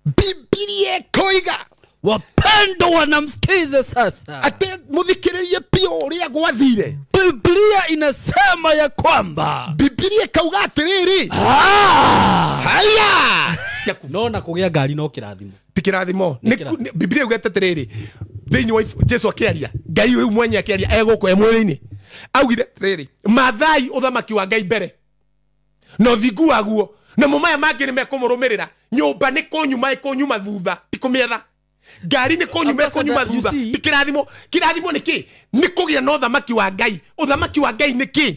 Bibilia ĩkoiga Wapendwa wanamsikiza sasa. Atĩ mũthikĩrĩrie biũ ũrĩa gwathire. Biblia inasema ya kwamba Bibilia ĩkauga atĩrĩrĩ, haya no na kũgĩa ngari no kĩrathimo. Ti kĩrathimo. Bibilia ĩugĩte atĩrĩrĩ, thĩinĩ wa Jesu akĩaria, Ngai ũyũ mwenye akĩaria egũkũ e mwĩrĩ-inĩ, augire atĩrĩrĩ, mathai ũthamaki wa Ngai mbere na ũthingu waguo, namo maya mangĩ nĩ mekũmũrũmĩrĩra. Nyũmba nĩ kũnyuma ĩkũnyuma thutha, ti kũmĩetha. Ngari nĩ kũnyuma ĩkũnyuma thutha, ti kĩrathimo. Kĩrathimo nĩ kĩ? Nĩ kũgĩa na ũthamaki wa Ngai. Ũthamaki wa Ngai nĩ kĩ?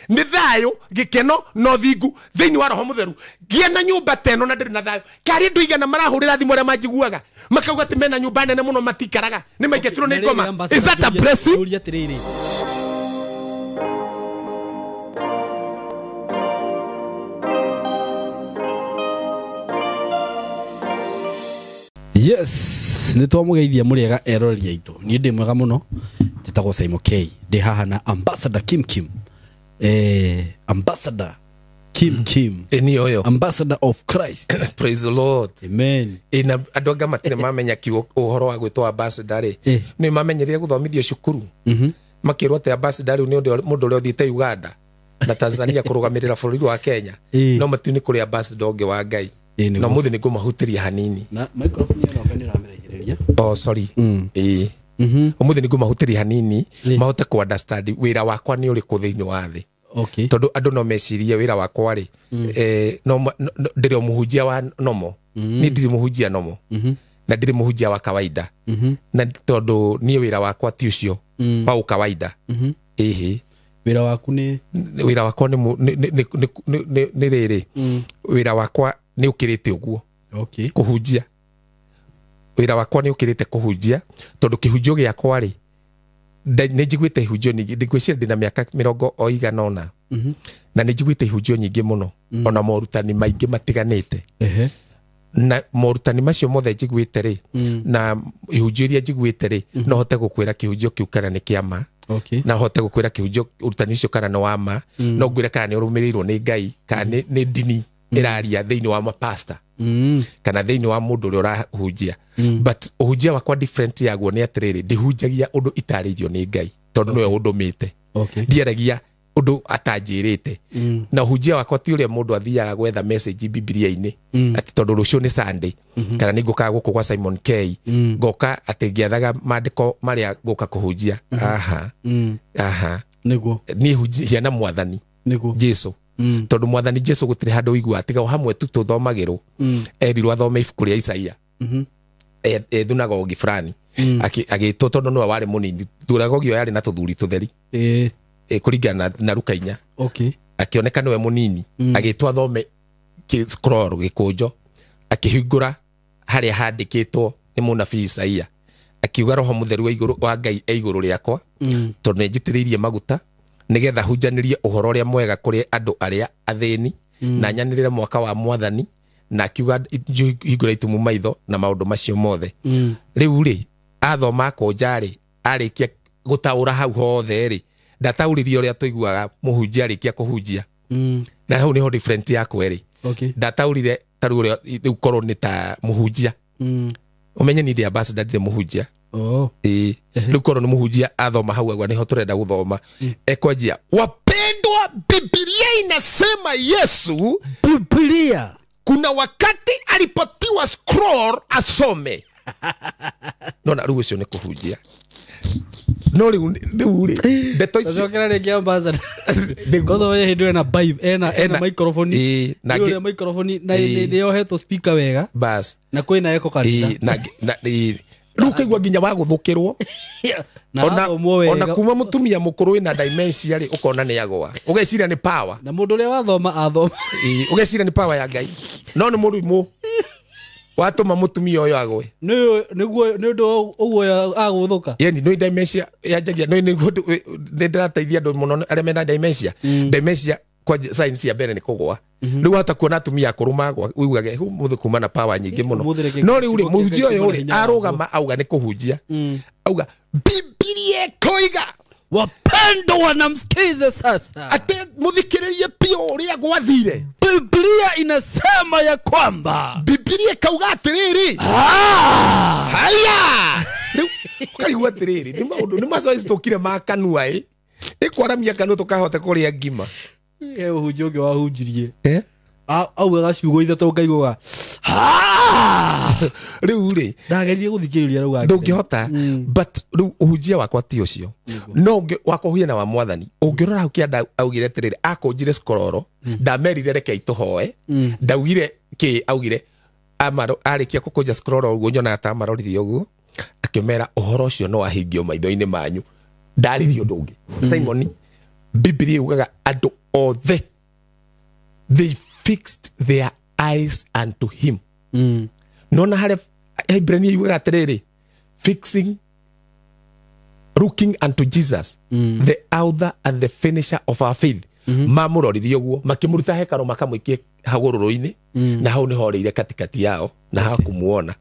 Nĩ thayũ, gĩkeno na ũthingu thĩinĩ wa Roho Mũtheru. Gĩa na nyũmba ta ĩno na ndĩrĩ na thayũ. Karĩ andũ igana marahũrĩra thimũ arĩa manjiguaga makauga atĩ mena nyũmba nene mũno matikaraga, nĩ maingatirwo nĩ ngoma. Is that a blessing? Yes, nĩ twamũgeithia mũrĩega eroreri aitũ. Niĩ ndĩ mwega mũno, njĩtagwo Simon K. Ndĩ haha na Ambassador Kim Kim. Ambassador Kim Kim. Ĩ ũyũ. Ambassador of Christ. Praise the Lord. Amen. Ĩ na andũ anga matirĩ mamenya kiugo ũhoro wa gwĩtwo ambassador rĩ, nĩ mamenyerire gũthomithio cukuru. Makĩrwo atĩ ambassador rĩu nĩ mũndũ ũrĩa ũthiĩte Uganda na Tanzania kũrũgamĩrĩra bũrũri wa Kenya. No matiu nĩ kũrĩ ambassador ũngĩ wa Ngai. No mũthĩ nĩ ngũmahutĩria hanini. Na microphone ĩno nĩ ĩramĩraihĩrĩria. Oh sorry. Ĩ. Ũmũthĩ nĩ ngũmahutĩria hanini mahote ku understand wĩra wakwa nĩ ũrĩkũ thĩinĩ wa thĩ. Okay. Tondũ andũ no mecirie wĩra wakwa rĩ, no ndĩrĩ o mũhunjia wa nomo. Niĩ ndirĩ mũhunjia nomo. Na ndirĩ mũhunjia wa kawaida. Na tondũ niĩ wĩra wakwa ti ũcio wa ũkawaida. Ĩhĩ. Wĩra waku nĩ? Wĩra wakwa nĩ rĩrĩ. Wĩra wakwa nĩ ũkĩrĩte ũguo. Okay. Kũhunjia. Wĩra wakwa nĩ ũkĩrĩte kũhunjia tondũ kĩhunjio gĩakwa rĩ, nĩ njiguĩte ihunjio nyingĩ, ngwĩciria ndĩna mĩaka 80 na nĩ njiguĩte ihunjio nyingĩ mũno, ona morutani maingĩ matiganĩte. Na morutani macio mothe njiguĩte rĩ, na ihunjio iria njiguĩte rĩ, no hote gũkwĩra kĩhunjio kĩu kana nĩ kĩa ma. Okay. Na hote gũkwĩra kĩhunjio ũrutani ũcio kana nĩ wa ma, no ngwĩre kana nĩ ũrũmĩrĩirwo nĩ Ngai, kana nĩ ndini ĩraria thĩinĩ wa mapasta kana thĩinĩ wa mũndũ ũrĩa ũrahunjia. But ũhunjia wakwa different yaguo nĩ atĩrĩrĩ, ndihunjagia ũndũ itarĩirio nĩ Ngai tondũ nĩwe ũndũmĩte. Ndiaragia ũndũ atanjĩrĩte. Na ũhunjia wakwa ti ũrĩa mũndũ athiaga gwetha message Bibilia-inĩ atĩ tondũ rũciũ nĩ Sunday kana nĩ ngũkaga gũkũ gwa Simon K, ngoka atĩ ngĩethaga maandĩko marĩa ngũka kũhunjia. Aha. Aha. Nĩguo. Niĩ hunjia na Mwathani Jesu. Tondũ Mwathani Jesu gũtirĩ handũ ũiguaga tiga o hamwe tu tũthomagĩrwo. Erirwo athome ibuku rĩa Isaia. E thunagogi fulani. Agĩtwo tondũ nĩwe warĩ mũnini. Thunagogi ĩyo yarĩ na tũthuri tũtheri. Kũringana na Luka 4. Okay. Akĩoneka nĩwe mũnini. Agĩtwo athome scroll gĩkũnjo. Akĩhingũra harĩa handĩkĩtwo nĩ mũnabii Isaia. Akiuga Roho Mũtheru wa igũrũ wa Ngai e igũrũ rĩakwa. Tondũ nĩ njitĩrĩirie maguta nĩgetha hunjanĩrie ũhoro ũrĩa mwega kũrĩ andũ arĩa athĩni, na nyanĩrĩre mwaka wa Mwathani, na akiuga hingũra itumu maitho na maũndũ macio mothe. Rĩu rĩ, athoma kũnja rĩ, arĩkia gũtaũra hau hothe rĩ, ndataũririe ũrĩa tũiguaga mũhunjia arĩkia kũhunjia. Na hau nĩho different yakwa ĩrĩ. Ndataũrire ta rĩu ũrĩa rĩu korwo nĩ ta mũhunjia. Ũmenye niĩ ndĩ ambassador, ndirĩ mũhunjia. Ĩĩ. Rĩu korwo nĩ mũhunjia athoma hau agwa nĩho tũrenda gũthoma. Ekwanjia, wapendwa, Biblia inasema Yesu, Biblia kuna wakati alipatiwa scroll asome. No na rĩu ũcio nĩ kũhunjia. No rĩu rĩ, ndeto icio Cokera rĩngĩ ambassador. Kwanza wewe hĩndĩ ena vibe, ena microphone. Na ĩyo microphone na nĩ yohetwo speaker wega. Bas. Na kwĩna echo kanitha. Na rĩu ũkaigua nginya wa gũthũkĩrwo. Ona kuma mũtumia mũkũrũ wĩna dementia rĩ, ũkona nĩ agwa. Ũgeciria nĩ power. Na mũndũ ũrĩa wathoma athoma. Ũgeciria nĩ power ya Ngai. No nĩ mũrimũ watũma mũtumia ũyũ agwe. Nĩ ũndũ ũguo agũthũka. Yeni nĩ dementia yanjagia, nĩ ndĩrateithia andũ mũno arĩa mena dementia. Dementia kwa science ya mbere nĩ kũgwa. Rĩu hata kuona atumia akũrũ magwa ũiguage ũmũthĩ kuma na power nyingĩ mũno. No rĩu rĩ, mũhunjia ũyũ rĩ, arũgama auga nĩ kũhunjia. Auga Bibilia ĩkoiga Wapendwa wanamsikiza sasa. Atĩ mũthikĩrĩrie biũ ũrĩa gwathire. Biblia inasema ya kwamba Biblia kauga atiriri haya ukarigwo atiriri ni maundu ni mazoezi tukire ma kanua i ikwaramia kanua tukahote kuria ngima. Uhunjia ungi wahunjirie augaga ciugo ithatũ ngaiguaga riu ri ndageririe guthikiriria rau ndungihota. But riu uhunjia wakwa ti ucio no wakwa huia na wa mwathani. Ungirora hau kianda augire atiriri akunjire skororo ndamerire reke ituhoe ndaugire ki augire amaro arikia kukunja skororo uguo nyonaga ta amaroririe uguo akimera uhoro ucio no ahingio maitho-ini manyu ndaririe undu ungi. Simon, Biblia yugaga andu othe they fixed their eyes unto him. Nona hare Hebrania yugaga atiriri fixing looking unto Jesus, the author and the finisher of our faith. Mamuroririe uguo makimuruta hekaro makamwikie hagururu-ini na hau niho orĩire katikati yao na hakumuona.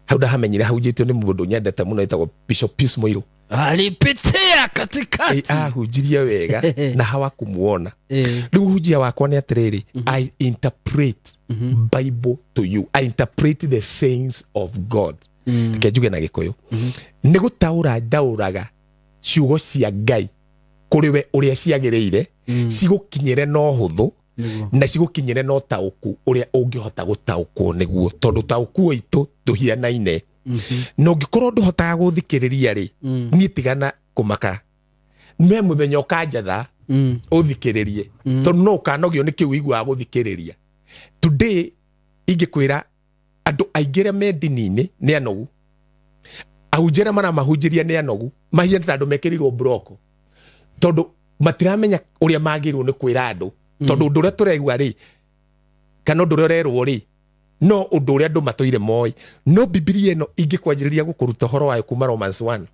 Hau ndahamenyire hahunjĩtio nĩ mũndũ nyendete mũno etagwo Bishop Pius Muiru. Alipitia katikati ahunjirie wega na hawakumuona. Rĩu hunjia wakwa nĩ atĩrĩrĩ, I interpret Bible to you, I interpret the sayings of God. Reke njuge na Gĩkũyũ, nĩ gũtaũra ndaũraga ciugo cia Ngai kũrĩ we ũrĩa ciagĩrĩire, cigũkinyĩre no hũthũ na cigũkinyĩre no taũku ũrĩa ũngĩhota gũtaũkwo nĩguo, tondũ taũku witũ ndũhianaine. Na ũngĩkorwo ndũhotaga gũthikĩrĩria rĩ, niĩ tigana kũmaka, me mũthenya ũkanjatha ũthikĩrĩrie, tondũ no ũkanogio nĩ kĩu ũiguaga gũthikĩrĩria. Today ingĩkwĩra andũ aingĩ arĩa me ndini-inĩ nĩ anogu, ahunjia arĩa maramahunjĩria nĩ anogu, mahiana ta andũ mekĩrirwo mburoko, tondũ matiramenya ũrĩa magĩrĩirwo nĩ kwĩra andũ, tondũ ũndũ ũrĩa tũraigua rĩ kana ũndũ ũrĩa ũrerwo rĩ no ũndũ ũrĩa andũ matũire moĩ. No Bibilia ĩno ingĩkwanjĩrĩria gũkũruta ũhoro wayo kuma Romans 1,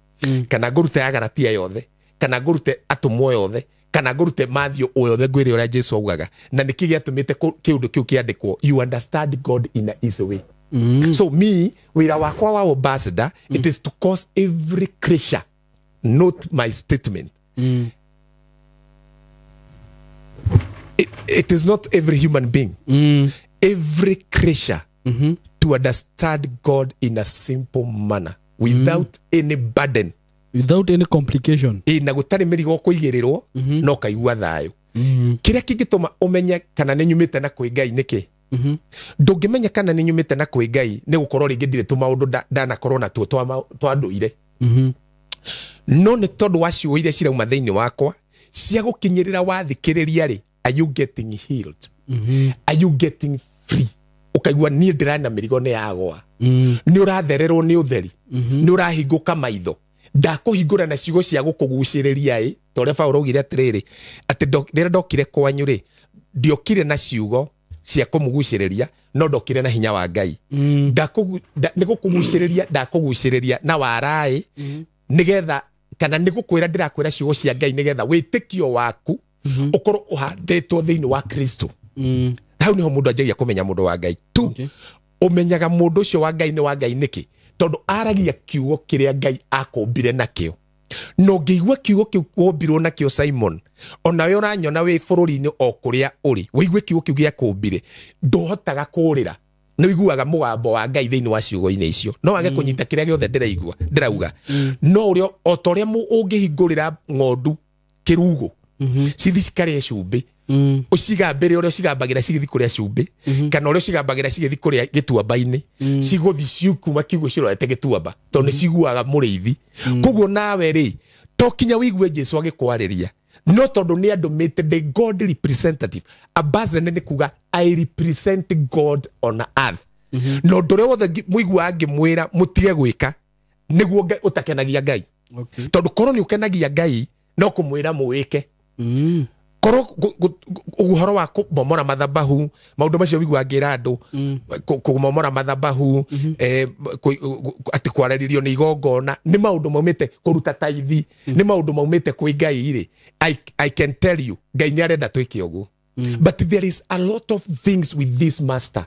kana ngũrute ya Galatia yothe, kana ngũrute atũmwo yothe, kana ngũrute Matthew o yothe, ngwĩre ũrĩa Jesu augaga na nĩkĩ gĩatũmĩte kĩũndũ kĩu kĩandĩkwo. You understand God in a easy way. So me, wĩra wakwa wa ambassador, it is to cause every creature note my statement. It is not every human being. Every creature to understand God in a simple manner without any burden, without any complication. Na gutari mirigo kuigirirwo no kaigua thayo. Kiria kingituma umenye kana ni nyumite na kwi Ngai niki? Ndungimenya kana ni nyumite na kwi Ngai ni gukorwo ringi ndire tu maundu ndanakorwo natuo twa nduire. No ni tondu wa ciugo iria cirauma thiini wakwa cia gukinyirira wathikiriria ri, are you getting healed? Are you getting free? Ukaigua niĩ ndĩrana mĩrigo nĩ yagwa, nĩ ũrathererwo nĩ ũtheri, nĩ ũrahingũka maitho. Ndakũhingũra na ciugo cia gũkũgucĩrĩria ĩ, ta ũrĩa Paũlũ augire atĩrĩrĩ, atĩ rĩrĩa ndokire kwanyu rĩ, ndiokire na ciugo cia kũmũgucĩrĩria, no ndokire na hinya wa Ngai. Nĩ gũkũgucĩrĩria ndakũgucĩrĩria na waraĩ, nĩgetha kana nĩ gũkwĩra ndĩrakwĩra ciugo cia Ngai nĩgetha wĩtĩkio waku ukorwo uhandĩtwo thĩinĩ wa Kristo. Hau niho mũndũ anjagia kũmenya mũndũ wa Ngai tu. Ũmenyaga mũndũ ũcio wa Ngai nĩ wa Ngai nĩkĩ? Tondũ aragia kiugo kĩrĩa Ngai akũmbire nakĩo. Na ũngĩigua kiugo kĩu wombirwo nakĩo Simon, onawe ũranyona wĩ bũrũri-inĩ o kũrĩa ũrĩ, wĩigue kiugo kĩu gĩakũmbire, ndũhotaga kũũrĩra. Nĩ ũiguaga mũgambo wa Ngai thĩinĩ wa ciugo-inĩ icio. No wage kũnyita kĩrĩa gĩothe ndĩraigua ndĩrauga, no ũrĩa o ta ũrĩa ũngĩhingũrĩra ng'ondu kĩrugo cithi cikarĩe cumbĩ, ũcigambĩre ũrĩa ũcigambagĩra cigĩthiĩ kũrĩa cumbĩ, kana ũrĩa ũcigambagĩra cigĩthiĩ kũrĩa gĩtuamba-inĩ, cigũthiĩ kuma kiugo cirorete gĩtuamba, tondũ nĩ ciguaga mũrĩithi. Koguo nawe rĩ, to kinya wĩigue Jesu agĩkwarĩria, no tondũ nĩ andũmĩte the God representative. Ambassador nĩ kuga I represent God on earth. Na ũndũ ũrĩa wothe mũiguaga ngĩmwĩra mũtige gwĩka nĩguo ũtakenagia Ngai. Tondũ korwo nĩ ũkenagia Ngai no kũmwĩra mũwĩke. Korwo ũhoro wa kũmomora mathabahu, maũndũ macio wiguaga ngĩra andũ, kũmomora mathabahu, atĩ kwarĩrĩrio nĩ igongona, nĩ maũndũ maumĩte kũruta taithi, nĩ maũndũ maumĩte kwĩ Ngai rĩ, I can tell you Ngai nĩ arenda twĩke ũguo. But there is a lot of things with this master.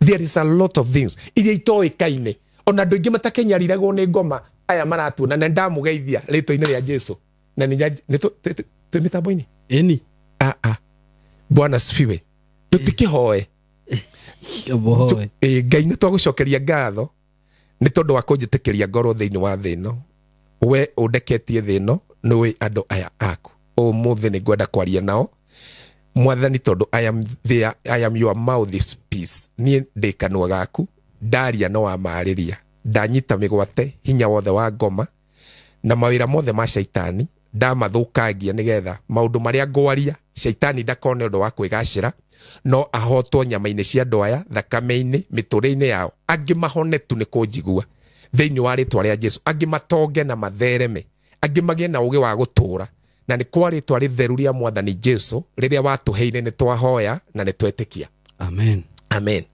There is a lot of things iria itoĩkaine, ona andũ aingĩ matakenyariragwo nĩ ngoma aya maratuona, na ndamũgeithia rĩtwa-inĩ rĩa Jesu. Na nĩ twĩ mĩtambo-inĩ? Ĩni. Bwana asifiwe. Tũtikĩhoe. Boy. Ngai nĩ twagũcokeria ngatho nĩ tondũ wa kũnjĩtĩkĩria ngorwo thĩinĩ wa thĩ ĩno. We ũndeketie thĩ ĩno nĩ wĩ andũ aya aku. Ũmũthĩ nĩ ngwenda kwaria nao Mwathani, tondũ I am there, I am your mouthpiece. Niĩ ndĩ kanua gaku, ndaria no wamarĩria, ndanyita mĩgwate hinya wothe wa ngoma na mawĩra mothe ma shaitani, ndamathũkangia nĩgetha maũndũ marĩa ngwaria shaitani ndakone ũndũ wa kwĩgacĩra, no ahotwo nyama-inĩ cia andũ aya, thakame-inĩ, mĩtũrĩre-inĩ yao. Angĩ mahone tu nĩ kũnjigua thĩinĩ wa rĩtwa rĩa Jesu, angĩ matonge na mathereme, angĩ magĩe na ũgĩ wa gũtũũra, na nĩ kwa rĩtwa rĩtheru rĩa Mwathani Jesu rĩrĩa watũheire nĩ twahoya na nĩ twetĩkia. Amen. Amen.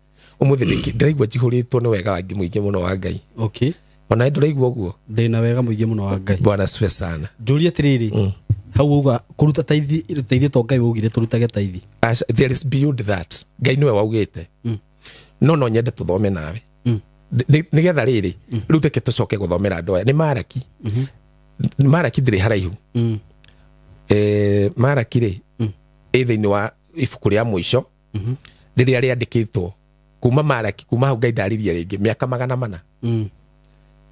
Ũmũthĩ ndĩraigua njihũrĩtwo nĩ wega wangi mũingĩ mũno wa Ngai. Okay. Ona ndũraigua ũguo? Ndĩna wega mũingĩ mũno wa Ngai. Bwana asifiwe sana. Njũrie atĩrĩrĩ, hau uga kũruta taithi, taithi to Ngai waugire tũrutage taithi. There is beyond that. Ngai nĩwe waugĩte. No no nyende tũthome nawe. Nĩgetha rĩrĩ, rĩu reke tũcoke gũthomera andũ aya. Nĩ Maraki. Maraki ndĩrĩ haraihu. Maraki rĩ, ĩ thĩinĩ wa ibuku rĩa mũico rĩrĩa rĩandĩkĩtwo kuma Maraki, kuma hau Ngai ndaririe rĩngĩ mĩaka 400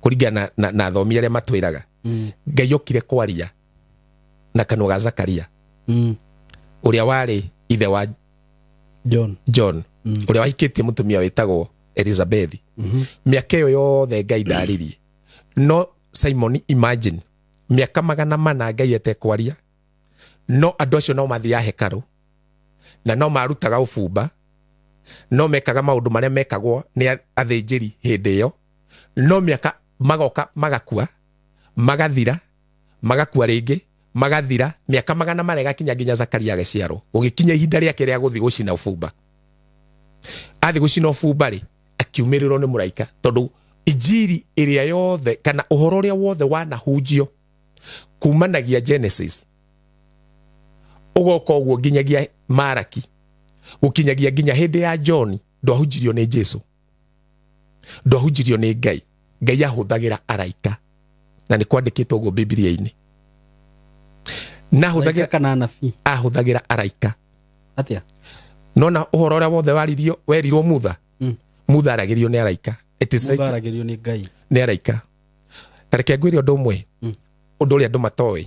kũringana na athomi arĩa matwĩraga. Ngai okire kwaria na kanua ga Zakaria ũrĩa warĩ ithe wa John ũrĩa wahikĩtie mũtumia wĩtagwo Elizabeth. Mĩaka ĩyo yothe Ngai ndaririe. No Simon, imagine mĩaka 400 Ngai etekwaria, no andũ acio no mathiaga hekarũ na no marutaga ũbumba, no mekaga maũndũ marĩa mekagwo nĩ athĩnjĩri hĩndĩ ĩyo, no mĩaka magoka magakua, magathira, magakua rĩngĩ, magathira, mĩaka 400 ĩgakinya nginya Zakaria agĩciarwo, gũgĩkinya ihinda rĩake rĩa gũthiĩ gũcina ũbumba. Athiĩ gũcina ũbumba rĩ, akiumĩrĩrwo nĩ mũraika, tondũ injiri ĩrĩa yothe kana ũhoro ũrĩa wothe wanahunjio kumanagia Genesis ũgoka ũguo nginyagia Maraki, gũkinyagia nginya hĩndĩ ya John, ndwahunjirio nĩ Jesu, ndwahunjirio nĩ Ngai. Ngai ahũthagĩra araika, na nĩ kwandĩkĩtwo ũguo Bibilia-inĩ. Na ahũthagĩra kana anabii, ahũthagĩra araika. Atĩa? Nona ũhoro ũrĩa wothe waririo, werirwo Mutha, Mutha aragĩrio nĩ araika. It is Mutha aragĩrio nĩ Ngai, nĩ araika. Ta reke ngwĩre ũndũ ũmwe, ũndũ ũrĩa andũ matoĩ,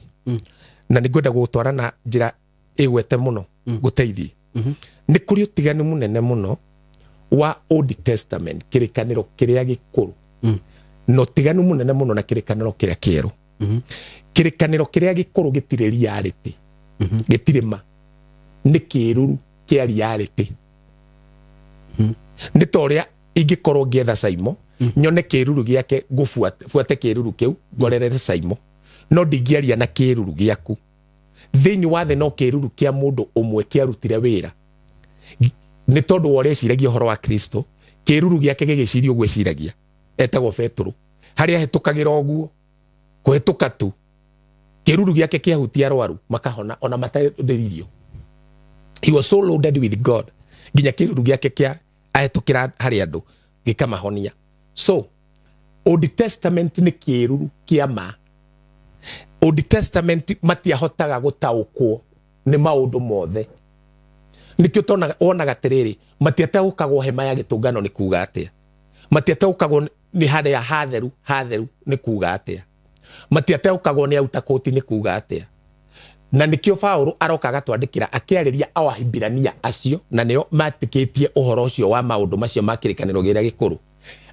na nĩ ngwenda gũgũtwara na njĩra ĩgwete mũno gũteithie. Nĩ kũrĩ ũtiganu mũnene mũno wa Old Testament, kĩrĩkanĩro kĩrĩa gĩkũrũ, na ũtiganu mũnene mũno na kĩrĩkanĩro kĩrĩa kĩerũ. Kĩrĩkanĩro kĩrĩa gĩkũrũ gĩtirĩ reality, gĩtirĩ ma, nĩ kĩruru kĩa reality. Nĩ ta ũrĩa ingĩkorwo ngĩetha Saimo, nyone kĩruru gĩake, ngũbuate kĩruru kĩu, ngorerere Saimo, no ndingĩaria na kĩruru gĩaku. Thĩinĩ wa thĩ no kĩruru kĩa mũndũ ũmwe kĩarutire wĩra, nĩ tondũ wa ũrĩa eciragia ũhoro wa Kristo, kĩruru gĩake gĩgĩciria ũguo eciragia, etagwo Petero, harĩa ahĩtũkagĩra ũguo, kũhĩtũka tu, kĩruru gĩake kĩahutia arwaru makahona ona matarĩirio. He was so loaded with God nginya kĩruru gĩake kĩa ahĩtũkĩra harĩ andũ gĩkamahonia. So Old Testament nĩ kĩruru kĩa ma. Old Testament matiahotaga gũtaũkwo nĩ maũndũ mothe. Nĩkĩo wonaga atĩrĩrĩ, matiataũkagwo hema ya gĩtũngano nĩ kuga atĩa, matiataũkagwo nĩ harĩa hatheru hatheru nĩ kuga atĩa, matiataũkagwo nĩ autakoti nĩ kuga atĩa. Na nĩkĩo Paũlũ aroka agatwandĩkĩra akĩarĩria Awahibirania acio, na nĩo matĩkĩtie ũhoro ũcio wa maũndũ macio ma kĩrĩkanĩro kĩrĩa gĩkũrũ.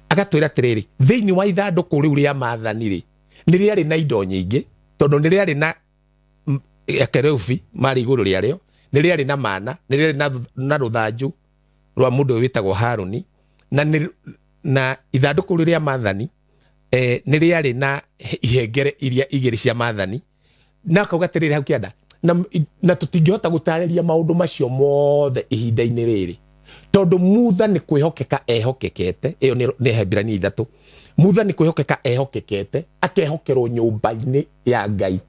Agatwĩra atĩrĩrĩ, thĩinĩ wa ithandũkũ rĩu rĩa maathani rĩ, nĩ rĩarĩ na indo nyingĩ, tondũ nĩ rĩarĩ na akerubi marĩ igũrũ rĩarĩo, nĩ rĩarĩ na mana, nĩ rĩarĩ na rũthanju rwa mũndũ ũyũ wĩtagwo Harũni, na ithandũkũ rĩu rĩa maathani nĩ rĩarĩ na ihengere iria igĩrĩ cia maathani. Na akauga atĩrĩrĩ hau kĩanda, na tũtingĩhota gũtarĩria maũndũ macio mothe ihinda-inĩ rĩrĩ, tondũ Mutha nĩ kwĩhokeka ehokekete. Ĩyo nĩ Hebirania 3. Mutha nĩ kwĩhokeka ehokekete, akehokerwo nyũmba-inĩ ya Ngai.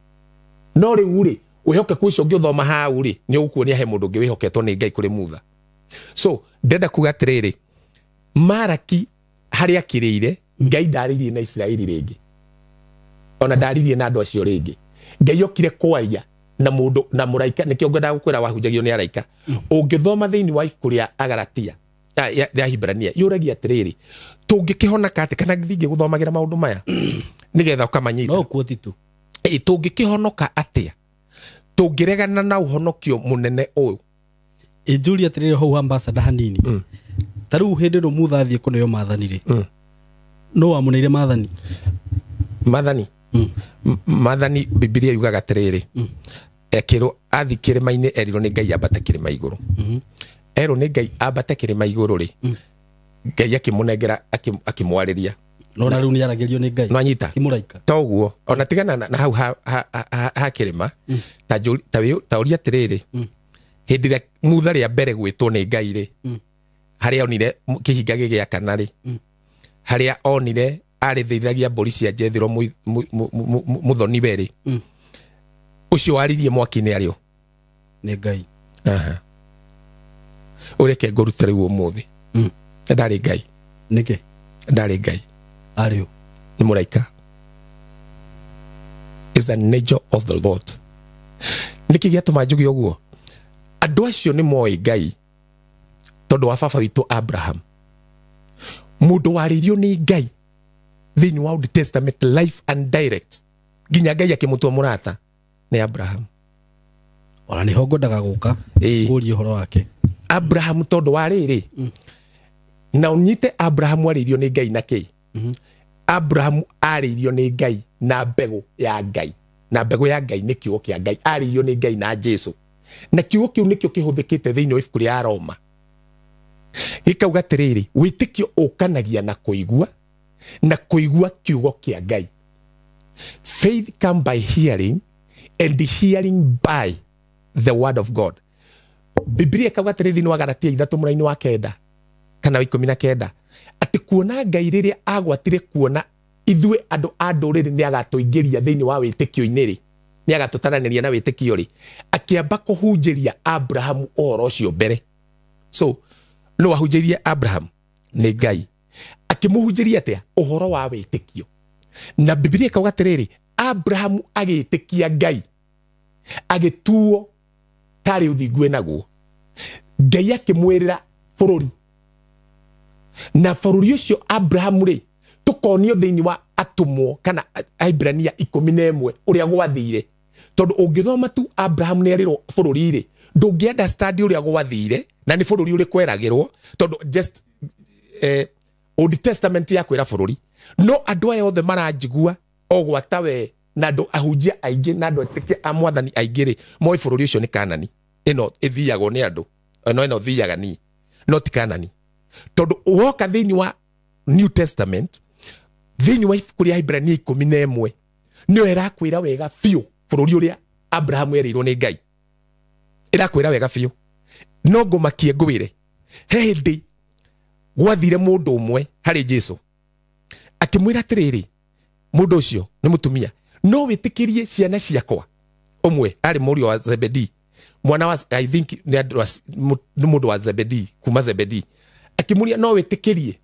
No rĩu rĩ, wĩhokeku ũcio ũngĩũthoma hau rĩ, nĩ ũkuonia he mũndũ ũngĩ wĩhoketwo nĩ Ngai kũrĩ Mutha. So ndĩrenda kuga atĩrĩrĩ, Maraki harĩa akĩrĩire, Ngai ndarĩirie na Isiraeli rĩngĩ, ona ndarĩirie na andũ acio rĩngĩ. Ngai okire kwaria Na mũndũ na mũraika nĩkĩo ngwendaga gũkwĩra wahunjagio nĩ araika. Ũngĩthoma thĩinĩ wa ibuku rĩa Agalatia rĩa Hibrania yũragia atĩrĩrĩ, tũngĩkĩhonoka atĩ kana thingĩ gũthomagĩra maũndũ maya nĩgetha ũkamanyita. No kuoti tu. Tũngĩkĩhonoka atĩa tũngĩregana na ũhonokio mũnene ũyũ? Ĩnjũria atĩrĩrĩ hau ambassador hanini. Ta rĩu hĩndĩ ĩno Mutha athiĩ kũneo maathani rĩ, no wamũneire maathani? Maathani? Maathani Bibilia yugaga atĩrĩrĩ, ekĩrwo athi kĩrĩma-inĩ erirwo nĩ Ngai ambate kĩrĩma igũrũ. Erwo nĩ Ngai ambate kĩrĩma igũrũ rĩ, Ngai akĩmũnengera akĩmwarĩria. No na rĩu nĩaragĩrio nĩ Ngai. No anyita. Kĩmũraika. Toguo ona tigana na hau ha kĩrĩma, ta ũria atĩrĩrĩ, hĩndĩ ĩrĩa Mutha rĩa mbere gwĩtwo nĩ Ngai rĩ, harĩa onire kĩhinga gĩgĩakana rĩ, harĩa onire arĩthĩithagia mbũri cia Jethro mũthoni-we rĩ, ũcio waririe mwaki-inĩ arĩ ũ? Nĩ Ngai. Ũreke ngũrute rĩu ũmũthĩ. Ndarĩ Ngai. Nĩkĩ? Ndarĩ Ngai. Arĩ ũ? Nĩ mũraika. Is an angel of the Lord. Nĩkĩ gĩatũma njuge ũguo? Andũ acio nĩ moĩ Ngai tondũ wa baba witũ Abraham. Mũndũ warĩirio nĩ Ngai thĩinĩ wa Old Testament life and direct nginya Ngai akĩmũtua mũrata nĩ Abraham. Ona nĩho ngwendaga gũka ngũrie ũhoro wake. Abraham tondũ wa rĩrĩ, na ũnyite Abraham arĩirio nĩ Ngai na kĩ? Abraham arĩirio nĩ Ngai na mbegũ ya Ngai. Na mbegũ ya Ngai nĩ kiugo kĩa Ngai. Arĩirio nĩ Ngai na Jesu. Na kiugo kĩu nĩkĩo kĩhũthĩkĩte thĩinĩ wa ibuku rĩa Roma. Gĩkauga atĩrĩrĩ, wĩtĩkio ũkanagia na kũigua, na kũigua kiugo kĩa Ngai. Faith come by hearing and hearing by the word of God. Biblia ĩkauga atĩrĩrĩ thĩinĩ wa Galatia 3 mũraini wa 9 kana wa 19 atĩ kuona Ngai rĩrĩa agwatire kuona ithuĩ andũ a ndũrĩrĩ nĩ agatũingĩria thĩinĩ wa wĩtĩkio-inĩ rĩ, nĩ agatũtaranĩria na wĩtĩkio rĩ, akĩamba kũhunjĩria Abrahamu ũhoro ũcio mbere. So no ahunjĩrie Abraham nĩ Ngai. Akĩmũhunjĩria atĩa? Ũhoro wa wĩtĩkio. Na Biblia ĩkauga atĩrĩrĩ, Abrahamu agĩtĩkia Ngai agĩtuo tarĩ ũthingu naguo. Ngai akĩmwĩrĩra bũrũri. Na bũrũri ũcio Abrahamu rĩ, tũkonio thĩinĩ wa atũmwo kana Aibrania 11 ũrĩa gwathire. Tondũ ũngĩthoma tu Abrahamu nĩ erĩrwo bũrũri rĩ, ndũngĩ understand ũrĩa gwathire na nĩ bũrũri ũrĩkũ eragĩrwo, tondũ just Old Testament ya kwĩra bũrũri. No andũ aya othe maranjigua o gwata we na andũ ahunjia aingĩ na andũ etĩkia a mwathani aingĩ rĩ, moĩ bũrũri ũcio nĩ Kanani. Ĩno ĩthiagwo nĩ andũ, ĩno ĩno thiaga ni, no ti Kanani. Tondũ woka thĩinĩ wa New Testament, thĩinĩ wa ibuku rĩa Ibrania 11 nĩyo ĩrakwĩra wega biũ bũrũri ũrĩa Abrahamu erĩirwo nĩ Ngai. Ĩrakwĩra wega biũ. No ngũmakie ngwĩre, he hĩndĩ gwathire mũndũ ũmwe harĩ Jesu akĩmwĩra atĩrĩrĩ, mũndũ ũcio nĩ mũtumia, no wĩtĩkĩrie ciana ciakwa. Ũmwe arĩ mũriũ wa Zebedee, mwana wa, I think nĩ mũndũ wa Zebedee, kuma Zebedee, akĩmũria no wĩtĩkĩrie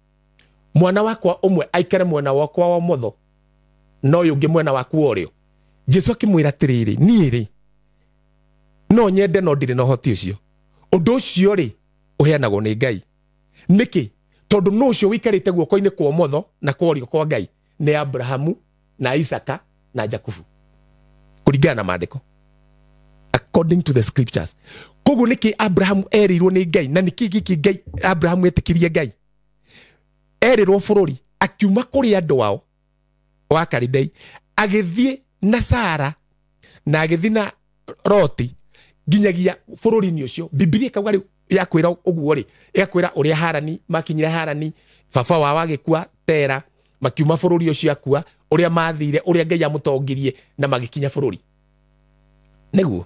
mwana wakwa ũmwe aikare mwena wakwa wa ũmotho no ũyũ ũngĩ mwena waku wa ũrĩo. Jesu akĩmwĩra atĩrĩrĩ, niĩ rĩ no nyende no ndirĩ na ũhoti ũcio. Ũndũ ũcio rĩ ũheanagwo nĩ Ngai. Nĩkĩ? Tondũ no ũcio ũikarĩte guoko-inĩ kwa ũmotho na kwa ũrĩo kwa Ngai nĩ Abrahamu na Isaka na Jakubu, kũringana na maandĩko, according to the scriptures. Koguo nĩkĩ Abrahamu erĩirwo nĩ Ngai, na nĩkĩ gĩkĩ Ngai Abrahamu etĩkirie Ngai? Erĩrwo bũrũri, akiuma kũrĩ andũ ao wa Kalidei, agĩthiĩ na Sara na agĩthiĩ na Loti nginyagia bũrũri-inĩ ũcio. Biblia ĩkauga rĩu yakwĩra ũguo rĩ, ĩgakwĩra ũrĩa Harani makinyire Harani, baba wao agĩkua Tera, makiuma bũrũri ũcio akua, ũrĩa mathire, ũrĩa Ngai amũtongirie na magĩkinya bũrũri. Nĩguo?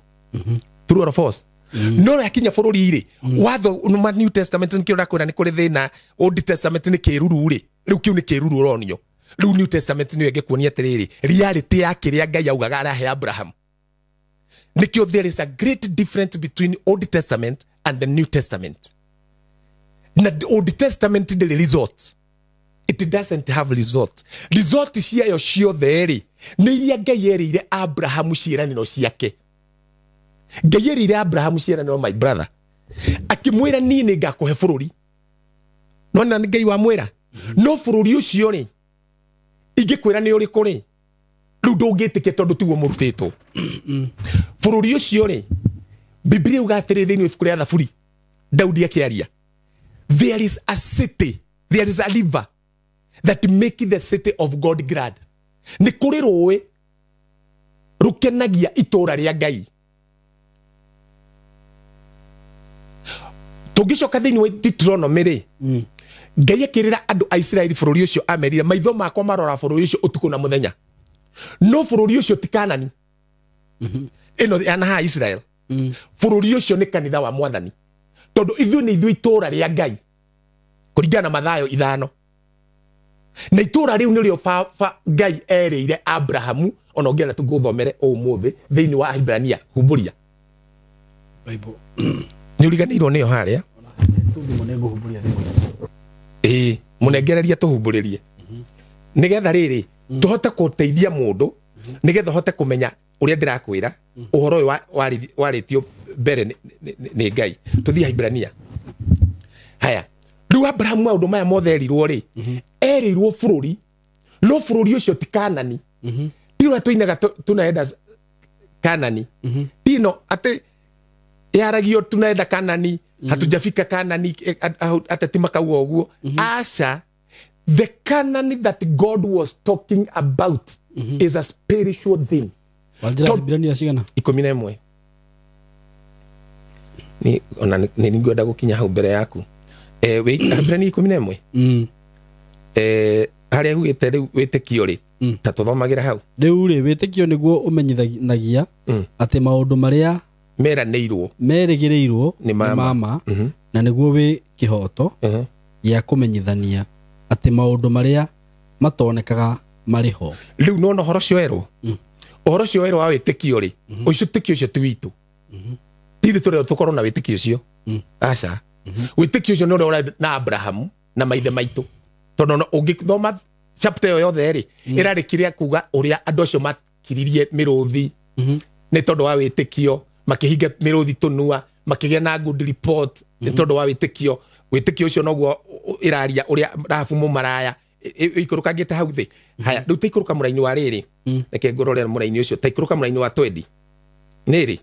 True or false? No yakinya bũrũri rĩ, watho ma New Testament nĩkĩo ndakwĩra nĩ kũrĩ thĩna. Old Testament nĩ kĩruru rĩ, rĩu kĩu nĩ kĩruru ũronio. Rĩu New Testament nĩyo ĩngĩkuonia atĩrĩrĩ, reality ya kĩrĩa Ngai augaga arahe Abraham. Nĩkĩo there is a great difference between Old Testament and the New Testament. Na Old Testament ndĩrĩ result. It doesn't have result. Result ciayo ciothe rĩ, nĩ iria Ngai erĩire Abrahamu ciĩranĩro ciake. Ngai erĩire Abrahamu ciĩranĩro, my brother, akĩmwĩra niĩ nĩ ngakũhe bũrũri. Nona nĩ Ngai wamwĩra, no bũrũri ũcio rĩ, ingĩkwĩra nĩ ũrĩkũ rĩ, rĩu ndũngĩtĩkia tondũ tiguo mũrutĩtwo. Bũrũri ũcio rĩ, Biblia yuga atĩrĩ thĩinĩ wa ibuku rĩa Thaburi, Daudi akĩaria, there is a city, there is a river that make the city of God glad. Nĩ kũrĩ rũĩ rũkenagia itũũra rĩa Ngai. Tũngĩcoka thĩinĩ wa Deuteronomy rĩ, Ngai akĩrĩra andũ a Isiraeli bũrũri ũcio, amerire maitho makwa marora bũrũri ũcio ũtukũ na mũthenya, no bũrũri ũcio ti Kanani ĩno ya haha Israel. Bũrũri ũcio nĩ kanitha wa Mwathani, tondũ ithuĩ nĩ ithuĩ itũũra rĩa Ngai kũringana na Mathayo 5, na itũũra rĩu nĩrĩo Ngai erĩire Abrahamu. Ona ũngĩenda tũgũthomere ũmũthĩ thĩinĩ wa Ahibirania, humbũria Bible. Nĩ ũriganĩirwo nĩyo harĩa. Ĩĩ, mũnengereria tũhumbũrĩrie nĩgetha rĩrĩ tũhote gũteithia mũndũ, nĩgetha ũhote kũmenya ũrĩa ndĩrakwĩra ũhoro ũyũ warĩtio mbere nĩ Ngai. Tũthiĩ Ahibirania. Haya, rĩu Abrahamu maũndũ maya mothe erirwo rĩ, erĩirwo bũrũri, no bũrũri ũcio ti Kanani. Ti ũrĩa tũinaga tunaenda Kanani, tino atĩ yaragio tunaenda Kanani, hatujafika Kanani, ateti makauga ũguo. Aca, the Canaan that God was talking about is a spiritual thing. Wanjĩra Ahibirania cigana? 11. Ni ona nĩ ngwenda gũkinya hau mbere yaku. Ahibirania 11. Harĩa hugĩte rĩu wĩtĩkio rĩ, ta tũthomagĩra hau. Rĩu rĩ, wĩtĩkio nĩguo ũmenyithanagia atĩ maũndũ marĩa meranĩirwo merĩgĩrĩirwo nĩ ma ma. Ma, na nĩguo wĩ kĩhoto gĩa kũmenyithania atĩ maũndũ marĩa matonekaga marĩ ho. Rĩu nona ũhoro ũcio werwo, ũhoro ũcio werwo wa wĩtĩkio rĩ, ũcio wĩtĩkio ũcio ti witũ. Ti ithuĩ tũrĩa tũkorwo na wĩtĩkio ũcio. Aca, wĩtĩkio ũcio nĩ ũrĩa ũrarĩ na Abrahamu na maithe maitũ, tondũ ona ũngĩthoma chapter ĩyo yothe rĩ, ĩrarĩkiria kuga ũrĩa andũ acio makiririe mĩrũthi nĩ tondũ wa wĩtĩkio, makĩhinga mĩrũthi tũnua, makĩgĩa na good report nĩ tondũ wa wĩtĩkio. Wĩtĩkio ũcio noguo ĩraria ũrĩa Rahabu mũmaraya ĩikũrũkangĩte hau thĩ. Haya, rĩu taikũrũka mũraini wa rĩrĩ, reke ngũrore mũraini ũcio, taikũrũka mũraini wa 20 nĩrĩ,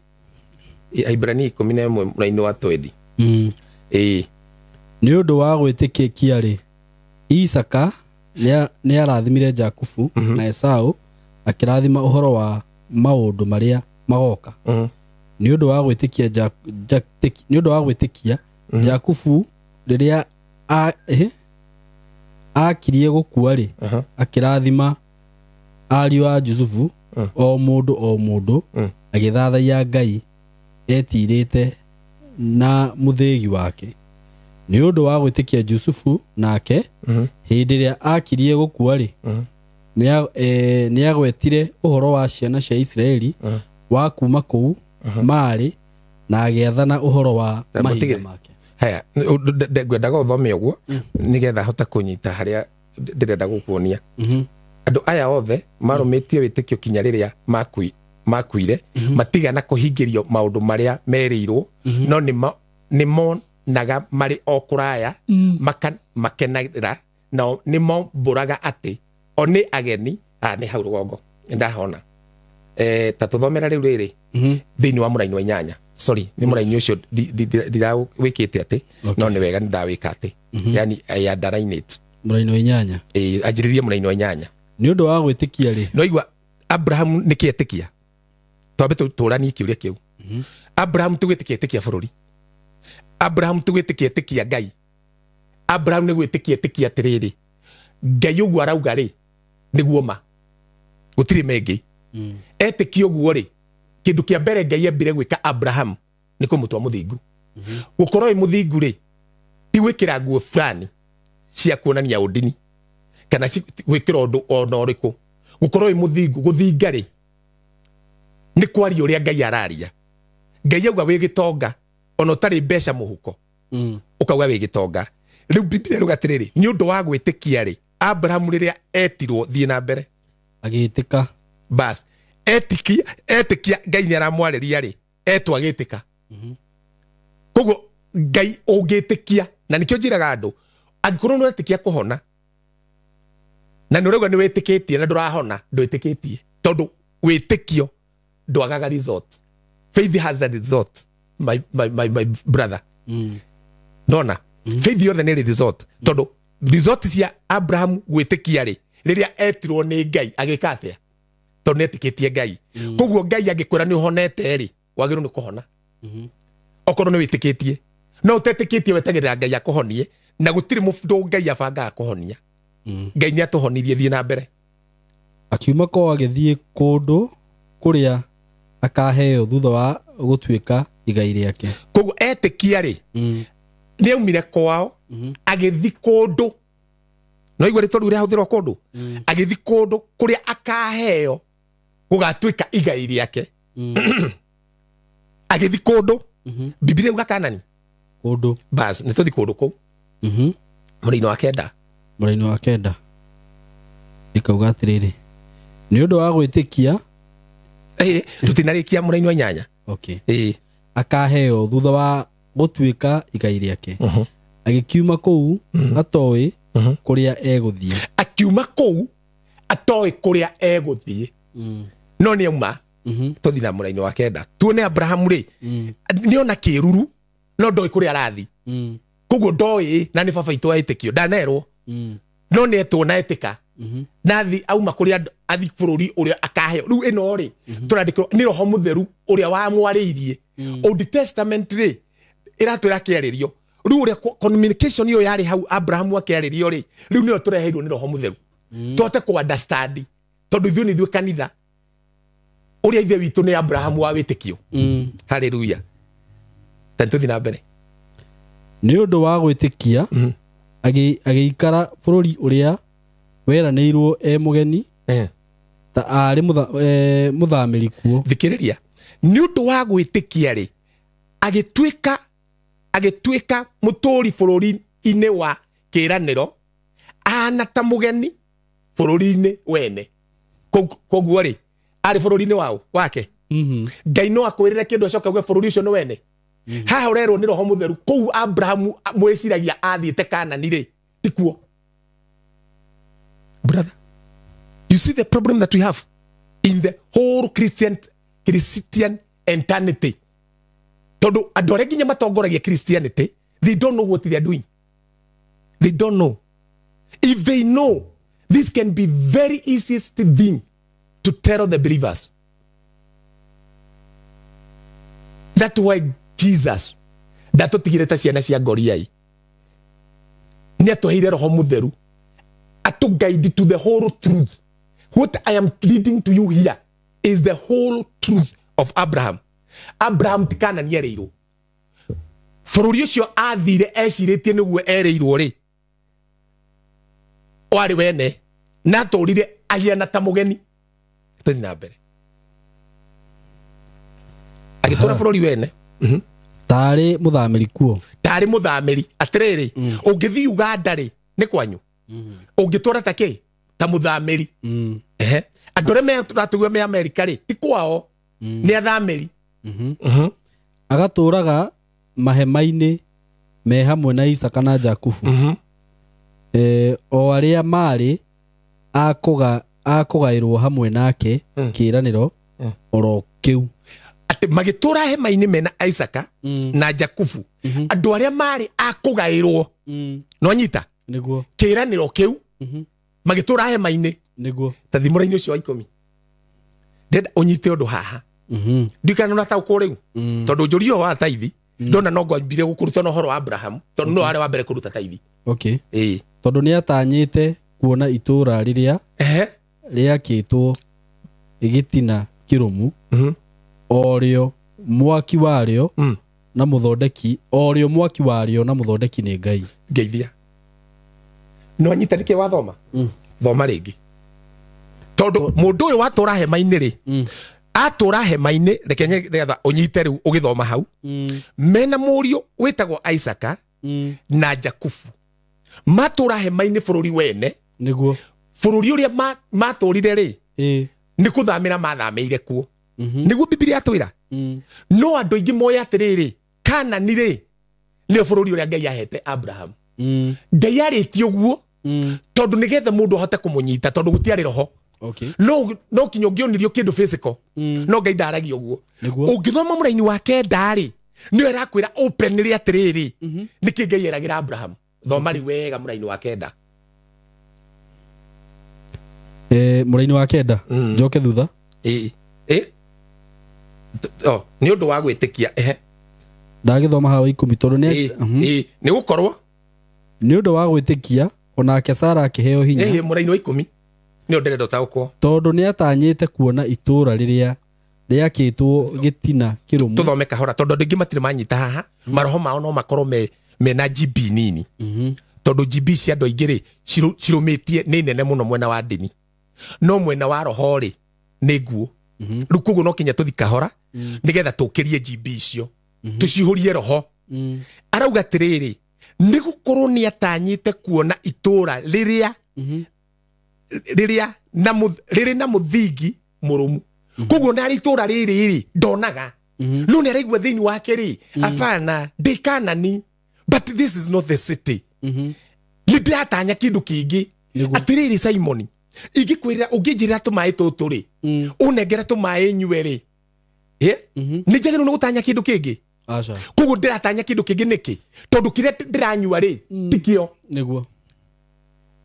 Ahibirania 11 mũraini wa 20. Ĩĩ. Nĩ ũndũ wa gwĩtĩkĩkia rĩ, Isaka nĩ arathimire Jakubu na Esau, akĩrathima ũhoro wa maũndũ marĩa magoka. Nĩ ũndũ wa gwĩtĩkia nĩ ũndũ wa gwĩtĩkia Jakubu rĩrĩa akirie gũkua rĩ, akĩrathima ariũ a Jusufu, o mũndũ o mũndũ, agĩthathaiya Ngai etirĩte na mũthĩgi wake. Nĩ ũndũ wa gwĩtĩkia Jusufu nake, hĩndĩ ĩrĩa akirie gũkua rĩ, nĩagwetire ũhoro wa ciana cia Isiraeli wa kuma kũu marĩ, na agĩathana ũhoro wa mahinda mũtige. make. Haya, ngwendaga ũthome ũguo nĩgetha hote kũnyita harĩa ndĩrenda gũkuonia. Andũ aya othe marũmĩtie wĩtĩkio kinya rĩrĩa makuire, matigana kũhingĩrio maũndũ marĩa merĩirwo, no nĩmonaga marĩ o kũraya, makenagĩra, nao nĩmombũraga atĩ o nĩ ageni. Nĩ hau rũgongo nĩndahona. Ta tũthomera rĩu rĩrĩ thĩinĩ wa mũraini wa 8. Sorry, nĩ mũraini ũcio ndirawĩkĩte atĩ, no nĩ wega nĩndawĩka atĩ, yani I underline it. Mũraini wa 8. Anjĩrĩrie mũraini wa 8. Nĩ ũndũ wa gwĩtĩkia rĩ, No igua Abraham nĩkĩ etĩkia, twambe tũranie kĩũria kĩu. Abraham ti gwĩtĩkia etĩkia bũrũri, Abraham ti gwĩtĩkia etĩkia Ngai, Abraham nĩ gwĩtĩkia etĩkia atĩrĩrĩ, Ngai ũguo arauga rĩ nĩguo ma, gũtirĩ mengĩ. Etĩkia ũguo rĩ, kĩndũ kĩa mbere Ngai ambire gwĩka Abraham nĩ kũmũtua mũthingu. Gũkorwo wĩ mũthingu rĩ, ti gwĩkĩra nguo fulani cia kuonania ũndini kana gwĩkĩra ũndũ ona ũrĩkũ. Gũkorwo wĩ mũthingu, gũthinga rĩ, nĩ kwaria ũrĩa Ngai araria. Ngai auga wĩ gĩtonga ona ũtarĩ mbeca mũhuko, ũkauga wĩ gĩtonga. Rĩu Biblia ĩruga atĩrĩrĩ, nĩ ũndũ wa gwĩtĩkia rĩ, Abrahamu rĩrĩa etirwo, thiĩ na mbere, agĩtĩka. Bas, etikia Ngai nĩ aramwarĩria rĩ, Etwo agĩtĩka. Koguo Ngai ũngĩtĩkia, na nĩkĩo njĩraga andũ, angĩkorwo nĩ ũretĩkia kũhona na nĩ ũrauga nĩ wĩtĩkĩtie na ndũrahona, ndwĩtĩkĩtie, tondũ wĩtĩkio ndwagaga result. Faith has a result, my brother. Nona faith yothe nĩ ĩrĩ result, tondũ result cia Abraham gwĩtĩkia rĩ, rĩrĩa etirwo nĩ Ngai agĩka atĩa? Tondũ nĩ etĩkĩtie Ngai. Koguo Ngai angĩkwĩra nĩ ũhonete rĩ, wagĩrĩirwo nĩ kũhona. Okorwo nĩ wĩtĩkĩtie. No ũtetĩkĩtie wetagĩrĩra Ngai akũhonie, na gũtirĩ mũndũ Ngai abangaga kũhonia. Ngai nĩ atũhonirie, thiĩ na mbere. Akiuma kwao agĩthiĩ kũndũ kũrĩa akaheo thutha wa gũtuĩka igai rĩake. Koguo etĩkia rĩ, nĩ aumire kwao agĩthiĩ kũndũ, no igua rĩtwa rĩu rĩahũthĩrwo kũndũ, agĩthiĩ kũndũ kũrĩa akaheo gũgatuĩka igai rĩake. Agĩthiĩ kũndũ, Bibilia yuga Kanani kũndũ, bas nĩ tũthiĩ kũndũ kũu. Mũraini wa 9. Mũraini wa 9 ĩkauga atĩrĩrĩ, nĩ ũndũ wa gwĩtĩkia tũtinarĩkia mũraini wa 8. Okay. Akaheo thutha wa gũtuĩka igai rĩake. Agĩkiuma kũu atoĩ kũrĩa egũthiĩ. Akiuma kũu atoĩ kũrĩa egũthiĩ. No nĩ auma. Tũthiĩ na mũraini wa 9. Tuone Abrahamu rĩ, nĩ ona kĩruru no ndoĩ kũrĩa arathiĩ. Koguo ndoĩ, na nĩ baba itũ etĩkio, ndanerwo. No nĩ etwo na etĩka. Na athi auma kũrĩa athi bũrũri ũrĩa akaheo. Rĩu ĩno rĩ, tũrandĩkĩrwo nĩ Roho Mũtheru ũrĩa wamwarĩirie. Old Testament rĩ, ĩratwĩra akĩarĩrio. Rĩu ũrĩa communication ĩyo yarĩ hau Abrahamu akĩarĩrio rĩ, rĩu nĩyo tũreheirwo nĩ Roho Mũtheru. Tũhote kũ understand, tondũ ithuĩ nĩ ithuĩ kanitha. Ũrĩa ithe witũ nĩ Abrahamu wa wĩtĩkio. Hallelujah. Ta nĩtũthiĩ na mbere. Nĩ ũndũ wa gwĩtĩkia agĩikara bũrũri ũrĩa weranĩirwo e mũgeni, ta arĩ mũthamĩri kuo. Thikĩrĩria. Nĩ ũndũ wa gwĩtĩkia rĩ, agĩtuĩka mũtũũri bũrũri-inĩ wa kĩĩranĩro, ahana ta mũgeni bũrũri-inĩ wene. Koguo rĩ, arĩ bũrũri-inĩ wao wake. Ngai no akwĩrĩre kĩndũ acoke auge bũrũri ũcio nĩ wene. Haha ũrerwo nĩ Roho Mũtheru kũu Abrahamu mwĩciragia athiĩte Kanani rĩ, ti kuo. Brother, you see the problem that we have in the whole Christian eternity. Tondũ andũ arĩa nginya matongoragia Christianity, they don't know what they are doing. They don't know. If they know, this can be very easiest thing to tell the believers. That's why Jesus ndatũtigire ta ciana cia ngoriai. Nĩ atũheire Roho Mũtheru atũguide to the whole truth. What I am leading to you here is the whole truth of Abraham. Abraham ti Kanani erĩirwo. Bũrũri ũcio athire ecirĩtie nĩguo erĩirwo rĩ, warĩ wene, na atũrire ahiana ta mũgeni. Tũthiĩ na mbere. Agĩtũra bũrũri wene. Tarĩ mũthamĩri kuo. Tarĩ mũthamĩri. Atĩrĩrĩ, ũngĩthiĩ Uganda rĩ, nĩ kwanyu. Ũngĩtũra ta kĩ? Ta mũthamĩri. Andũ arĩa tũratũigua me Amerika rĩ, ti kwao. Nĩ athamĩri. Agatũraga mahema-inĩ me hamwe na Isaka na Jakubu. O arĩa marĩ akũgaĩrwo hamwe nake kĩĩranĩro oro kĩu. Atĩ magĩtũra hema-inĩ mena Isaka na Jakubu. Andũ arĩa marĩ akũgaĩrwo. No nyita? Nĩguo. Kĩĩranĩro kĩu magĩtũra hema-inĩ. Nĩguo. Ta thimũra-inĩ ũcio wa 10. Ndĩrenda ũnyite ũndũ haha. Ndikana na taũkwo rĩu. Tondũ njũrio wa taithi, ndona no ngwambire gũkũruta na ũhoro wa Abraham, tondũ no arĩ wa mbere kũruta taithi. Tondũ nĩ atanyĩte kuona itũũra rĩrĩa rĩakĩtwo gĩtina kĩrũmu, o rĩo mwaki warĩo na mũthondeki, o rĩo mwaki warĩo na mũthondeki nĩ Ngai. Ngeithia. No anyita nĩkĩ wathoma? Thoma rĩngĩ. Tondũ mũndũ ũyũ watũra hema-inĩ rĩ, atũra hema-inĩ, reke ngetha ũnyite rĩu ũgĩthoma hau. Mena mũriũ wĩtagwo Isaka na Jakubu. Matũra hema-inĩ bũrũri wene. Nĩguo. Bũrũri ũrĩa matũrire rĩ, nĩ kũthamĩra mathamĩire kuo. Nĩguo Bibilia yatwĩra. No andũ aingĩ moĩ atĩrĩrĩ, Kanani rĩ nĩyo bũrũri ũrĩa Ngai ahete Abraham. Ngai arĩtie ũguo tondũ nĩgetha mũndũ ahote kũmũnyita, tondũ gũtiarĩ roho. No kinya ũngĩonirio kĩndũ physical, no Ngai ndaragia ũguo. Ũngĩthoma mũraini wa kenda rĩ, nĩyo ĩrakwĩra openly atĩrĩrĩ, nĩkĩ Ngai eragĩra Abraham. Thoma rĩ wega mũraini wa kenda. Mũraini wa kenda. Njoke thutha. Nĩ ũndũ wa gwĩtĩkia. Ndagĩthoma hawa 10 tondũ nĩ gũkorwo nĩ ũndũ wa gwĩtĩkia onake Sara akĩheo hinya. Mũraini wa 10 nĩ ndĩrenda ũtaũkwo. Tondũ nĩ atanyĩte kuona itũũra rĩrĩa rĩakĩtwo gĩtina kĩrũmu. Tũthome kahora tondũ andũ aingĩ matirĩ manyita haha. Maroho mao no makorwo mena GB nini. Tondũ GB cia andũ aingĩ rĩ cirũmĩtie nĩ nene mũno mwena wa ndini, no mwena wa roho rĩ nĩ nguo. Rĩu koguo no kinya tũthi kahora nĩgetha tũkĩrie GB icio, tũcihũrie roho. Arauga atĩrĩrĩ, nĩ gũkorwo nĩ atanyĩte kuona itũũra rĩrĩa rĩrĩa rĩrĩ na mũthingi mũrũmu. Koguo na itũũra rĩrĩ rĩ ndonaga, no nĩ araigua thĩinĩ wake rĩ, abana ndĩ Kanani, but this is not the city. Nĩ ndĩratanya kĩndũ kĩngĩ. Atĩrĩrĩ Simon, ingĩkwĩrĩra ũngĩnjĩrĩra tũmaĩ tũtũ rĩ, ũnengere tũmaĩ nyue rĩ, nĩ njagĩrĩirwo nĩ gũtanya kĩndũ kĩngĩ? Koguo ndĩratanya kĩndũ kĩngĩ nĩkĩ? Tondũ kĩrĩa ndĩranyua rĩ tikĩo. Nĩguo.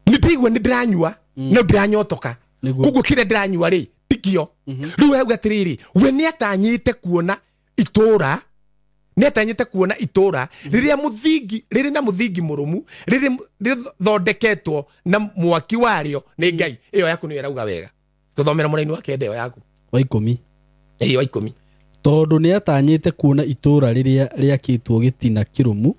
Nĩ ndĩraigua nĩ ndĩranyua no ndĩranyotoka. Koguo kĩrĩa ndĩranyua rĩ tikĩo. Rĩu arauga atĩrĩrĩ, we nĩ atanyĩte kuona itũũra, nĩ atanyĩte kuona itũũra rĩrĩa mũthingi, rĩrĩ na mũthingi mũrũmu, rĩrĩ rĩthondeketwo na mwaki warĩo nĩ Ngai. Ĩyo yaku nĩyo ĩrauga wega. Tũthomera mũraini wa kenda ĩyo yaku. Wa 10. Ĩyo wa 10. Tondũ nĩ atanyĩte kuona itũũra rĩrĩa rĩakĩtwo gĩtina kĩrũmu,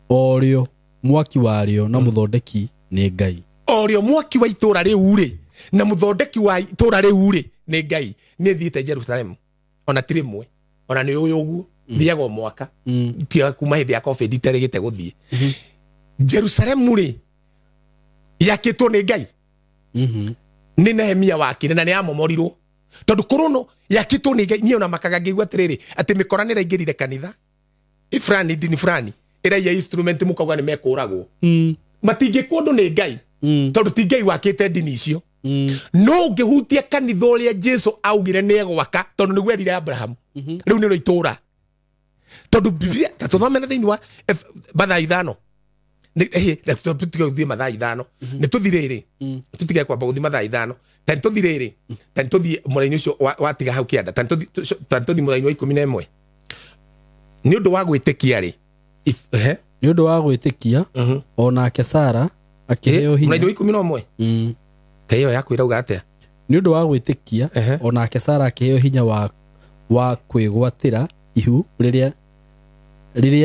o rĩo mwaki warĩo na mũthondeki nĩ Ngai. O rĩo mwaki wa itũũra rĩu rĩ na mũthondeki wa itũũra rĩu rĩ nĩ Ngai. Nĩ thiĩte Jerusalemu ona ti rĩmwe, ona nĩ ũyũ ũguo thiaga o mwaka tiga kuma hĩndĩ ya COVID iterĩgĩte gũthiĩ. Jerusalemu rĩ yakĩtwo nĩ Ngai. Nĩ Nehemia wakire na nĩ yamomorirwo tondũ korwo yakĩtwo nĩ Ngai. Niĩ ona makaga ngĩigua atĩrĩrĩ, atĩ mĩkora nĩ ĩraingĩrire kanitha ifrani ndini fulani ĩraiya instrument mũkauga nĩ mekũragwo. Matingĩkwo ũndũ nĩ Ngai tondũ ti Ngai wakĩte ndini icio. No ũngĩhutia kanitha ũrĩa Jesu augire nĩ egwaka, tondũ nĩguo erire Abraham, rĩu nĩrĩo itũũra. Tondũ Biblia ta tũthome na thĩinĩ wa Mathayo 5. Tũtige gũthiĩ Mathayo 5. Nĩ tũthi rĩrĩ. Tũtige kwamba gũthiĩ Mathayo 5. Ta nĩ tũthi rĩrĩ. Ta nĩ tũthiĩ mũraini ũcio watiga hau kĩanda. Ta nĩ tũthiĩ mũraini wa 11. Nĩ ũndũ wa gwĩtĩkia rĩ. Nĩ ũndũ wa gwĩtĩkia onake Sara akĩheo hinya. Mũraini wa 11. Ta ĩyo yaku ĩrauga atĩa? Nĩ ũndũ wa gwĩtĩkia onake Sara akĩheo hinya wa kwĩgwatĩra ihu rĩrĩa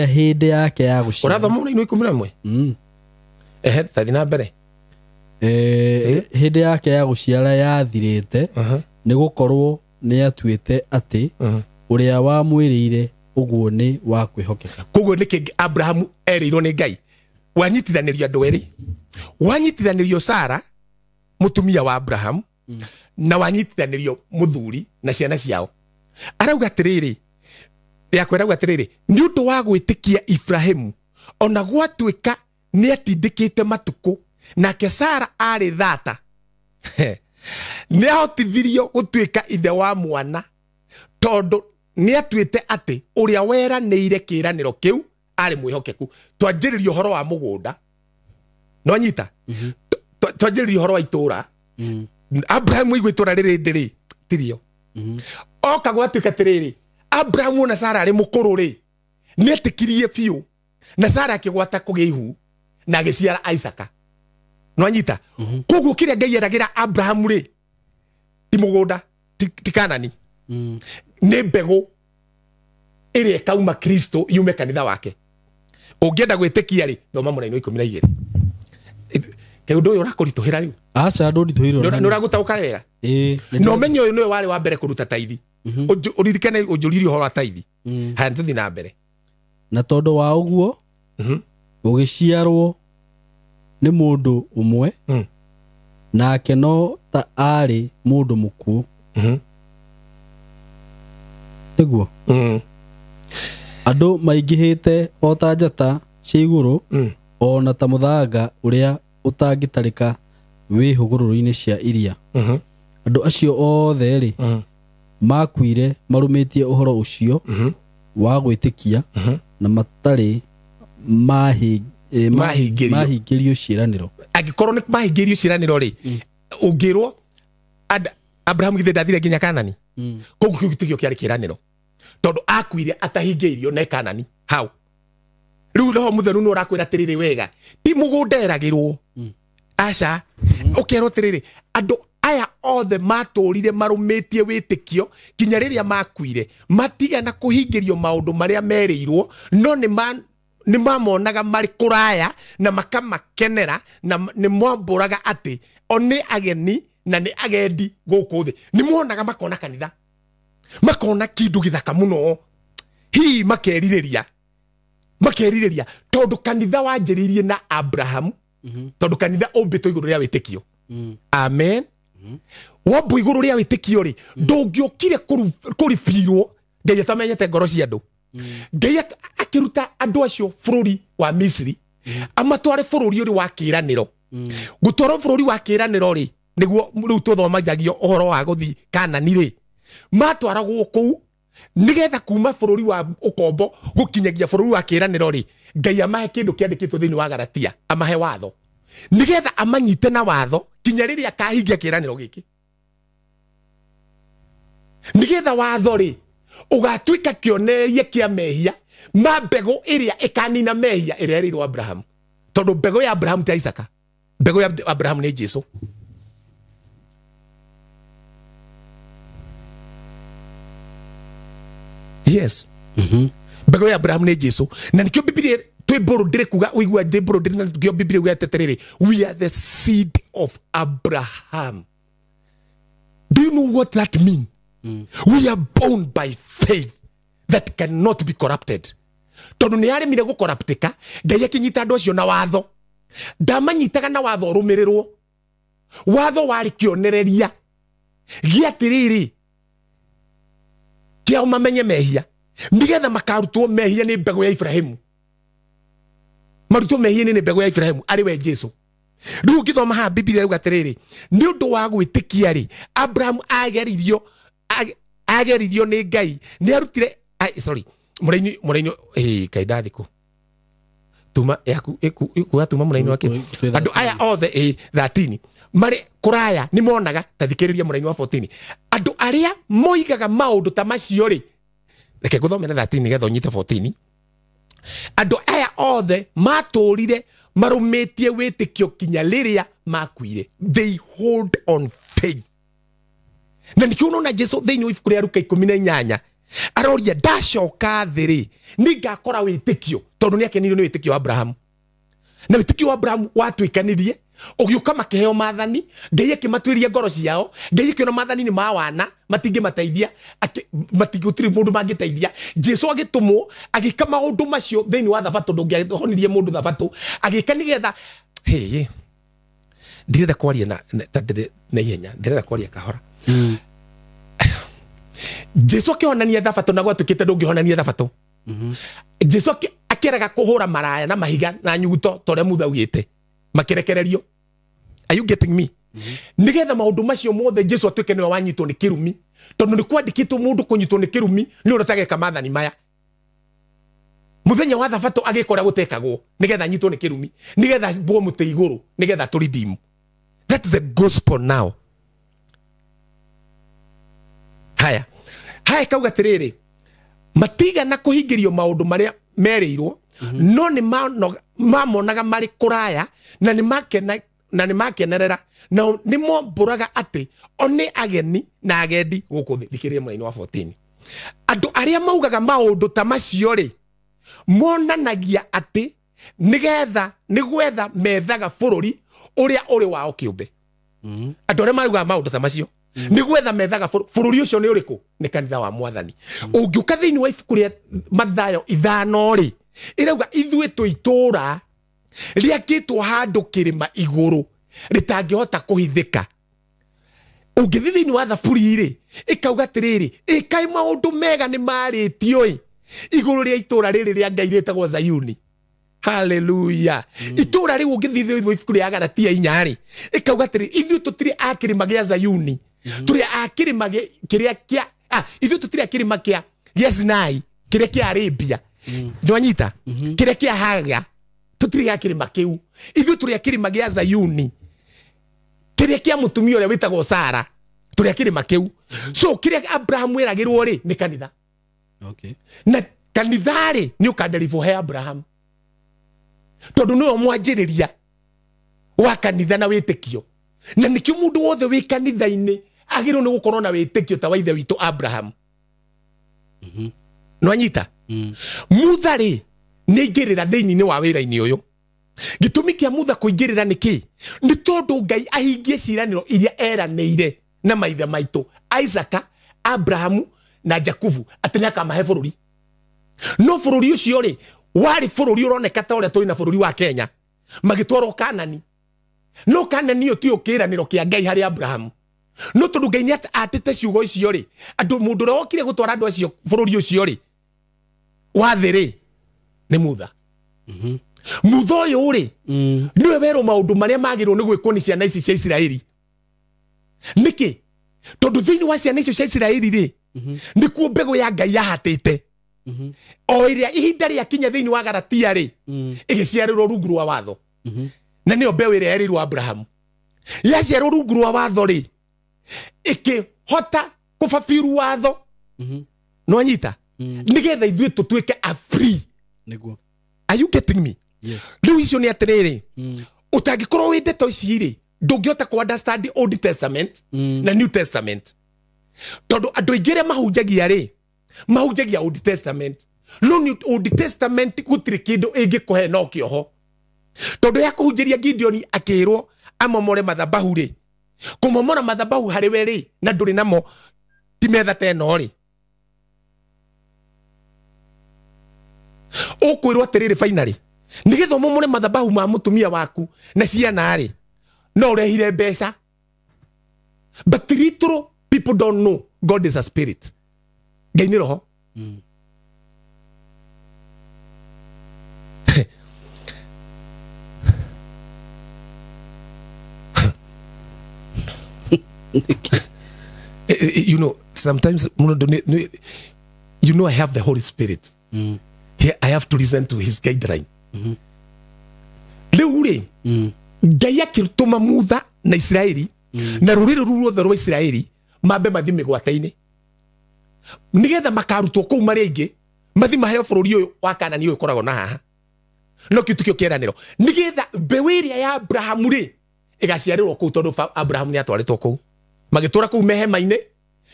hĩndĩ yake ya gũciara. Ũrathoma mũraini wa 11? Tathi na mbere. Hĩndĩ yake ya gũciara yathirĩte, nĩ gũkorwo nĩ atuĩte atĩ ũrĩa wamwĩrĩire ũguo nĩ wa kwĩhokeka. Koguo nĩkĩ Abrahamu erĩirwo nĩ Ngai? Wanyitithanĩrio andũ erĩ. Wanyitithanĩrio Sara mũtumia wa Abrahamu, na wanyitithanĩrio mũthuri na ciana ciao. Arauga atĩrĩrĩ, yakwa ĩrauga atĩrĩrĩ, nĩ ũndũ wa gwĩtĩkia Ibrahimu ona gwatuĩka nĩ atindĩkĩte matukũ, nake Sara arĩ thata, nĩ ahotithirio gũtuĩka ithe wa mwana, tondũ nĩ atuĩte atĩ ũrĩa weranĩire kĩĩranĩro kĩu arĩ mwĩhokeku. Twanjĩrĩria ũhoro wa mũgũnda, no nyita, twanjĩrĩria ũhoro wa itũũra. Abrahamu aigua itũũra rĩrĩ ndĩrĩ tirio. Oka gwatuĩka atĩrĩrĩ, Abrahamu ona Sara arĩ mũkũrũ rĩ, nĩ etĩkirie biũ, na Sara akĩgwata kũgĩa ihu na agĩciara Isaaka. No anyita. Koguo kĩrĩa Ngai eragĩra Abrahamu rĩ, ti mũgũnda, ti Kanani. Nĩ mbegũ ĩrĩa ĩkauma Kristo yume kanitha wake. Ũngĩenda gwĩtĩkia rĩ, thoma mũraini wa 12. Kaĩ ũndũ ũyũ ũrakũritũhĩra rĩu? Aca, ndũritũhĩirwo. Nĩ ũragũtaũka wega? Na ũmenye ũyũ nĩwe warĩ wa mbere kũruta taithi. Ũririkane ũnjũririe ũhoro wa taithi. Haya, nĩtũthiĩ na mbere. Na tondũ wa ũguo gũgĩciarwo nĩ mũndũ ũmwe, nake no ta arĩ mũndũ mũkuũ. Nĩguo. Andũ maingĩhĩte o ta njata cia igũrũ, o na ta mũthanga ũrĩa ũtangĩtarĩka wĩ hũgũrũrũ-inĩ cia iria. Andũ acio othe rĩ, makuire marũmĩtie ũhoro ũcio wa gwĩtĩkia na matarĩ mahingĩrio ciĩranĩro. Angĩkorwo nĩ mahingĩrio ciĩranĩro rĩ, ũngĩrwo Abrahamu githĩ ndathire nginya Kanani? Koguo kĩu gĩtigio kĩarĩ kĩĩranĩro, tondũ akuire atahingĩirio ne Kanani hau. Rĩu Roho Mũtheru nĩ ũrakwĩra atĩrĩrĩ, wega ti mũgũnda eragĩrwo, aca. Ũkerwo atĩrĩrĩ, andũ aya othe matũrire marũmĩtie wĩtĩkio kinya rĩrĩa makuire, matigana kũhingĩrio maũndũ marĩa merĩirwo, no nĩ mamonaga marĩ kũraya na makamakenera, na nĩ mwambũraga atĩ o nĩ ageni na nĩ agendi gũkũ thĩ. Nĩ monaga, makona kanitha, makona kĩndũ gĩthaka mũno, hihi makerirĩria tondũ kanitha wanjĩrĩirie na Abrahamu, tondũ kanitha ũmbĩtwo igũrũ rĩa wĩtĩkio. Amen. Wombwo igũrũ rĩa wĩtĩkio rĩ, ndũngĩokire kũribirwo Ngai atamenyete ngoro cia andũ. Ngai akĩruta andũ acio bũrũri wa Misiri, amatware bũrũri ũrĩ wa kĩĩranĩro. Gũtwarwo bũrũri wa kĩĩranĩro rĩ, nĩguo rĩu tũthomithagio ũhoro wa gũthiĩ Kanani rĩ, matwaragwo kũu nĩgetha kuma bũrũri wa ũkombo gũkinyagia bũrũri wa kĩĩranĩro rĩ, Ngai amahe kĩndũ kĩandĩkĩtwo thĩinĩ wa Galatia, amahe watho nĩgetha amanyite na watho kinya rĩrĩa akahingia kĩĩranĩro gĩkĩ, nĩgetha watho rĩ ũgatuĩka kĩonereria kĩa mehia ma mbegũ ĩrĩa ĩkanina mehia ĩrĩa ĩrĩirwo Abrahamu, tondũ mbegũ ya Abrahamu ti Isaka, mbegũ ya Abrahamu nĩ Jesu. Yes, mbegũ ya Abrahamu nĩ Jesu, na nĩkĩo Bibilia twĩ mbũrũ ndĩrĩ kuga ũigua ndĩ mbũrũ ndĩrĩ, na nĩkĩo Bibilia uga atĩrĩrĩ, we are the seed of Abraham. Do you know what that mean? We are bound by faith that cannot be corrupted. Tondũ nĩ aremire gũkoraptĩka, Ngai akĩnyita andũ acio na watho. Ndamanyitaga na watho ũrũmĩrĩrwo. Watho warĩ kĩonereria gĩa atĩrĩrĩ, kĩao mamenye mehia, nĩgetha makarutwo mehia nĩ mbegũ ya Ibrahimu, marutwo mehia nĩ mbegũ ya Ibrahimu arĩ we Jesu. Rĩu ũngĩthoma haha Bibilia rĩu atĩrĩrĩ, nĩ ũndũ wa gwĩtĩkia rĩ, Abrahamu ageririo nĩ Ngai, nĩ arutire, sorry, mũraini Ngai ndathikũ tuma yaku ikuga tuma mũraini wake. Andũ aya othe 13 marĩ kũraya nĩ monaga, ta thikĩrĩria mũraini wa 14, andũ arĩa moigaga maũndũ ta macio rĩ, reke ngũthomere 13 nĩgetha ũnyite 14. Andũ aya othe matũrire marũmĩtie wĩtĩkio kinya rĩrĩa makuire. They hold on faith. Na nĩkĩo ũrona Jesu thĩinĩ wa ibuku rĩa Luka 18 aroria, ndacoka thĩ rĩ, nĩngakora wĩtĩkio, tondũ nĩakenirio nĩ wĩtĩkio wa Abrahamu. Na wĩtĩkio wa Abrahamu watuĩkanirie ũgĩũka makĩheo maathani, Ngai akĩmatuĩria ngoro ciao, Ngai akĩona maathani nĩ ma wana, matingĩmateithia, gũtirĩ mũndũ mangĩteithia. Jesu agĩtũmwo agĩka maũndũ macio thĩinĩ wa thabatũ, ndũngĩahonirie mũndũ thabatũ, agĩka nĩgetha ndirenda kwaria na ihenya, ndirenda kwaria kahora. Jesu akĩhonania thabatũ na gwatuĩkĩte ndũngĩhonania thabatũ. Jesu akĩrega kũhũra maraya na mahiga na nyuguto ta ũrĩa Mutha augĩte, makirekererio. Are you getting me? Nigetha maũndũ macio mothe Jesu atuĩke nĩwe wanyitwo nĩ kĩrumi, tondũ nĩ kwandĩkĩtwo mũndũ kũnyitwo nĩ kĩrumi nĩ ũrĩa ũtageka maathani maya. Mũthenya wa thabatũ agĩka ũrĩa gũtekagwo nĩgetha anyitwo nĩ kĩrumi, nĩgetha mbwo mũtĩ igũrũ, nĩgetha tũridimu. That's the gospel now. Haya haya, kauga atĩrĩrĩ, matigana kũhingĩrio maũndũ marĩa merĩirwo, no nĩ mamonaga marĩ kũraya, na nĩ makenerera, na nĩ mombũraga atĩ o nĩ ageni na agendi gũkũ thĩ. Thikĩrĩria mũraini wa 14. Andũ arĩa maugaga maũndũ ta macio rĩ, monanagia atĩ nĩgetha nĩ gwetha methaga bũrũri ũrĩa ũrĩ wao kĩũmbe. Andũ arĩa maugaga maũndũ ta macio nĩ gwetha methaga bũrũri ũcio nĩ ũrĩkũ? Nĩ kanitha wa Mwathani. Ũngĩũka thĩinĩ wa ibuku rĩa Mathayo 5 rĩ, ĩrauga ithuĩ twĩ itũũra rĩakĩtwo handũ kĩrĩma igũrũ rĩtangĩhota kũhithĩka. Ũngĩthiĩ thĩinĩ wa thaburi rĩ, ĩkauga atĩrĩrĩ, ĩkai maũndũ mega nĩ marĩtio ĩ igũrũ rĩa itũra rĩrĩ rĩa Ngai rĩtagwo Zayuni. Hallelujah. Itũra rĩu ũngĩthiĩ thĩinĩ wa ibuku rĩa Galatia 4 rĩ, ĩkauga atĩrĩrĩ, ithuĩ tũtirĩ a kĩrĩma gĩa Zayuni, tũrĩ a kĩrĩma kĩrĩa kĩa ithuĩ tũtirĩ a kĩrĩma kĩa Sinai, kĩrĩa kĩa Arabia. Nĩwanyita? Kĩrĩa kĩa Haga, tũtirĩ a kĩrĩma kĩu. Ithuĩ tũrĩ a kĩrĩma gĩa Zayuni, kĩrĩa kĩa mũtumia ũrĩa wĩtagwo Sara, tũrĩ a kĩrĩma kĩu. So kĩrĩa Abraham eragĩrwo rĩ nĩ kanitha. Okay. Na kanitha rĩ nĩ ũkanderibwo he Abraham, tondũ nĩwe mwanjĩrĩria wa kanitha na wĩtĩkio. Na nĩkĩo mũndũ wothe wĩ kanitha-inĩ agĩrĩirwo nĩ gũkorwo na wĩtĩkio ta wa ithe witũ Abraham. Nĩwanyita? Mutha rĩ nĩ aingĩrĩra thĩinĩ wa wĩra-inĩ ũyũ. Gĩtũmi kĩa Mutha kũingĩrĩra nĩ kĩ? Nĩ tondũ Ngai ahingie ciĩranĩro iria eranĩire na maithe maitũ Isaka, Abrahamu na Jakubu atĩ nĩ akamahe bũrũri. No bũrũri ũcio rĩ warĩ bũrũri ũroneka ta ũrĩa tũrĩ na bũrũri wa Kenya, magĩtwarwo Kanani. No Kanani ĩyo tiyo kĩĩranĩro kĩa Ngai harĩ Abrahamu. No tondũ Ngai nĩ atĩte ciugo icio rĩ, andũ mũndũ ũrĩa wokire gũtwara andũ acio bũrũri ũcio rĩ wa thĩ rĩ nĩ Mutha. Mutha ũyũ rĩ nĩwe werwo maũndũ marĩa magĩrĩirwo nĩ gwĩkwo nĩ ciana ici cia Isiraeli. Nĩkĩ? Tondũ thĩinĩ wa ciana icio cia Isiraeli rĩ nĩkuo mbegũ ya Ngai yahatĩte. O ĩrĩa ihinda rĩakinya thĩinĩ wa Galatia rĩ ĩgĩciarĩrwo rungu rwa watho. Na nĩyo mbeũ ĩrĩa yerĩirwo Abrahamu. Yaciarwo rungu rwa watho rĩ ĩkĩhota kũbabiru watho. Nĩwanyita? Nĩgetha ithuĩ tũtuĩke a free. Nĩguo. Are you getting me? Yes. Rĩu icio nĩ atĩrĩrĩ, ũtangĩkorwo wĩ ndeto ici rĩ ndũngĩhota kũ understand Old Testament na New Testament. Tondũ andũ aingĩ arĩa mahunjagia rĩ mahunjagia Old Testament. No New Old Testament gũtirĩ kĩndũ ĩngĩkũhe no kĩoho. Tondũ ya kũhunjĩria Gideon akĩrwo amomore mathabahu rĩ, kũmomora mathabahu harĩ we rĩ na ndũrĩ namo ti metha ta ĩno rĩ, ũkwĩrwo atĩrĩrĩ finally nĩgetha ũmomore mathabahu ma mũtumia waku na ciana rĩ no ũrehire mbeca. But little people don't know God is a spirit. Ngai nĩ roho. You know, sometimes you know I have the Holy Spirit. Here I have to listen to his guideline. Rĩu rĩ Ngai akĩtũma Mutha na Isiraeli na rũrĩrĩ rũu ruothe rwa Isiraeli mambe mathi mĩgwate-inĩ nĩgetha makarutwo kũu marĩ aingĩ mathi maheo bũrũri ũyũ wa Kanani ũyũ ũkoragwo na haha. No kĩu tikĩo kĩĩranĩro, nĩgetha mbeũ ĩrĩa ya Abrahamu rĩ ĩgaciarĩrwo kũu, tondũ Abrahamu nĩ atwarĩtwo kũu, magĩtũra kũu mehema-inĩ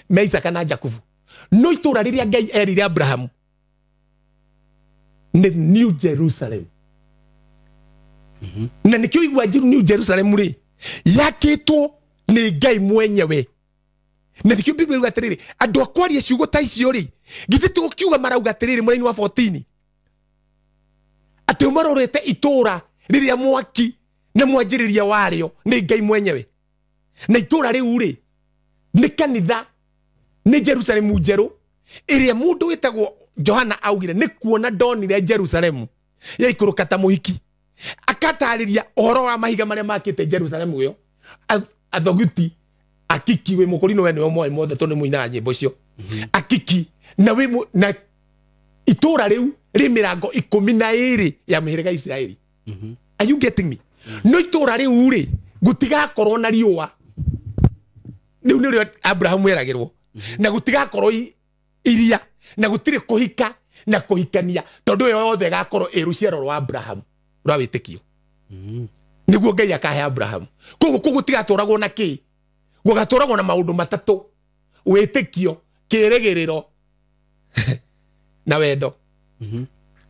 me Isaka na Jakubu. No itũra rĩrĩa Ngai erire Abrahamu nĩ New Jerusalem. Na nĩkĩo igua New Jerusalem rĩ yakĩtwo nĩ Ngai mwenyewe. Na nĩkĩo Biblia yuga atĩrĩrĩ, andũ a kwaria ciugo ta icio rĩ, githĩ ti gũkiuga marauga atĩrĩrĩ mũraini wa 14 atĩ marorete itũra rĩrĩa mwaki na mwanjĩrĩria warĩo nĩ Ngai mwenyewe. Na itũra rĩu rĩ nĩ kanitha, nĩ Jerusalemu njerũ ĩrĩa mũndũ wĩtagwo Johana augire nĩ kuona ndonire Jerusalemu yaikũrũka ta mũhiki. Akatarĩria ũhoro wa mahiga marĩa makĩte Jerusalemu ĩyo. Athoguti akiki wĩ mũkũrinũ we nĩwe moĩ mothe tondũ nĩ mũinaga nyĩmbo icio. Akiki na wĩ na itũra rĩu rĩ mĩrango 12 ya mĩhĩrĩga Isiraeli. Are you getting me? No itũra rĩu rĩ gũtigakorwo na riũa. Rĩu nĩrĩo Abrahamu eragĩrwo. Na gũtigakorwo iria na gũtirĩ kũhika na kũhikania, tondũ ĩyo yothe ĩgakorwo ĩ rũciaro rwa Abrahamu rwa wĩtĩkio. Nĩguo Ngai akahe Abrahamu. Koguo kũu gũtigatũragwo na kĩ? Gũgatũragwo na maũndũ matatũ: wĩtĩkio, kĩĩrĩgĩrĩro na wendo.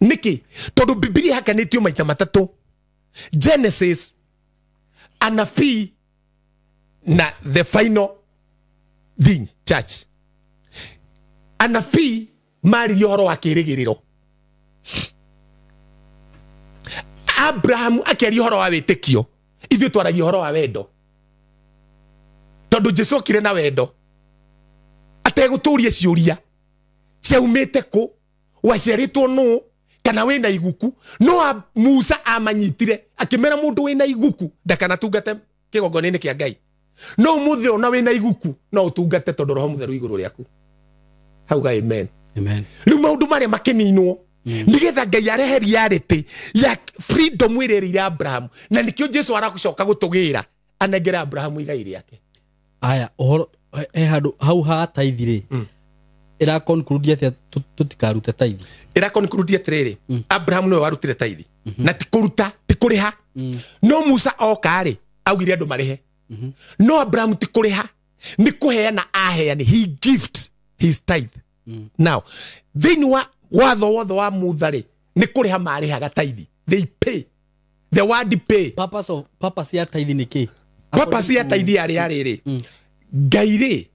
Nĩkĩ? Tondũ Bibilia ĩhakanĩtio maita matatũ: Genesis, anabii na the final thing, church. Anabii maririe ũhoro wa kĩĩrĩgĩrĩro, Abrahamu akĩaria ũhoro wa wĩtĩkio, ithuĩ twaragia ũhoro wa wendo. Tondũ Jesu okire na wendo ategũtũria ciũria ciaumĩte kũ, waciarĩtwo nũ, kana wĩna iguku. No Musa amanyitire akĩmera mũndũ wĩna iguku ndakanatungate kĩgongona-inĩ kĩa Ngai. No ũmũthĩ ona wĩna iguku no ũtungate tondũ Roho Mũtheru igũrũ rĩaku. Hauga amen. Amen. Rĩu maũndũ marĩa makĩninwo nĩgetha Ngai arehe reality ya freedom ĩrĩa ĩrĩire Abraham, na nĩkĩo Jesu aracoka gũtũgĩra anengere Abraham igai rĩake. Aya, ũhoro he handũ hau ha taithi rĩ, ĩra conclude atĩa tũtikarute taithi? Ĩra conclude atĩrĩrĩ, Abraham nĩwe warutire taithi na ti kũruta, ti kũrĩha. No Musa oka rĩ, augire andũ marĩhe. No Abraham ti kũrĩha, nĩ kũheana aheane. He gift his tithe. Now thĩinĩ wa watho wothe wa Mutha rĩ, nĩ kũrĩha marĩhaga taithi. They pay. The word pay. Purpose ya taithi nĩ kĩ? Purpose ya taithi yarĩ ya rĩrĩ, Ngai rĩ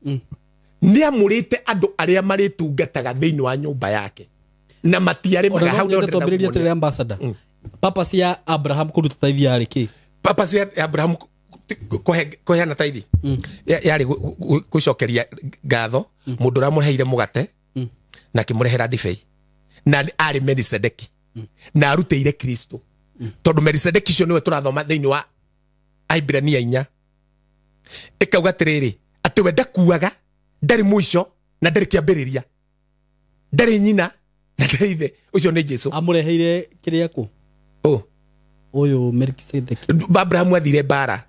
nĩ amũrĩte andũ arĩa marĩtungataga thĩinĩ wa nyũmba yake na matiarĩmaga. Hau nĩho ndĩrenda twambĩrĩrie kuonia. Atĩrĩrĩ ambassador, purpose ya Abraham kũruta taithi yarĩ kĩ? Purpose ya Abraham kũheana taithi yarĩ gũcokeria ngatho mũndũ ũrĩa amũreheire mũgate na akĩmũrehera ndibei, na arĩ Melisedeki na arutĩire Kristo, tondũ Melisedeki ũcio nĩwe tũrathoma thĩinĩ wa Aibrania 4 ĩkauga atĩrĩrĩ, atĩ we ndakuaga, ndarĩ mũico na ndarĩ kĩambĩrĩria, ndarĩ nyina na ndarĩ ithe. Ũcio nĩ Jesu. Amũreheire kĩrĩa kũ? Oh. Ũyũ Melkisedeki. Abrahamu athire mbara,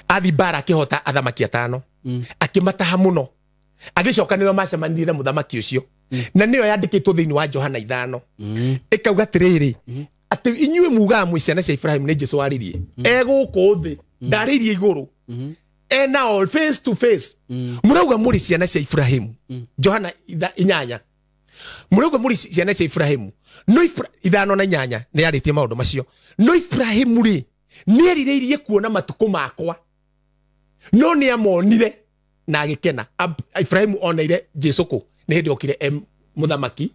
athi mbara akĩhota athamaki atano, akĩmataha mũno, agĩcoka nĩo macemanirie na mũthamaki ũcio, na nĩyo yandĩkĩtwo thĩinĩ wa Johana 5 ĩkauga atĩrĩrĩ, atĩ inyuĩ mugaga mwĩ ciana cia Ibrahim, nĩ Jesu waririe e gũkũ thĩ, ndarĩirie igũrũ, ena all face to face. Mũrauga mũrĩ ciana cia Ibrahim, Johana 8, mũrauga mũrĩ ciana cia Ibrahim, no 5 na 8 nĩ yarĩtie maũndũ macio. No Ibrahim rĩ, nĩ erirĩirie kuona matukũ makwa, no nĩ amonire na agĩkena. Ibrahim oneire Jesu kũ? Nĩ hĩndĩ okire mũthamaki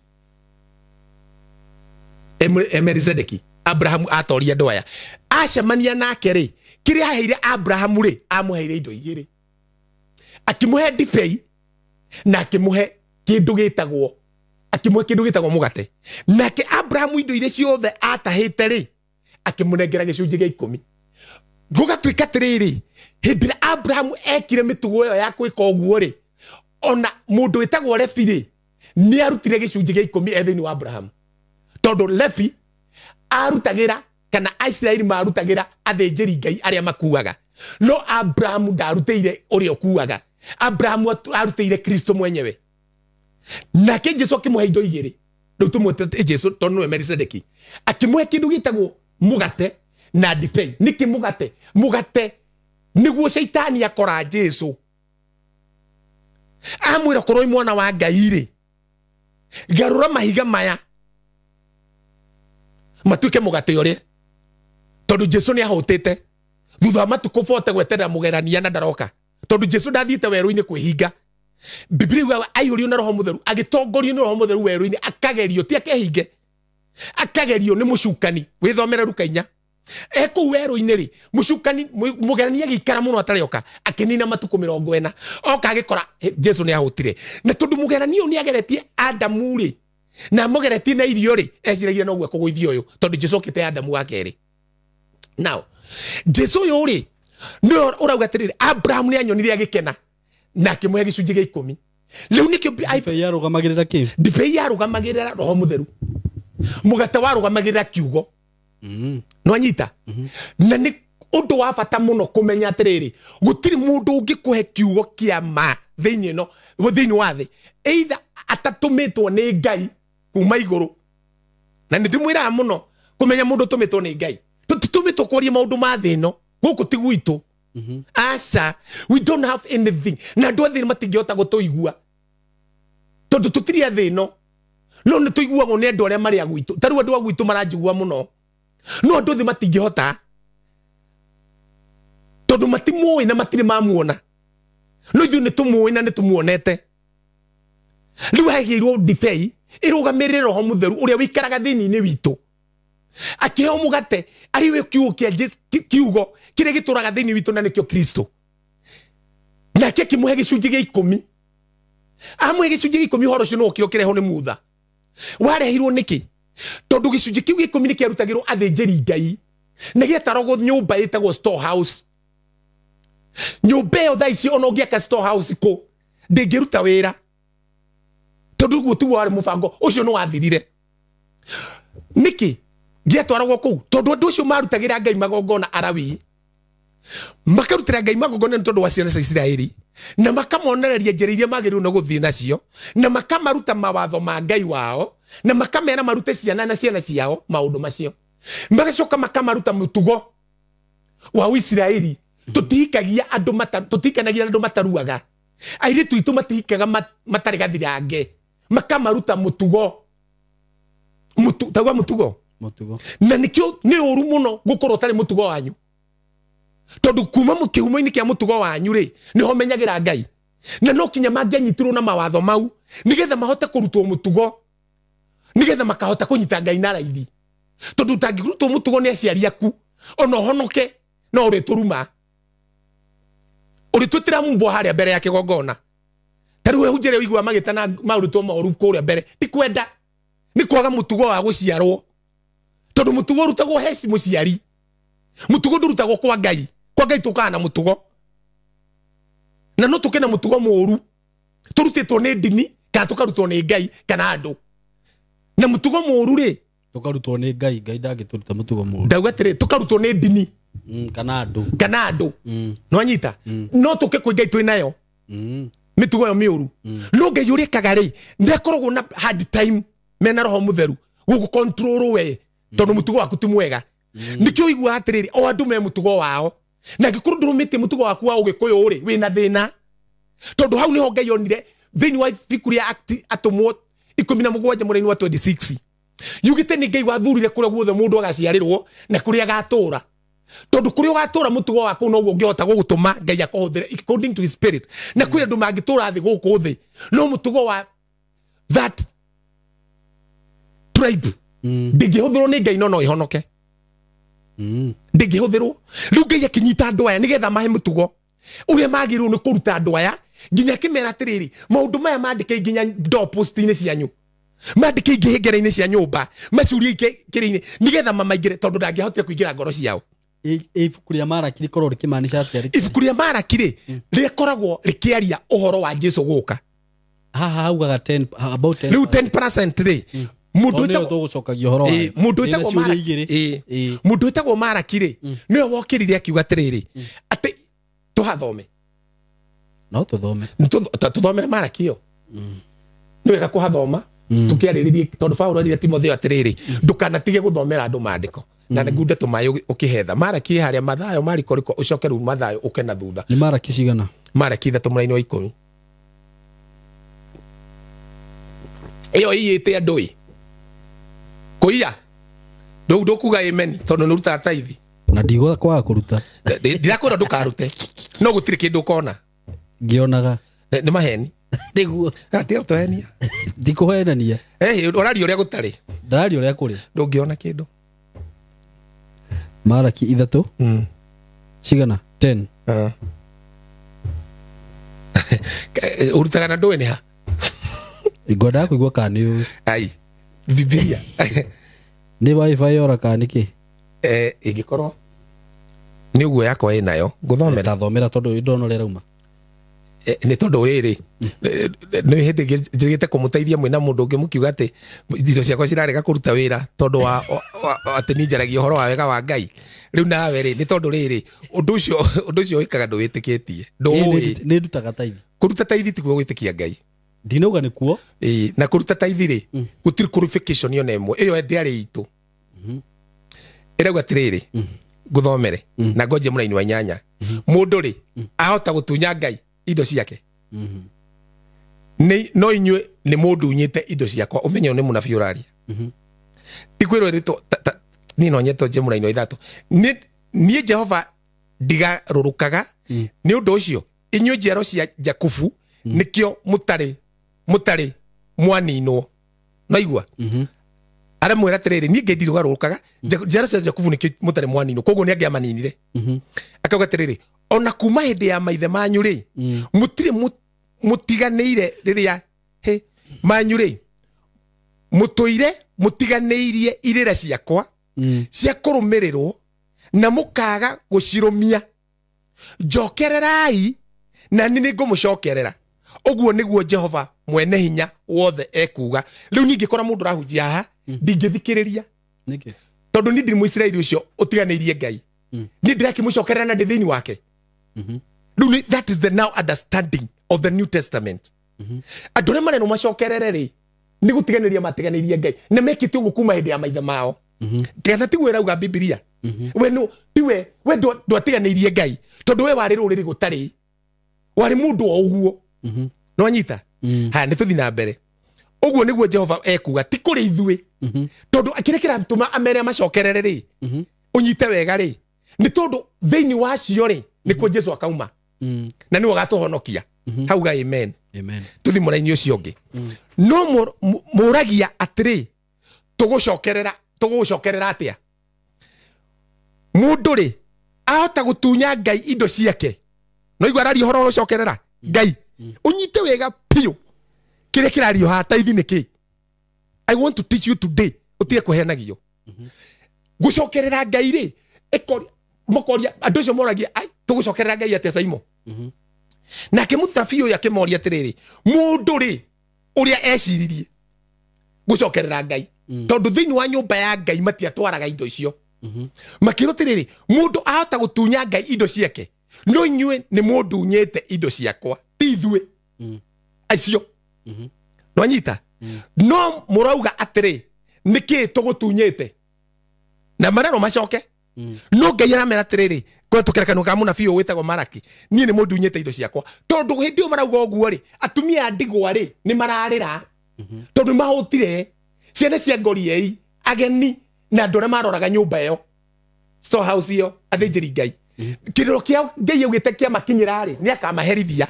Melchizedeki. Abrahamu atoria andũ aya, acemania nake rĩ, kĩrĩa aheire Abrahamu rĩ, amũheire indo igĩrĩ, akĩmũhe ndibei na akĩmũhe kĩndũ gĩtagwo, akĩmũhe kĩndũ gĩtagwo mũgate. Nake Abrahamu indo iria ciothe atahĩte rĩ, akĩmũnengera gĩcunjĩ gĩa 10. Gũgatuĩka atĩrĩrĩ, hĩndĩ ĩrĩa Abrahamu ekire mĩtugo ĩyo ya gwĩka ũguo rĩ, ona mũndũ wĩtagwo Levi rĩ, nĩ arutire gĩcunjĩ gĩa 10 e thĩinĩ wa Abrahamu, tondũ Levi arutagĩra, kana Aisiraeli marutagĩra athĩnjĩri Ngai arĩa makuaga, no Abrahamu ndarutĩire ũrĩa ũkuaga. Abrahamu arutĩire Kristo mwenyewe. Nake Jesu akĩmũhe indo igĩrĩ. Rĩu tũmwĩte Jesu tondũ nĩwe Melchizedeki. Akĩmũhe kĩndũ gĩtagwo mũgate na ndibei. Nĩkĩ mũgate? Mũgate nĩguo Shaitani akora Jesu, amwĩra korwo wĩ mwana wa Ngai rĩ, garũra mahiga maya matuĩke mũgate ũrĩa, tondũ Jesu nĩ ahũtĩte thutha wa matukũ 40 gweterera mũgerania na ndaroka, tondũ Jesu ndathiĩte werũ-inĩ kwĩhinga. Biblia yugaga aiyũrio na Roho Mũtheru, agĩtongorio nĩ Roho Mũtheru werũ-inĩ, akagerio, ti akehinge, akagerio nĩ mũcukani. Wĩthomere Luka 4. E kũu werũ-inĩ rĩ, mũcukani mũgerania agĩikara mũno atarĩ oka, akĩnina matukũ 40, oka agĩkora Jesu nĩ ahũtire. Na tondũ mũgerania ũyũ nĩ ageretie Adamu rĩ, na amũgeretie na irio rĩ, eciragia noguo ekũgũithia ũyũ, tondũ Jesu okĩte Adamu wa kerĩ. Now Jesu ũyũ rĩ, nĩwe ũrauga atĩrĩrĩ, Abraham nĩ anyonire agĩkena na akĩmũhe gĩcunjĩ gĩa 10. Rĩu nĩkĩo Ndibei yarũgamagĩrĩra kĩ? Ndibei yarũgamagĩrĩra Roho Mũtheru, mũgate warũgamagĩrĩra kiugo. Nwanyita? Na nĩ ũndũ wa bata mũno kũmenya atĩrĩrĩ, gũtirĩ mũndũ ũngĩkũhe kiugo kĩa ma thĩinĩ ĩno, thĩinĩ wa thĩ, either atatũmĩtwo nĩ Ngai kuma igũrũ. Na nĩ ndĩmwĩraga mũno kũmenya mũndũ ũtũmĩtwo nĩ Ngai. Tũtũmĩtwo kwaria maũndũ ma thĩ ĩno, gũkũ ti gwitũ. Aca, we don't have anything. Na andũ a thĩ matingĩhota gũtũigua tondũ tũtirĩ a thĩ ĩno, no nĩ tũiguagwo nĩ andũ arĩa marĩ a gwitũ. Ta rĩu andũ a gwitũ maranjigua mũno, no andũ thĩ matingĩhota tondũ matimũĩ na matirĩ mamuona, no ithuĩ nĩ tũmũĩ na nĩ tũmuonete. Rĩu hagĩirwo ndibei ĩrũgamĩrĩre Roho Mũtheru ũrĩa wĩikaraga thĩinĩ-inĩ witũ, akĩheo mũgate arĩ we kiugo kĩa Jesu, kiugo kĩrĩa gĩtũraga thĩinĩ witũ, na nĩkĩo Kristo. Nake akĩmũhe gĩcunjĩ gĩa 10. Amũhe gĩcunjĩ gĩa 10 ũhoro ũcio nĩ wokire ũkĩrehwo nĩ Mutha. Warehirwo nĩkĩ? Tondũ gĩcunjĩ kĩu gĩa 10 nĩ kĩarutagĩrwo athĩnjĩri Ngai. Na gĩataragwo nyũmba ĩtagwo storehouse. Nyũmba ĩyo thaa ici ona ũngĩaka storehouse kũ ndĩngĩruta wĩra. Tondũ guo tiguo warĩ mũbango ũcio nĩ wathirire. Nĩkĩ gĩatwaragwo kũu? Tondũ andũ acio marutagĩra Ngai magongona Alawi. Makarutĩra Ngai magongona nĩ tondũ wa ciana cia Isiraeli. Na makamonereria njĩra iria magĩrĩirwo nĩ gũthiĩ nacio. Na makamaruta mawatho ma Ngai wao. Na makamera marute ciana na ciana ciao maũndũ macio. Magacoka makamaruta mũtugo wa Ũisiraeli. Tũtihikagia andũ tũtihikanagia andũ mataruaga. Airĩtu aitũ matihikaga matarĩ gathirange. Makamaruta mũtugo. Tauga mũtugo. Mũtugo. Na nĩkĩo nĩ ũru mũno gũkorwo ũtarĩ mũtugo wanyu. Tondũ kuma kĩhumo-inĩ kĩa mũtugo wanyu rĩ, nĩho menyagĩra Ngai. Na no kinya mangĩanyitirwo na mawatho mau, nĩgetha mahote kũrutwo mũtugo, nĩgetha makahota kũnyita Ngai na raithi. Tondũ ũtangĩrutwo mũtugo nĩ aciari aku, ona ũhonoke no ũrĩtũruma. Ũrĩtwĩtĩra mbwa harĩa mbere ya kĩgongona. Ta rĩu ehunjĩre ũiguaga magĩtana maũrutwo moru kũrĩa mbere. Ti kwenda, nĩ kwaga mũtugo wa gũciarwo. Tondũ mũtugo ũrutagwo he mũciari. Mũtugo ndũrutagwo kwa Ngai. Kwa Ngai tũkaga na mũtugo. Na no tũke na mũtugo mũru. Tũrutĩtwo nĩ ndini, kana tũkarutwo nĩ Ngai, kana andũ. Na mũtugo mũru rĩ, tũkarutwo nĩ Ngai, Ngai ndangĩtũruta mũtugo mũru. Ndauga atĩrĩ, tũkarutwo nĩ ndini. Kana andũ. Kana andũ. Nĩwanyita? No tũke kwĩ Ngai twĩ nayo. Mĩtugo ĩyo mĩũru. No Ngai ũrĩa ekaga rĩ, nĩ akoragwo na hard time mena roho mũtheru gũgũ control we, tondũ mũtugo waku ti mwega. Nĩkĩo ũiguaga atĩrĩrĩ, o andũ me mũtugo wao. Na angĩkorwo ndũrũmĩtie mũtugo waku wa ũgĩkũyũ rĩ, wĩna thĩna. Tondũ hau nĩho Ngai onire thĩinĩ wa ibuku rĩa Act atũmwo 17 mũraini wa 26. Yugĩte nĩ Ngai wathurire kũrĩa guothe mũndũ agaciarĩrwo na kũrĩa agatũra. Tondũ kũrĩa ũgatũra mũtugo waku noguo ũngĩhota gũgũtũma Ngai akũhũthĩre according to his spirit. Na kwĩ andũ mangĩtũra thĩ gũkũ thĩ, no mũtugo wa that tribe ndĩngĩhũthĩrwo nĩ Ngai no no ĩhonoke. Ndĩngĩhũthĩrwo. Rĩu Ngai akĩnyita andũ aya nĩgetha mahe mũtugo ũrĩa magĩrĩirwo nĩ kũruta andũ aya, nginya akĩmera atĩrĩrĩ, maũndũ maya mandĩke nginya doorpost-inĩ cianyu, mandĩke ingĩhĩngĩra-inĩ cia nyũmba, macurie kĩrĩ-inĩ nĩgetha mamaingĩre, tondũ ndangĩahotire kũingĩra ngoro ciao. Ibuku rĩa Maraki rĩkorwo rĩkĩmaanisha atĩa rĩkĩaria? Ibuku rĩa Maraki rĩ, rĩkoragwo rĩkĩaria ũhoro wa Jesu gũka. Haha haugaga 10, about ten Rĩu 10% rĩ, mũndũ Tondũ nĩyo wĩtagwo tũgũcokagia ũhoro wayo. Mũndũ Ndĩna wĩtagwo ciũria Maraki. igĩrĩ. Mũndũ wĩtagwo Maraki rĩ, nĩwe wokĩrire akiuga atĩrĩrĩ, atĩ tũhathome. No tũthome. Tũthomere Maraki ĩyo. Nĩ wega kũhathoma, tũkĩarĩrĩrie, tondũ Paũlũ erire Timotheo atĩrĩrĩ, ndũkanatige gũthomera andũ maandĩko. Na nĩ ngunde tũmaĩ ũkĩhetha. Maraki ĩ harĩa Mathayo, Mariko rĩko, ũcoke rĩu Mathayo ũke na thutha. Nĩ Maraki cigana? Maraki 3 mũraini wa 10. Ĩyo ĩiyĩte andũ ĩ. Kũiya. Rĩu ndũkuga amen tondũ nĩ ũrutaga taithi. Na ndigũkwaga kũruta. Ndirakwĩra ndũkarute. No gũtirĩ kĩndũ ũkona. Ngĩonaga. Nĩ maheni. Nĩguo. Tiga gũtũhenia. Ndikũhenania. Ũraria ũrĩa gũtarĩ. Ndararia ũrĩa kũrĩ. Ndũngĩona kĩndũ. Maraki 3. Cigana? 10. Ũrutaga na ndũĩ nĩ ha? Ngwendaga kũigua kana nĩ ũĩ. Ai, Bibilia. Nĩ wifi yora kana nĩkĩ? Ĩngĩkorwo nĩ ũguo yakwa ĩnayo, ngũthomera. Ta thomera tondũ ndona ũrĩa ĩrauma. Nĩ tondũ rĩrĩ, nĩ hĩndĩ ĩngĩ njĩrĩgĩte kũmũteithia mwĩna mũndũ ũngĩ mũkiuga atĩ indo ciakwa cirarega kũruta wĩra tondũ wa atĩ niĩ njaragia ũhoro wa wega wa Ngai. Rĩu nawe rĩ, nĩ tondũ rĩrĩ, ũndũ ũcio wĩkaga ndũwĩtĩkĩtie. Ndũũĩ. Nĩ ndutaga taithi. Kũruta taithi tikuo gwĩtĩkia Ngai. Ndinauga nĩ kuo. Na kũruta taithi rĩ, gũtirĩ qualification ona ĩmwe. Ĩyo ndĩarĩ itũ. Ĩrauga atĩrĩrĩ, ngũthomere, na ngonjie mũraini wa 8. Mũndũ rĩ, ahota gũtunya Ngai indo ciake. Nĩ, no inyuĩ nĩ mũndũ unyĩte indo ciakwa, ũmenye nĩ mũnabii ũraria. Ti kwĩrwo ĩrĩtwo, ta, ta, niĩ no nyetwo nje mũraini wa 3. Niĩ Jehova ndigarũrũkaga, nĩ ũndũ ũcio inyuĩ njiaro cia Jakubu, nĩkĩo mũtarĩ mwaninwo. Naigua? Aramwĩra atĩrĩrĩ, niĩ Ngai ndirũgarũrũkaga, njiaro cia Jakubu nĩkĩo mũtarĩ mwaninwo, koguo nĩ angĩamaninire. Akauga atĩrĩrĩ, ona kuma hĩndĩ ya maithe manyu rĩ, mũtirĩ mũtiganĩire rĩrĩa he manyu rĩ, mũtũire mũtiganĩirie irĩra ciakwa cia kũrũmĩrĩrwo na mũkaga gũcirũmia. Njokererai na niĩ nĩngũmũcokerera. Ũguo nĩguo Jehova mwene hinya wothe ekuga. Rĩu niĩ ingĩkora mũndũ ũrahunjia haha, ndingĩthikĩrĩria. Nĩkĩ? Tondũ niĩ ndirĩ Mũisiraeli ũcio ũtiganĩirie Ngai. Niĩ ndĩrakĩmũcokerera na ndĩ thĩinĩ wake. Rĩu that is the now understanding of the New Testament. Andũ arĩa marerwo macokerere rĩ, nĩ gũtiganĩria matiganĩirie Ngai na mekĩte ũguo kuma hĩndĩ ya maithe mao. Kana tiguo ĩrauga Bibilia. We no tiwe, we ndwatiganĩirie Ngai tondũ we warĩ rũrĩrĩ gũtarĩ, warĩ mũndũ o ũguo. No anyita? Haya, nĩ tũthiĩ na mbere. Ũguo nĩguo Jehova ekuga, ti kũrĩ ithuĩ. Tondũ kĩrĩa kĩratũma amere macokerere rĩ, ũnyite wega rĩ, nĩ tondũ thĩinĩ wacio rĩ, nĩkuo Jesu akauma. Na nĩwe ũgatũhonokia. Hau ga amen. Amen. Tũthiĩ mũraini ũcio ũngĩ. No mũragia atĩrĩ, tũgũcokerera atĩa? Mũndũ rĩ, ahota gũtunya Ngai indo ciake. No igua araria ũhoro wa gũcokerera Ngai. Ũnyite wega piũ kĩrĩa kĩrario haha taithi nĩ kĩ? I want to teach you today. Ũtige kũhenagio. Gũcokerera Ngai rĩ, mũkoria andũ acio moragia, ai tũgũcokerera Ngai atĩa Saimo? Nake mũthabii ũyũ akĩmoria atĩrĩrĩ, mũndũ rĩ ũrĩa eciririe gũcokerera Ngai, tondũ thĩinĩ wa nyũmba ya Ngai matiatwaraga indo icio. Makĩrwo atĩrĩrĩ, mũndũ ahota gũtunya Ngai indo ciake, no inyuĩ nĩ mũndunyĩte indo ciakwa, ti ithuĩ acio. No anyita? No mũrauga atĩrĩ, nĩkĩĩ tũgũtunyĩte? Na marerwo macoke. No Ngai aramera atĩrĩrĩ, kũhetũkĩra kanua ka mũnabii ũyũ wĩtagwo Maraki, niĩ nĩ mũndunyĩte indo ciakwa. Tondũ hĩndĩ ĩyo marauga ũguo rĩ, atumia a ndigwa rĩ, nĩ mararĩra. Tondũ nĩ mahũtire ciana cia ngoriei, ageni na andũ arĩa maroraga nyũmba ĩyo, storehouse ĩyo, athĩnjĩri Ngai. Kĩrĩro kĩao Ngai augĩte kĩamakinyĩra rĩ, nĩ akamaherithia.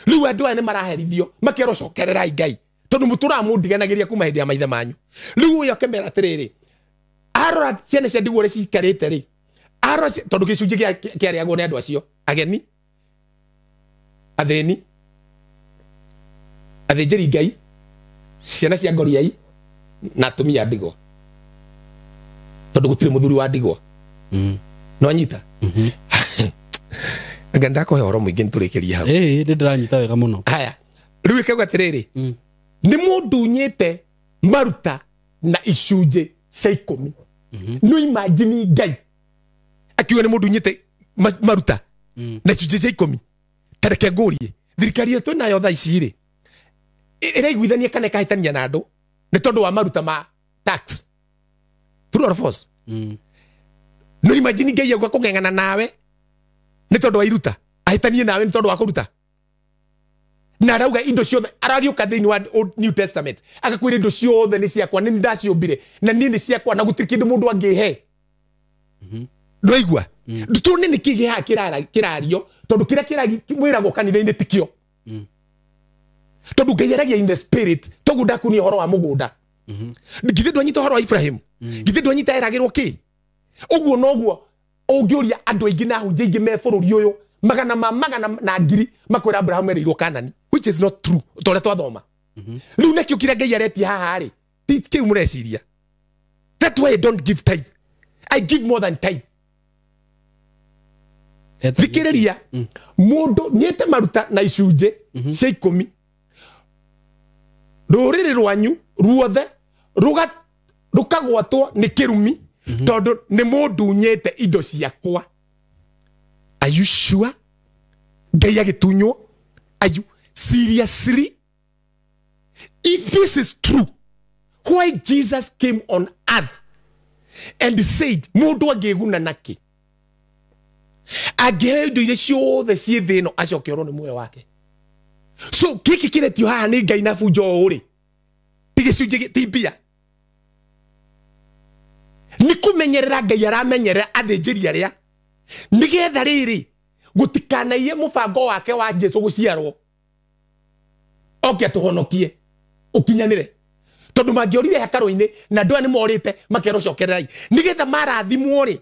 Rĩu andũ aya nĩ maraherithio, makerwo cokererai Ngai, tondũ mũtũraga mũndiganagĩria kuma hĩndĩ ya maithe manyu. Rĩu ũyũ akĩmera atĩrĩrĩ, arora ciana cia ndigwa ũrĩa ciikarĩte rĩ, arora tondũ gĩcunjĩ kĩarĩagwo nĩ andũ acio ageni, athĩni, athĩnjĩri Ngai, ciana cia ngoriai na atumia a ndigwa, tondũ gũtirĩ mũthuri wa ndigwa. No anyita? Anga ndakũhe ũhoro mũingĩ nĩtũrĩkĩrie hau. Ĩĩ, nĩ ndĩranyita wega mũno. Haya, rĩu ĩkauga atĩrĩrĩ, nĩ mũndunyĩte maruta na icunjĩ cia 10. No imagine Ngai akiuga nĩ mũndunyĩte maruta na icunjĩ cia 10. Ta reke ngũrie, thirikari ĩyo twĩnayo thaa ici rĩ, ĩraiguithania kana ĩkahĩtania na andũ nĩ tondũ wa maruta ma tax? True or false? No imagine Ngai auga kũng'eng'ana nawe nĩ tondũ wa iruta, ahĩtanie nawe nĩ tondũ wa kũruta. Na arauga indo ciothe, aragĩũka thĩinĩ wa Old New Testament agakwĩra indo ciothe nĩ ciakwa, nĩ ndaciũmbire na niĩ nĩ ciakwa, na gũtirĩ kĩndũ mũndũ angĩhe. Ndwaigua? Tuone nĩ kĩĩ haha kĩrario, tondũ kĩrĩa kĩragwĩragwo kanitha-inĩ ti kĩo. Tondũ Ngai aragia in the spirit, toguo ndakunia ũhoro wa mũgũnda. Githĩ ndwanyita ũhoro wa Ibrahim? Githĩ ndwanyita eragĩrwo kĩ? Ũguo noguo ũngĩũria andũ aingĩ na ahunjia aingĩ me bũrũri ũyũ, magana ma magana na ngiri makwĩra Abraham erĩirwo Kanani, which is not true, ta ũrĩa twathoma. Rĩu nakĩo kĩrĩa Ngai aretia haha rĩ, ti kĩu mũreciria. That's why I don't give tithe. I give more than tithe. Thikĩrĩria, mũndũ nyĩte maruta na icunjĩ cia 10. Rũrĩrĩ rwanyu ruothe rũkagwatwo nĩ kĩrumi, tondũ nĩ mũndunyĩte indo ciakwa. Are you sure? Ngai agĩtunywo? Are you seriously? If this is true, why Jesus came on earth and said, mũndũ angĩguna nakĩ? Angĩheo indo iria ciothe ciĩ thĩ ĩno acoke orwo nĩ muoyo wake. So gĩkĩ kĩretio haha nĩ Ngai na bunjo ũũ rĩ, ti gĩcunjĩ, ti mbia. Nĩ kũmenyerera Ngai aramenyerera athĩnjĩri arĩa, nĩgetha rĩrĩ gũtikanaiye mũbango wake wa Jesu gũciarwo oke atũhonokie ũkinyanĩre. Tondu mangiorire hekarũ-inĩ na andũ aya nĩ morĩte makerwo cokererai nĩgetha marathimwo rĩ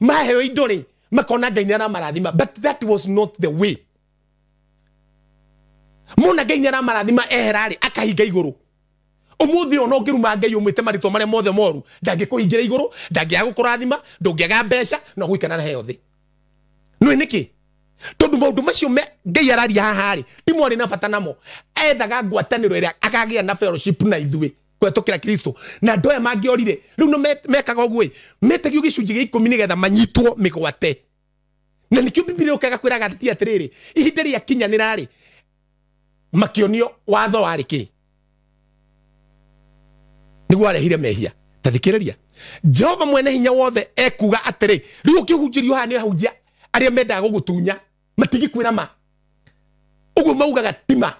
maheo indo rĩ makona Ngai nĩ aramarathima. But that was not the way. Mona Ngai nĩ aramarathima ehera rĩ akahinga igũrũ. Ũmũthĩ ona ũngĩruma Ngai ũmwĩte marĩtwa marĩa mothe moru ndangĩkũhingĩra igũrũ, ndangĩaga gũkũrathima, ndũngĩaga mbeca no gũikara na heo thĩ. Nĩ nĩkĩ? Tondu maũndũ macio Ngai araria haha rĩ ti mwarĩ na bata namo. Ethaga ngwatanĩro ĩrĩa akagĩa na fellowship na ithuĩ kũhetũkĩra Kristo. Na andũ aya mangĩorire rĩu no mekaga ũguo ĩ metagio gĩcunjĩ gĩa 10 nĩgetha manyitwo mĩgwate. Na nĩkĩo Bibilia ũkaga kwĩra Galatia atĩrĩrĩ ihinda rĩakinyanĩra rĩ makĩonio watho warĩ kĩ nĩguo arehire mehia. Ta thikĩrĩria, Jehova mwene hinya wothe ekuga atĩrĩ rĩu ũkĩhunjĩrio haha nĩ ahunjia arĩa mendaga gũgũtunya matingĩkwĩra ma ũguo maugaga ti ma.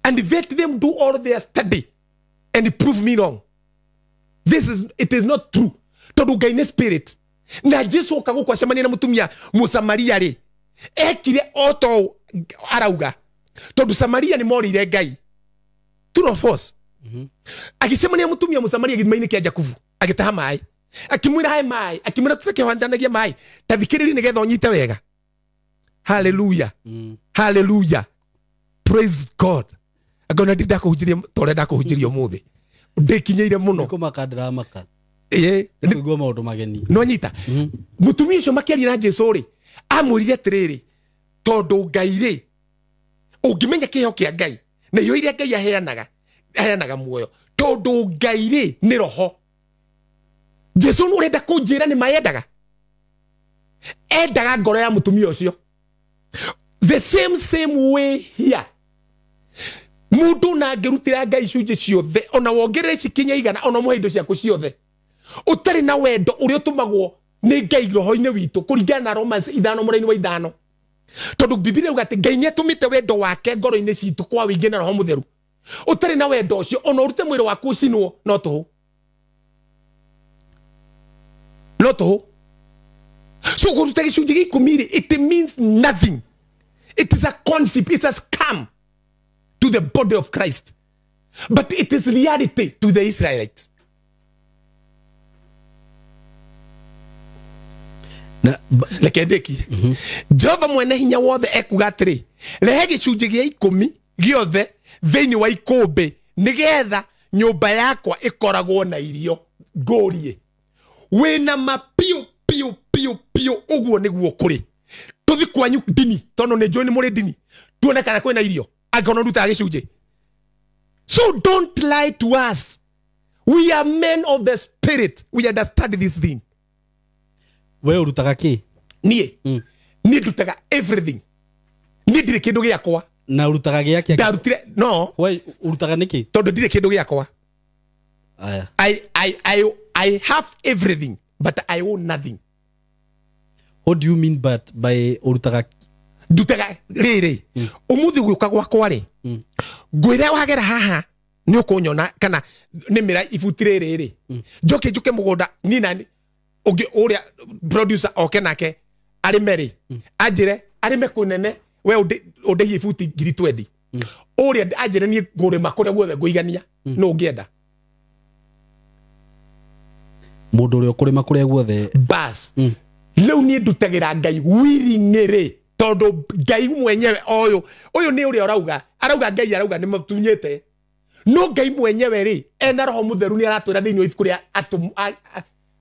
And let them do all their study and prove me wrong. This is, it is not true. Tondu Ngai nĩ spirit. Na Jesu oka gũkũ acemania na mũtumia Mũsamaria rĩ ekire o to arauga tondu Samaria nĩ morĩire Ngai. True or false? Agĩcemania mũtumia Mũsamaria gĩthima-inĩ kĩa Jakubu agĩtaha maĩ akĩmwĩra hae maĩ akĩmwĩra tũtakĩhandanagia maĩ. Ta thikĩrĩria nĩgetha ũnyite wega. Hallelujah. Hallelujah. Praise God. Angona ndi ndakũhunjĩria ta ũrĩa ndakũhunjĩria ũmũthĩ ndĩkinyĩire mũno. Nĩkũmaka ndĩramaka. Ĩĩ, Nĩkũigua maũndũ mageni. no nyita. Mũtumia ũcio makĩaria na Jesu rĩ amwĩrire atĩrĩrĩ tondũ Ngai rĩ ũngĩmenya kĩheo kĩa Ngai na irio iria Ngai aheanaga muoyo tondũ Ngai rĩ nĩ roho. Jesu nĩ ũrenda kũnjĩra nĩ ma endaga endaga ngoro ya mũtumia ũcio. The same way here. Mũndũ na angĩrutĩra Ngai icunjĩ ciothe ona wongerere cikinya igana ona mũhe indo ciaku ciothe ũtarĩ na wendo ũrĩa ũtũmagwo nĩ Ngai roho-inĩ witũ kũringana na Romans 5:5 tondũ Bibilia yuga atĩ Ngai nĩatũmĩte wendo wake ngoro-inĩ citũ kwa wĩingĩ na Roho Mũtheru. Ũtarĩ na wendo ũcio ona ũrute mwĩrĩ waku ũcinwo no tũhũ, no tũhũ. So kũruta gĩcunjĩ gĩa 10 rĩ it means nothing. It is a concept, it's a scam to the body of Christ, but it is reality to the Israelites. Reke ndĩkie. Jehova mwene hinya wothe ekuga atĩrĩ rehe gĩcunjĩ gĩa 10 gĩothe thĩinĩ wa ikũmbĩ nĩgetha nyũmba yakwa ĩkoragwo na irio ngũrie. Wĩna ma piũ piũ piũ piũ ũguo nĩguo kũrĩ. Tũthi kwanyu ndini tondũ nĩ njũĩ nĩ mũrĩ ndini tuone kana kwĩna irio angĩkorwo nĩũrutaga gĩcunjĩ. So don't lie to us. We are men of the spirit. We understand this thing. We ũrutaga kĩ? Niĩ niĩ ndutaga everything. Niĩ ndirĩ kĩndũ gĩakwa. Na ũrutaga gĩake? Ndarutire no. We ũrutaga nĩkĩ? Tondũ ndirĩ kĩndũ gĩakwa. Aya. I have everything but I own nothing. What do you mean by ũrutaga? Ndutaga rĩrĩ ũmũthĩ ũgĩũka gwakwa rĩ ngwĩre wagera haha nĩ ũkũnyona kana nĩmĩra ibuti rĩrĩ rĩ njoke njũke mũgũnda niĩ nani ũngĩ ũrĩa producer oke nake arĩme rĩ anjĩre arĩme kũnene we ũndĩhie ibuti 20,000 ũrĩa anjĩre niĩ ngũrĩma kũrĩa guothe ngũigania nũ ũngĩenda Mũndũ ũrĩa ũkũrĩma kũrĩa guothe bas. Rĩu niĩ ndutagĩra Ngai willingly tondũ Ngai mwenyewe ũyũ nĩ ũrĩa arauga Ngai arauga nĩ matunyĩte no Ngai mwenyewe rĩ ena Roho Mũtheru nĩ aratwĩra thĩinĩ wa ibuku rĩa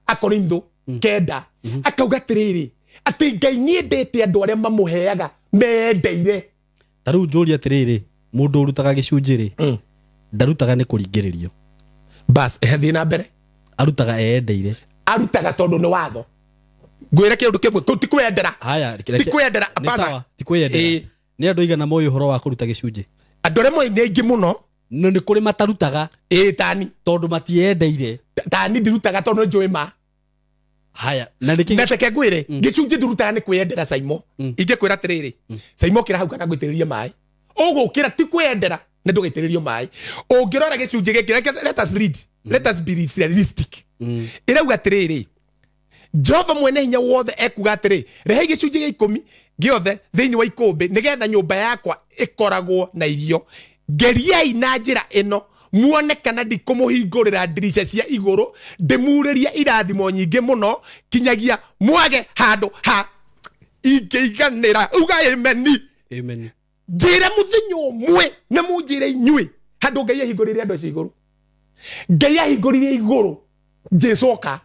Akorintho 9 akauga atĩrĩrĩ atĩ Ngai nĩendete andũ arĩa mamũheaga mendeire. Ta rĩu njũrie atĩrĩrĩ mũndũ ũrutaga gĩcunjĩ rĩ ndarutaga nĩ kũringĩrĩrio. Bas thiĩ na mbere. Arutaga eendeire. Arutaga tondũ nĩ watho. Ngwĩre kĩũndũ kĩmwe ti kwĩyendera. Haya, ti kwĩyendera hapana. Ti kwĩyendera. Nĩ andũ aigana moĩ ũhoro wa kũruta gĩcunjĩ? Andũ arĩa moĩ nĩ aingĩ mũno. No nĩ kũrĩ matarutaga. Ĩĩ tani tondũ matiendeire. Tani ndirutaga tondũ nĩ njũĩ ma. Haya, na nĩkĩ na reke ngwĩre gĩcunjĩ ndirutaga nĩ kwĩyendera Saimo. Ingĩkwĩra atĩrĩrĩ Saimo ũkĩra hau kana ngũitĩrĩrie maĩ ũgũkĩra ti kwĩyendera nĩ ndũgaitĩrĩrio maĩ. Ũngĩrora gĩcunjĩ gĩkĩ let us read. Let us be realistic. Ĩrauga atĩrĩrĩ Jehova mwene hinya wothe ekuga atĩrĩ rehe gĩcunjĩ gĩa 10 gĩothe thĩinĩ wa ikũmbĩ nĩgetha nyũmba yakwa ĩkoragwo na irio. Ngeriai na njĩra ĩno Muone kana ndikũmũhingũrĩra ndirica cia igũrũ, ndĩmurĩrie irathimo nyingĩ mũno kinyagia mwage handũ ha ingĩiganĩra. Uga amen. Amen. Njĩre mũthenya ũmwe na mũnjĩre inyuĩ handũ Ngai ahingũrĩire andũ acio igũrũ. Ngai ahingũrire igũrũ Jesu oka.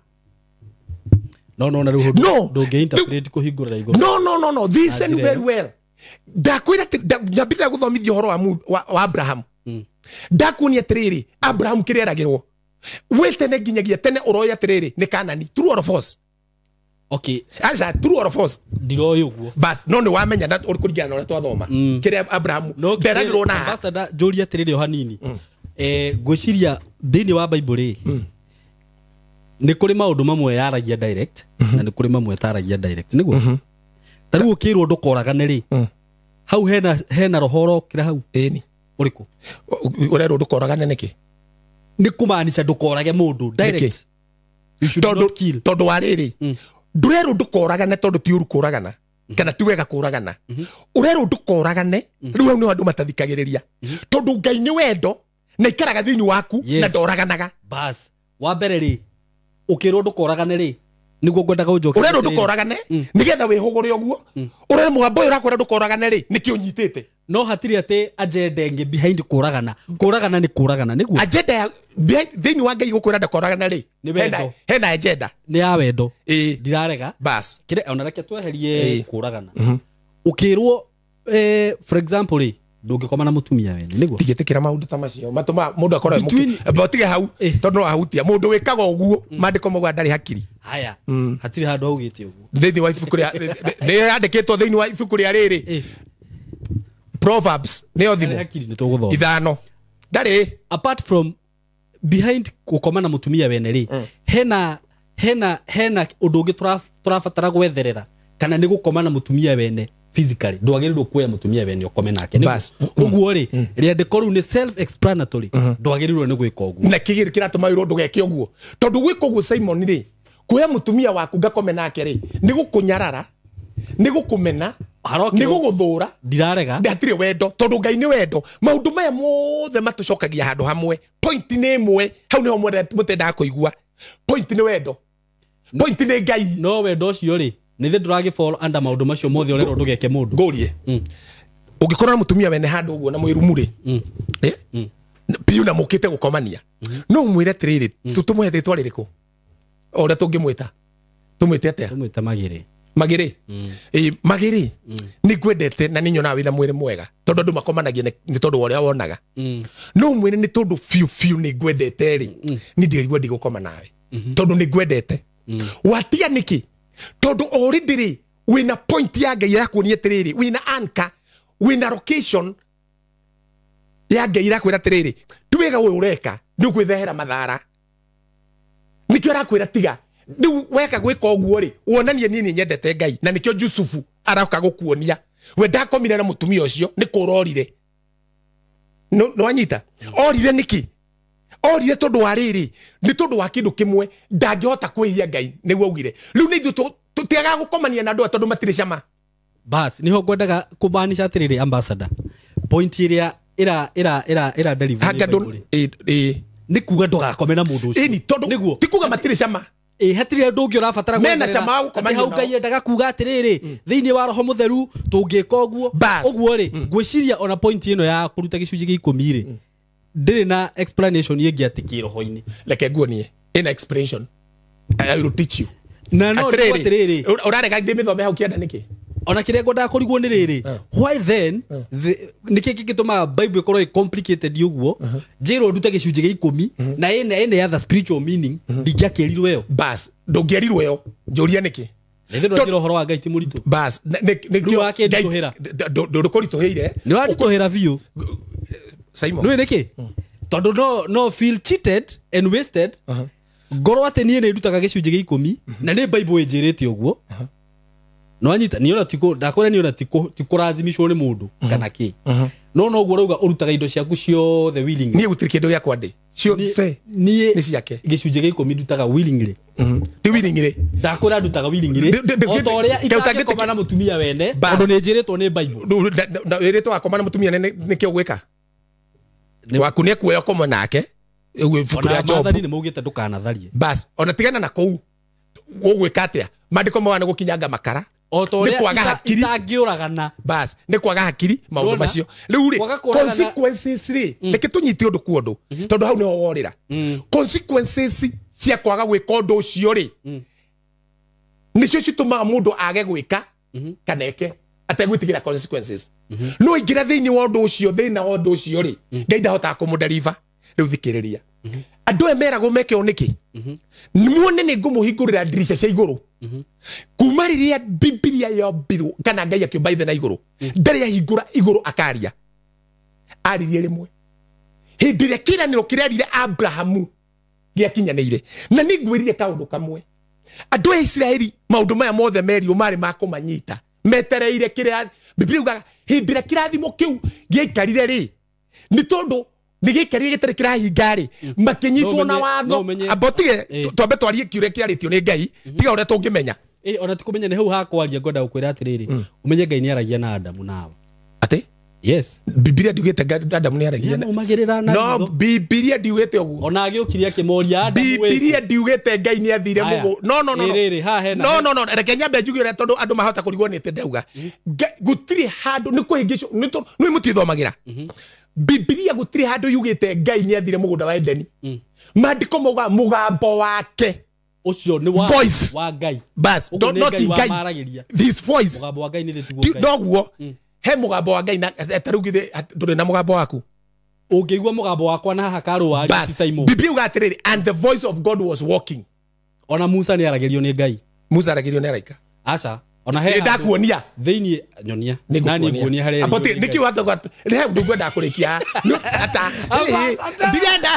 No no na rĩu No. ndũngĩ-interpret kũhingũrĩra igũrũ. No no no no, listen Na njĩra very ĩyo. well. Ndakwĩra nyambĩrĩria gũthomithia ũhoro wa Abraham. Ndakuonia atĩrĩrĩ, Abraham kĩrĩa eragĩrwo wĩ tene nginyagia tene ũroĩ atĩrĩrĩ nĩ Kanani. True or false? Okay, Aca, true or false? ndiroĩ ũguo. Bas, no nĩ wamenya na kũringana na ũrĩa twathoma kĩrĩa Abraham No nderagĩrwo na ambassador njũrie atĩrĩrĩ o hanini. Ngwĩciria thĩinĩ wa Bible rĩ, nĩ kũrĩ maũndũ mamwe yaragia direct na nĩ kũrĩ mamwe ĩtaragia direct, nĩguo? Ta rĩu ũkĩrwo ndũkoragane rĩ, hau hena roho ũrokĩra hau. Ĩni. Ũrĩkũ? Ũrerwo ndũkoragane nĩkĩ? Nĩ kũmaanisha ndũkorage mũndũ direct. You should not kill. Tondũ wa rĩrĩ, ndũrerwo ndũkoragane tondũ ti ũru kũragana kana ti wega kũragana. Ũrerwo ndũkoragane, rĩu hau nĩho andũ matathikagĩrĩria, tondũ Ngai nĩ wendo na ikaraga thĩinĩ waku Yes. na ndoraganaga. Bas, wa mbere rĩ, ũkĩrwo ndũkoragane rĩ, nĩguo ngwendaga ũnjokerie Ũrerwo atĩrĩrĩ. ndũkoragane nĩgetha wĩhũgũre ũguo. Ũrerwo mũgambo ũyũ ũrakwĩra ndũkoragane rĩ, nĩkĩ ũnyitĩte? No hatirĩ atĩ agenda ĩngĩ behind kũragana. Kũragana nĩ kũragana, nĩguo? Agenda ya thĩinĩ wa Ngai gũkwĩra ndũkoragane rĩ, Nĩ wendo. hena agenda. Nĩ ya wendo. Ĩĩ. Ndirarega. Bas. Kĩrĩa ona reke tweherie Ĩĩ. kũragana. Ũkĩrwo, for example rĩ, ndũngĩkoma na mũtumia wene, nĩguo? Ndigĩtĩkĩra maũndũ ta macio matũma mũndũ akorwo tige hau tondũ no ahutia mũndũ wĩkaga ũguo, maandĩko mauga ndarĩ hakiri. Haya, hatirĩ handũ haugĩte ũguo. Thĩinĩ wa ibuku rĩa nĩ yandĩkĩtwo thĩinĩ wa ibuku rĩa rĩrĩ Proverbs nĩyo Ndarĩ thimo hakiri nĩ tũgũthoma. 5 ndarĩ. Apart from behind gũkoma na mũtumia wene rĩ, hena ũndũ ũngĩ tũrabatara gwetherera kana nĩ gũkoma na mũtumia wene physically. Ndwagĩrĩirwo kuoya mũtumia wene ũkome nake, nĩguo? Bas. Ũguo rĩ, rĩandĩko rĩu nĩ self explanatory, ndwagĩrĩirwo nĩ gwĩka ũguo. Na kĩgĩrĩ kĩratũma wĩrwo ndũgeke ũguo, tondũ gwĩka ũguo Simon rĩ, kuoya mũtumia waku ngakome nake rĩ, nĩ gũkũnyarara, nĩ gũkũmena, nĩ gũgũthũra. Ndirarega. Hatirĩ wendo, tondũ Ngai nĩ wendo. Maũndũ maya mothe matũcokagia handũ hamwe. Point nĩ ĩmwe, hau nĩho mũtendaga kũigua. Point nĩ wendo, point nĩ Ngai. No wendo ũcio rĩ, nĩ thĩ ndũragĩ fall under maũndũ macio mothe ũrerwo ndũgeke mũndũ. Ngũrie, ũngĩkorwo na mũtumia wene handũ ũguo na mwĩrumu rĩ, biũ na mũkĩte gũkomania, no ũmwĩre atĩrĩrĩ, tũmũhe rĩtwa rĩrĩkũ? O ũrĩa tũngĩmwĩta, tũmwĩte atĩa? Tũmwĩte Magĩrĩ. Magĩrĩ. Ĩĩ, Magĩrĩ, nĩ ngwendete na nĩ nyonaga wĩna mwĩrĩ mwega, tondũ andũ makomanagia nĩ tondũ wa ũrĩa wonaga. No ũmwĩre nĩ tondũ biũ biũ nĩ ngwendete rĩ, niĩ ndiraigua ndigũkoma nawe tondũ nĩ ngwendete. Watiga nĩkĩ? Tondũ already rĩ, wĩna point ya Ngai ĩrakuonia atĩrĩrĩ, wĩna anchor, wĩna location ya Ngai ĩrakwĩra atĩrĩrĩ, ti wega ũyũ ũreka, nĩ ũkwĩthehera mathara. Nĩkĩo arakwĩra tiga. Rĩu weka gwĩka ũguo rĩ, wonanie niĩ nĩ nyendete Ngai, na nĩkĩo Jusufu aroka gũkuonia. We ndakomire na mũtumia ũcio, nĩ kũra orire. Nĩ wanyita? Orire nĩkĩ? Orire tondũ wa rĩrĩ, nĩ tondũ wa kĩndũ kĩmwe, ndangĩhota kwĩhia Ngai, nĩguo augire. Rĩu nĩ ithuĩ tũtiagaga gũkomania na andũ aya tondũ matirĩ cama. Bas, nĩho ngwendaga kũmaanisha atĩrĩrĩ, ambassador. Point ĩrĩa ĩra deliver Hanga nĩ Bible rĩ. Nĩ kuga ndũgakome na mũndũ ũcio. Ĩni, tondũ Nĩguo. ti kuga matirĩ cama. Hatirĩ ũndũ ũngĩ ũrabatara Mena gwetherera. cama wa gũkomania Atĩ hau nao. Ngai endaga kuga atĩrĩrĩ, thĩinĩ wa Roho Mũtheru tũngĩka ũguo. Bas. Ũguo rĩ, ngwĩciria ona point ĩno ya kũruta gĩcunjĩ gĩa ikũmi rĩ, ndĩrĩ na explanation ĩngĩ atĩ kĩroho-inĩ. Reke nguonie. Ĩna explanation. I will teach you. Na no Atĩrĩrĩ, atĩrĩrĩ. Ũrarega ndĩmĩthome hau kĩanda nĩkĩ? Ona kĩrĩa ngwendaga kũrigwo nĩ rĩrĩ, why then nĩkĩ kĩngĩtũmaga Bible ĩkorwo ĩ complicated ũguo, njĩrwo ndute gĩcunjĩ gĩa ikũmi na ĩna other spiritual meaning, ndingĩakĩrirwo ĩyo. Bas, ndũngĩerirwo ĩyo. Njũria nĩkĩ? Na ithuĩ ndwakĩra ũhoro wa Ngai ti mũritũ. Bas, Rĩu wakĩnditũhĩra. ndũkũritũhĩire. Nĩ wanditũhĩra biũ. Simon. Nĩũĩ nĩkĩ? Tondũ no feel cheated and wasted. Ngorwo atĩ niĩ nĩ ndutaga gĩcunjĩ gĩa ikũmi na nĩ Bible ĩnjĩrĩte ũguo. No anyita niĩ ona tikũ, ndakwĩra niĩ ona tikũracimicwo nĩ mũndũ kana kĩ. No noguo ũrauga ũrutaga indo ciaku ciothe willingly. Niĩ gũtirĩ kĩndũ gĩakwa ndĩ. Ciothe Niĩ nĩ ciake. gĩcunjĩ gĩa ikũmi ndutaga willingly. Ti willingly. Ndakwĩra ndutaga willingly. O ta ũrĩa itangĩkoma na mũtumia wene, Bas. tondũ nĩ njĩrĩtwo nĩ Bible. Wĩrĩtwo wakoma na mũtumia nĩkĩo ũgwĩka? Waku nĩ ekuoya ũkomwe nake. Ũguo ibuku Ona rĩa Job. maathani nĩ maugĩte ndũkanatharie. Bas, ona tigana na kũu. Ũgwĩka atĩa? Maandĩko mauga nĩ gũkinyanga makara. O ta Nĩ ũrĩa kwaga hakiri. itangĩũragana. Bas, nĩ kwaga hakiri maũndũ Ndũrona? macio. Rĩu rĩ, Kwaga kũragana- consequences rĩ, reke tũnyite ũndũ kwa ũndũ, tondũ hau nĩho worĩra. Consequences cia kwaga gwĩka ũndũ ũcio rĩ, nĩcio citũmaga mũndũ age gwĩka kana eke ategwĩtigĩra consequences. No ingĩra thĩinĩ wa ũndũ ũcio, thĩna wa ũndũ ũcio rĩ, Ngai ndahotaga kũmũderiva. Rĩu thikĩrĩria. Andũ aya meragwo meke ũũ nĩkĩ? Muone nĩ ngũmũhingũrĩra ndirica cia igũrũ. Kuma rĩrĩa Bibilia yombirwo kana Ngai akĩũmba ithe na igũrũ, ndarĩ ahingũra igũrũ akaria. Aririe rĩmwe. Hĩndĩ ĩrĩa kĩĩranĩro kĩrĩa erire Abrahamu gĩakinyanĩire. Na nĩ ngwĩrire kaũndũ kamwe. Andũ a Isiraeli maũndũ maya mothe merirwo marĩ ma kũmanyita. Metereire kĩrĩa Bibilia yugaga hĩndĩ ĩrĩa kĩrathimo kĩu gĩaikarire rĩ, nĩ tondũ nĩ gĩaikarire gĩtarĩ kĩrahinga rĩ, makĩnyitwo na No watho. ũmenye- Amba ũtige, twambe twarie kĩũria kĩarĩtio nĩ Ngai, tiga ũrĩa tũngĩmenya. Ona ti kũmenya nĩ hau hakwaria ngwenda gũkwĩra atĩrĩrĩ, ũmenye Ngai nĩ aragia na Adamu na Hawa. Atĩ? Yes. Bibilia ndiugĩte Adamu nĩ aragia na- Nĩamaumagĩrĩra na No, ritho. Bibilia ndiugĩte ũguo. Ona agĩũkire akĩmoria Adamu wĩ Bibilia ndiugĩte Ngai nĩ athire Haya. mũgũ. No, no, no, no. Ĩ, rĩrĩ, haha hena- No, no, no, reke nyambe njuge ũrĩa tondũ andũ mahota kũrigwo nĩ atĩ ndauga. Gũtirĩ handũ nĩ kũhĩngĩcwo, nĩ tondũ nĩ mũtithomagĩra. Bibilia gũtirĩ handũ yugĩte Ngai nĩ athire mũgũnda wa Edeni. Maandĩko maugaga mũgambo wake. Ũcio nĩ wa Voice. wa Ngai. Bas, Ũguo don't nĩ not Ngai Ngai. wamaragĩria. This voice. Mũgambo wa Ngai nĩ tiguo Ti Ngai. noguo. He mũgambo wa Ngai na ta rĩu githĩ ndũrĩ na mũgambo waku. Ũngĩigua mũgambo wakwa na haha karũa Bas, ti Simon. Bibilia yugaga atĩrĩrĩ, and the voice of God was walking. Ona Musa nĩ aragĩrio nĩ Ngai. Musa aragĩrio nĩ araika. Aca. Ona he Nĩ handũ ndakuonia. thĩinĩ nyonia. Na niĩ nguonia harĩa Amba erĩirwo nĩ nĩkĩ Ngai. watoka nĩ ũndũ ngwendaga kũrĩkia. Ata. Amba, ata. Ndirenda.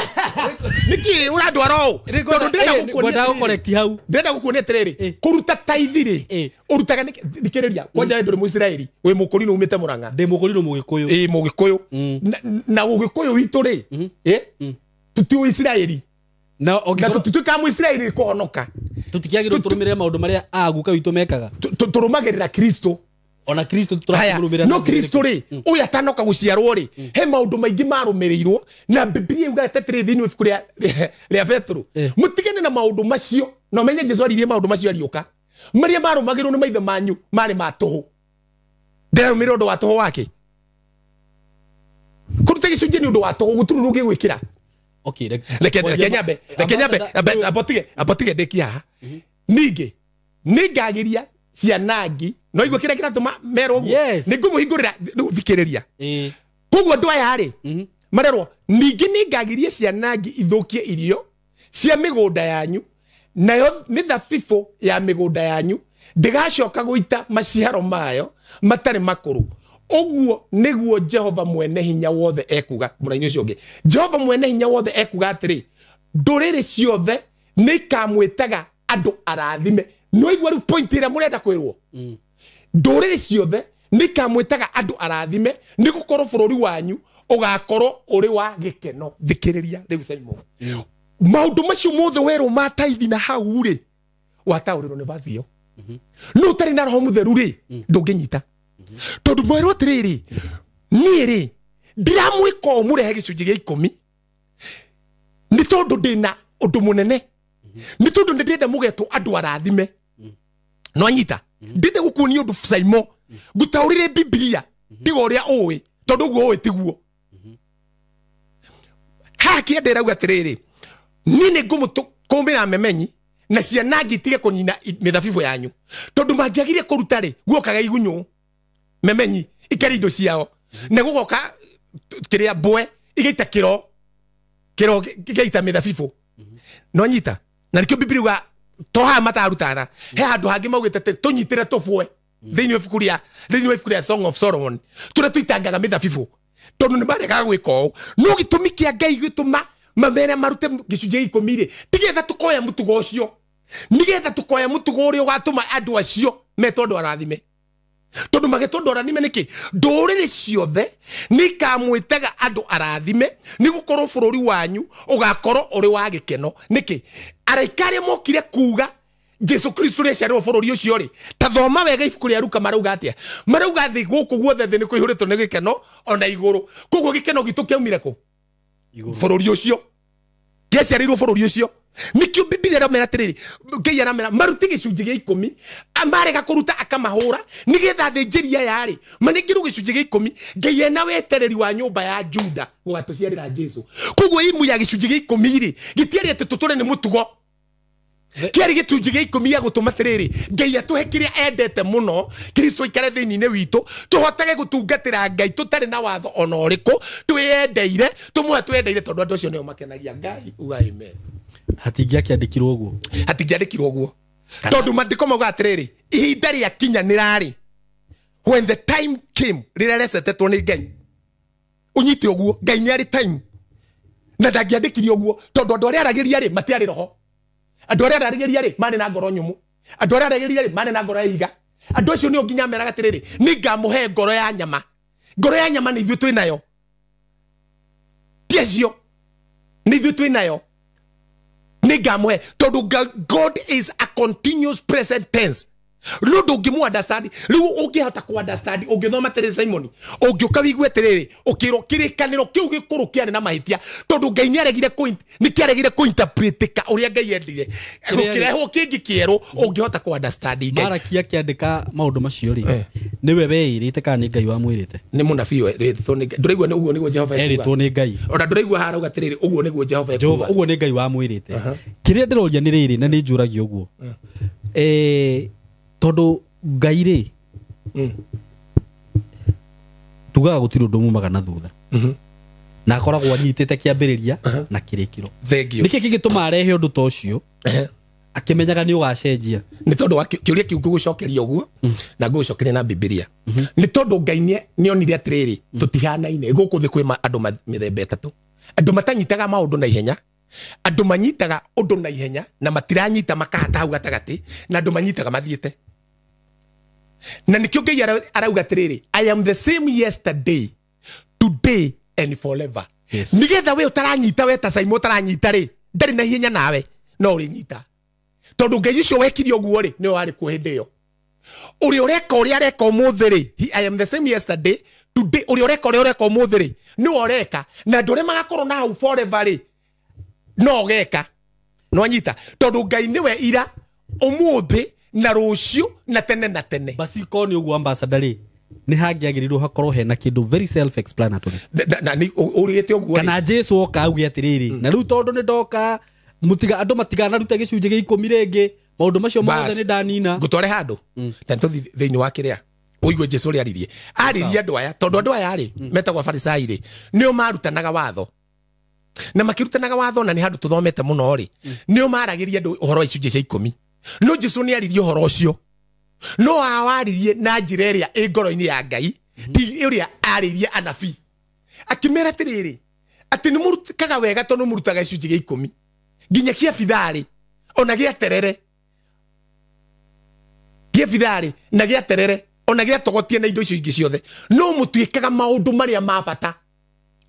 Nĩkĩ ũrandwara ũũ? Tondũ ndĩrenda gũkuonia Ngwendaga atĩrĩrĩ. gũcorrect hau. Ndĩrenda gũkuonia atĩrĩrĩ, kũruta taithi rĩ, ũrutaga nĩkĩ? Thikĩrĩria, kwanja we ndũrĩ Mũisiraeli, wĩ Mũkũrinũ umĩte Mũrang'a. Ndĩ Mũkũrinũ Mũgĩkũyũ. Ĩ, Mũgĩkũyũ. Na Ũgĩkũyũ witũ rĩ, tũti Ũisiraeli. Na Na ũngĩkorwo tũtituĩkaga Mũisiraeli kũhonoka. tũtikĩagĩrĩirwo tũrũmĩrĩre maũndũ marĩa aguka witũ mekaga. Tũrũmagĩrĩra Kristo. Ona Kristo Haya, tũrakĩmũrũmĩrĩra no na njĩra Kristo ĩrĩkũ? rĩ, ũyũ atanoka gũciarwo rĩ, he maũndũ maingĩ marũmĩrĩirwo na Bibilia yugaga atĩrĩrĩ thĩinĩ wa ibuku rĩa Petero, mũtigane na maũndũ macio, na ũmenye Jesu aririe maũndũ macio ariũka, marĩa marũmagĩrĩrwo nĩ maithe manyu marĩ ma tũhũ. Ndĩrarũmĩrĩra ũndũ wa tũhũ wake. Kũruta gĩcunjĩ nĩ ũndũ wa tũhũ, gũtirĩ ũndũ ũngĩgwĩkĩra. Okay, Reke nyambe, reke nyambe, ambotige ndĩkie haha. Ningĩ nĩngagĩria ciana ngi, no igua kĩrĩa kĩratũma merwo ũguo. Yes. Nĩ ngũmũhingũrĩra rĩu thikĩrĩria. Koguo andũ aya rĩ, marerwo ningĩ nĩngagĩria ciana ngi ithũkie irio cia mĩgũnda yanyu, nayo mĩthabibũ ya mĩgũnda yanyu ndĩgacoka gũita maciaro mayo matarĩ makũrũ. Ũguo nĩguo Jehova mwene hinya wothe ekuga. Mũraini ũcio ũngĩ, Jehova mwene hinya wothe ekuga atĩrĩ, ndũrĩrĩ ciothe nĩikamwĩtaga andũ arathime. No igua rĩu point ĩrĩa mũrenda kwĩrwo. Ndũrĩrĩ ciothe nĩikamwĩtaga andũ arathime, nĩgũkorwo bũrũri wanyu ũgakorwo ũrĩ wa gĩkeno. Thikĩrĩria rĩu Simon. Maũndũ macio mothe werwo ma taithi na hau rĩ, wataũrĩrwo nĩ verse ĩyo. No ũtarĩ na Roho Mũtheru rĩ, ndũngĩnyita. Tondũ mwerwo atĩrĩrĩ, niĩ rĩ, ndiramwĩka ũũ mũrehe gĩcunjĩ gĩa ikũmi, nĩ tondũ ndĩna ũndũ mũnene, nĩ tondũ nĩ ndĩrenda mũgetwo andũ arathime. No anyita, ndĩrenda gũkuonia ũndũ Simon, ngũtaũrĩre Bibilia, tiga ũrĩa ũĩ, tondũ ũguo ũĩ tiguo. Haha kĩanda ĩrauga atĩrĩrĩ, niĩ nĩ ngũmũkũmĩra memenyi na ciana ngi itige kũnina mĩthabibũ yanyu, tondũ mangĩagire kũruta rĩ, guokaga igunyũ memenyi ikarĩa indo ciao, na gũgoka kĩrĩa mbwe igaita kĩro, kĩro gĩgaita mĩthabibũ. No nyita, na nĩkĩo Bibilia yugaga to haha matarutana, he handũ hangĩ maugĩte atĩ tũnyitĩre tũbwe thĩinĩ wa ibuku rĩa, thĩinĩ wa ibuku rĩa Song of Solomon, tũrĩa tũitangaga mĩthabibũ, tondũ nĩ maregaga gwĩka ũũ. No gĩtũmi kĩa Ngai gĩtũma mamere marute gĩcunjĩ gĩa ikũmi rĩ, tigetha tũkoya mũtugo ũcio, nĩgetha tũkoya mũtugo ũrĩa ũgatũma andũ acio metwo andũ arathime. Tondũ magetwo andũ arathime nĩkĩ? Ndũrĩrĩ ciothe nĩikamwĩtaga andũ arathime, nĩgũkorwo bũrũri wanyu ũgakorwo ũrĩ wa gĩkeno. Nĩkĩ? Araika arĩa mokire kuga Jesu Kristo nĩaciarirwo bũrũri ũcio rĩ, ta thoma wega ibuku rĩa Luka marauga atĩa? Marauga thĩ gũkũ guothe thĩ nĩ kũihũrĩtwo nĩ gĩkeno ona igũrũ. Koguo gĩkeno gitũ kĩaumire kũ? Bũrũri ũcio. Gĩaciarĩirwo bũrũri ũcio. Nĩkĩo Bibilia ĩramera atĩrĩrĩ, Ngai aramera marute gĩcunjĩ gĩa 10, marega kũruta akamahũra, nĩgetha athĩnjĩri aya rĩ manengerwo gĩcunjĩ gĩa 10. Ngai ena wetereri wa nyũmba ya Juda gũgatũciarĩra Jesu. Koguo imu ya gĩcunjĩ gĩa 10 rĩ gĩtiarĩ atĩ tũtũre nĩ mũtugo, kĩarĩ gĩcunjĩ gĩa 10 gĩa gũtũma atĩrĩrĩ Ngai atũhe kĩrĩa endete mũno, Kristo aikare thĩinĩ witũ, tũhotage gũtungatĩra Ngai tũtarĩ na watho ona ũrĩkũ, twĩyendeire, tũmũhe twĩyendeire, tondũ andũ acio nĩo makenagia Ngai. Uga amen. Hatingĩakĩandĩkirwo ũguo. Hatingĩandĩkirwo ũguo tondũ maandĩko mauga atĩrĩrĩ, ihinda rĩakinyanĩra-rĩ, when the time came, rĩrĩa rĩacetetwo nĩ Ngai, ũnyite ũguo, Ngai nĩ arĩ time na ndangĩandĩkire ũguo tondũ andũ arĩa aragĩria rĩ matiarĩ roho, andũ arĩa aragĩria rĩ marĩ na ngoro nyũmũ, andũ arĩa aragĩria rĩ marĩ na ngoro ya ihiga. Andũ acio nĩo nginya meraga atĩrĩrĩ, nĩngamũhe ngoro ya nyama. Ngoro ya nyama nĩ ithuĩ twĩ nayo, ti acio, nĩ ithuĩ twĩ nayo. Nĩngamũhe tondũ God is a continuous present tense. Rĩu ndũngĩmũ understand, rĩu ũngĩhota kũ understand ũngĩthoma atĩrĩrĩ Simon, ũngĩũka wĩigue atĩrĩrĩ, ũkĩrwo kĩrĩkanĩro kĩu gĩkũrũ kĩarĩ na mahĩtia tondũ Ngai nĩaregire nĩkĩaregire kũinterpretĩka ũrĩa Ngai endire, gũkĩrehwo kĩngĩ kĩerũ, ũngĩhota kũ understand Ngai. Maraki akĩandĩka maũndũ macio rĩ, nĩwe weĩrĩte kana nĩ Ngai wamwĩrĩte? Nĩ mũnabii werĩtwo nĩ Ngai. Ndũraigua nĩ ũguo nĩguo Jehova ekuuga? Erĩtwo nĩ Ngai. Ona ndũraigua haha arauga atĩrĩrĩ, ũguo nĩguo Jehova Jehova, ekuuga. ũguo nĩ Ngai wamwĩrĩte. Kĩrĩa ndĩroria nĩ rĩrĩ, na nĩ njũragia ũguo, tondũ Ngai rĩ, tugaga gũtirĩ ũndũ mumaga na thutha, na akoragwo anyitĩte kĩambĩrĩria na kĩrĩkĩro. Thank you. Nĩkĩ kĩngĩtũma arehe ũndũ ta ũcio akĩmenyaga nĩ ũgacenjia? Nĩ tondũ wa kĩũria kĩu ngũgũcokeria ũguo, na ngũgũcokeria na Bibilia. Nĩ tondũ Ngai nĩonire atĩrĩrĩ, tũtihanaine gũkũ thĩ kwĩ andũ mĩthemba ĩtatũ. Andũ matanyitaga maũndũ na ihenya, andũ manyitaga ũndũ na ihenya na matiranyita makahata hau gatagatĩ, na andũ manyitaga mathiĩte. Na nĩkĩo Ngai arauga atĩrĩrĩ, I am the same yesterday, today and forever. Yes. Nĩgetha we ũtaranyita, we ta Simon ũtaranyita rĩ, ndarĩ na ihenya nawe, no ũrĩnyita. Tondũ Ngai ũcio wekire ũguo rĩ, nĩwe warĩ kuo hĩndĩ ĩyo. Ũrĩa ũreka ũrĩa areka ũmũthĩ rĩ, I am the same yesterday, today, ũrĩa ũreka ũrĩa ũreka ũmũthĩ rĩ, nĩwe ũreka. Na andũ arĩa magakorwo na hau forever rĩ, no ũgeka. Nĩwanyita? Tondũ Ngai nĩwe ira, ũmũthĩ, na rũciũ, na tene na tene. Basi korwo nĩ ũguo ambassador rĩ, nĩ hangĩagĩrĩirwo hakorwo hena kĩndũ very self explanatory. Na nĩ ũrĩgĩte ũguo rĩ. Kana Jesu oka auge atĩrĩrĩ, na rĩu tondũ nĩ ndoka, andũ matikanarute gĩcunjĩ gĩa 10 rĩngĩ, maũndũ macio mothe nĩ ndanina. Ngũtware handũ. Ta nĩtũthiĩ thĩinĩ wa kĩrĩa. Ũigue Jesu ũrĩa aririe. Aririe andũ aya, tondũ andũ aya rĩ, metagwo Afarisai rĩ, nĩo marutanaga watho. Na makĩrutanaga watho, na nĩ handũ tũthomete mũno rĩ, nĩo maragĩria andũ ũhoro wa icunjĩ cia 10. No Jesu nĩ aririe ũhoro ũcio. No awaririe na njĩra ĩrĩa ĩ ngoro-inĩ ya Ngai, ti ĩrĩa arĩirie anabii. Akĩmera atĩrĩrĩ, atĩ nĩ mũrutĩkaga wega tondũ mũrutaga icunjĩ gĩa 10 nginya kĩa bitharĩ ona gĩa terere, gĩa bitharĩ na gĩa terere ona gĩa togotia na indo icio ingĩ ciothe, no mũtuĩkaga maũndũ marĩa ma bata.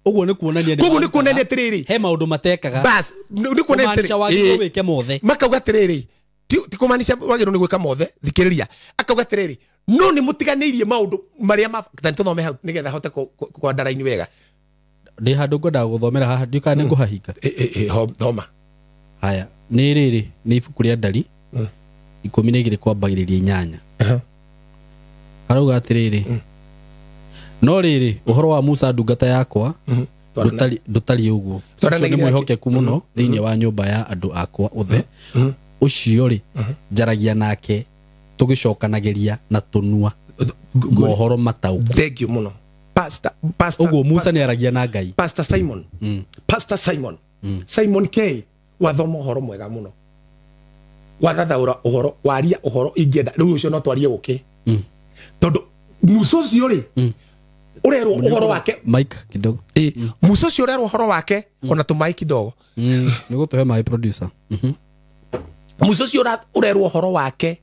Ũguo nĩ kuonania nĩ Koguo nĩ marutaga. kuonania atĩrĩrĩ, he maũndũ matekaga. Bas, nĩ kuonania Kũmaanisha atĩrĩrĩ, wagĩrĩirwo wĩke mothe. Makauga atĩrĩrĩ, ti kũmaanisha wagĩrĩirwo nĩ gwĩka mothe, thikĩrĩria. Akauga atĩrĩrĩ, no nĩ mũtiganĩirie maũndũ marĩa ma bata. Nĩ tũthome hau nĩgetha hote kwandaraini wega. Ndĩ handũ ngwendaga gũthomera haha, ndiũĩ kana nĩ ngũhahinga. Thoma. Haya, nĩ rĩrĩ, nĩ ibuku rĩa Ndari, 12 kwambagĩrĩria 8. Arauga atĩrĩrĩ, no rĩrĩ, ũhoro wa Musa ndungata yakwa, ndũtariĩ ũguo. Twaranagia Ũcio nĩ nake. mwĩhokeku mũno thĩinĩ wa nyũmba ya andũ akwa othe. Ũcio rĩ, njaragia nake tũgĩcokanagĩria na tũnua mohoro mataũku. Thank you mũno. Pastor, Pastor, Ũguo Musa nĩ aragia na Ngai. Pastor Simon. Pastor Simon. Simon K. Wathoma ũhoro mwega mũno. Wathathaũra ũhoro, waria ũhoro ingĩenda. Rĩu ũcio no twarie ũkĩ. Tondũ Musa ũcio rĩ, ũrerwo ũhoro wake. Mike kidogo. Musa ũcio ũrerwo ũhoro wake, ona tũmaĩ kidogo. Nĩ gũtũhe maĩ producer. Musa ũcio ũrerwo ũhoro wake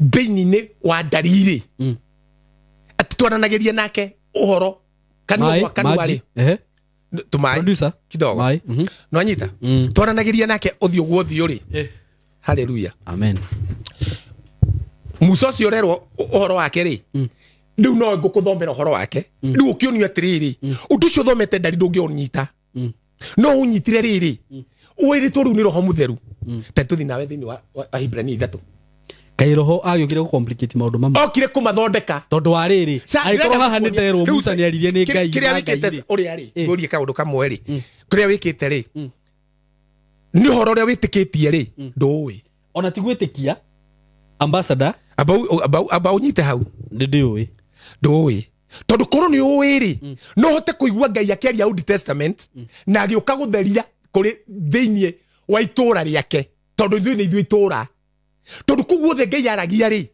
thĩinĩ wa ndari rĩ. Atĩ twaranagĩria nake ũhoro kanua Maĩ, gwa kanua maji. rĩ. Ehe. Tũmaĩ Producer. kidogo. Maĩ. Nĩwanyita? Twaranagĩria nake ũthiũ gwa ũthiũ rĩ. Hallelujah. Amen. Musa ũcio ũrerwo ũhoro wake rĩ, rĩu no ngũkũthomera ũhoro wake. Rĩu ũkĩonio atĩrĩrĩ, ũndũ ũcio ũthomete ndari ndũngĩũnyita. No ũnyitire rĩrĩ wĩrĩtwo rĩu nĩ roho mũtheru. Ta tũthiĩ nawe thĩinĩ wa Ahibirania 3. Kaĩ roho agĩũkire gũ complicate maũndũ mamwe. Okire kũmathondeka. Tondũ wa rĩrĩ angĩkorwo haha nĩ nderwo Musa nĩaririe nĩ Ngai. Kĩrĩa wĩkĩte ũrĩa rĩ ngũrie kaũndũ kamwe rĩ kĩrĩa wĩkĩte rĩ nĩ ũhoro ũrĩa wĩtĩkĩtie rĩ ndũĩ. Ona ti gwĩtĩkia ambassador amba ũnyite hau. Nĩ ndĩũĩ. Ndũĩ. Tondũ korwo nĩ ũĩ rĩ no hote kũigua Ngai akĩaria Old Testament na agĩũka gũtheria kũrĩ thĩinĩ wa itũra rĩake tondũ ithuĩ nĩ ithuĩ itũra. Tondũ kũu guothe Ngai aragia rĩ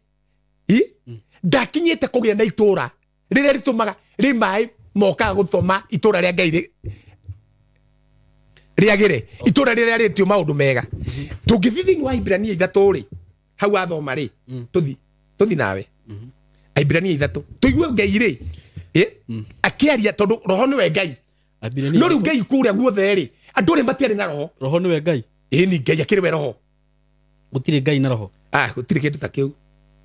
ndakinyĩte kũgĩa na itũra rĩrĩa rĩtũmaga rĩ maĩ mokaga gũthoma itũra rĩa Ngai rĩagĩre itũra rĩrĩa rĩtio maũndũ mega. Tũngĩthiĩ thĩinĩ wa Ahibirania 3 rĩ hau wathoma rĩ tũthi nawe Ahibirania 3 tũigue Ngai rĩ akĩaria tondũ roho nĩwe Ngai. No rĩu Ngai kũrĩa guothe rĩ andũ arĩa matiarĩ na roho. Roho nĩwe Ngai. Ĩni Ngai akĩrĩ we roho. Gũtirĩ Ngai na roho. Gũtirĩ kĩndũ ta kĩu.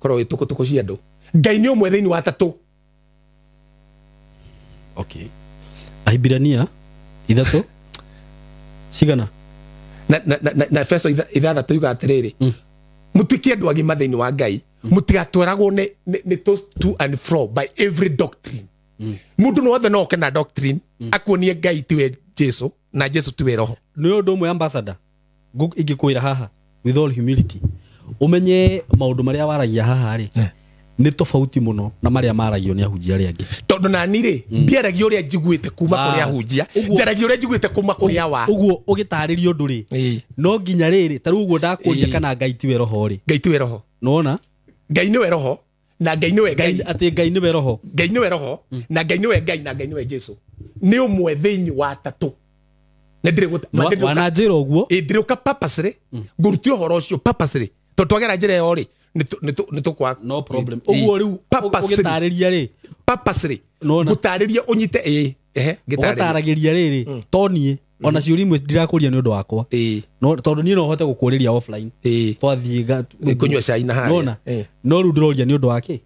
Korwo wĩ tũkũtũkũ cia andũ. Ngai nĩ ũmwe thĩinĩ wa 3. Okay. Ahibirania 3 cigana? Na Efeso 6 yuga atĩrĩrĩ mũtuĩke andũ agima thĩinĩ wa Ngai mũtigatwaragwo nĩ tossed to and fro by every doctrine. Mũndũ no othe no oke na doctrine akuonie Ngai tiwe Jesu na Jesu tiwe roho. Nĩ ũndũ ũmwe ambassador ingĩkwĩra haha with all humility umenye maũndũ marĩa waragia haha rĩ nĩ tofauti mũno na marĩa maragio nĩ ahunjia arĩa angĩ. Tondũ nani rĩ ndiaragia ũrĩa njiguĩte kuma kũrĩ ahunjia, njaragia ũrĩa njiguĩte kuma kũrĩ awa. Ũguo ũgĩtarĩria ũndũ rĩ no nginya rĩrĩ ta rĩu ũguo ndakũria kana Ngai tiwe roho rĩ. Ngai tiwe roho. Nĩwona? Ngai nĩwe roho na Ngai nĩwe Ngai. Atĩ Ngai nĩwe roho. Ngai nĩwe roho na Ngai nĩwe Ngai na Ngai nĩwe Jesu. Nĩ ũmwe thĩinĩ wa 3. Wana njĩra ũguo. Ndĩrĩũka purposely ngũrutie ũhoro ũcio purposely tondũ twagera njĩra ĩyo rĩ nĩ tũkwa. No problem. Ũguo rĩu ũgĩtarĩria rĩ purposely ngũtarĩria ũnyite ngĩtarĩria. Ũgataragĩria rĩrĩ to niĩ ona ciũria imwe ndirakũria nĩ ũndũ wakwa. Tondũ niĩ no hote gũkũrĩria offline. Twathiĩ kũnyua cai na harĩa. No rĩu ndĩroria nĩ ũndũ wa kĩ?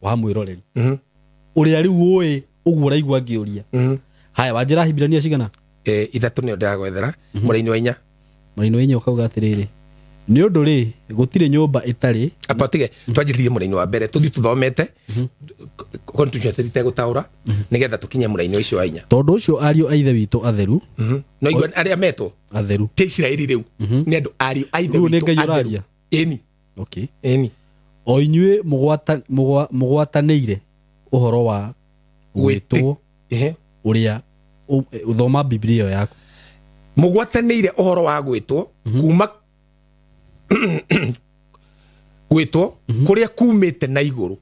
Wa mwĩroreri. Ũrĩa rĩu ũĩ ũguo ũraigua ngĩũria. Haya wanjĩra Ahibirania cigana? 3 nĩyo ndĩragwethera mũraini wa 4. Mũraini wa 4 ũkauga atĩrĩrĩ nĩ ũndũ rĩ gũtirĩ nyũmba ĩtarĩ. Apa tige twanjĩrĩrie mũraini wa mbere tũthiĩ tũthomete constitution itegũtaũra nĩgetha tũkinye mũraini ũcio wa 4. Tondũ ũcio ariũ a ithe witũ atheru. No igua arĩa metwo atheru ti Isiraeli rĩu nĩ andũ ariũ a ithe witũ atheru. Ĩni. Okay. Ĩni. O inyuĩ mũgwatanĩire ũhoro wa gwĩtwo ũrĩa uthoma Biblia yaku. Mũgwatanĩire ũhoro wa gwĩtwo kuma gwĩtwo kũrĩa kumĩte na igũrũ.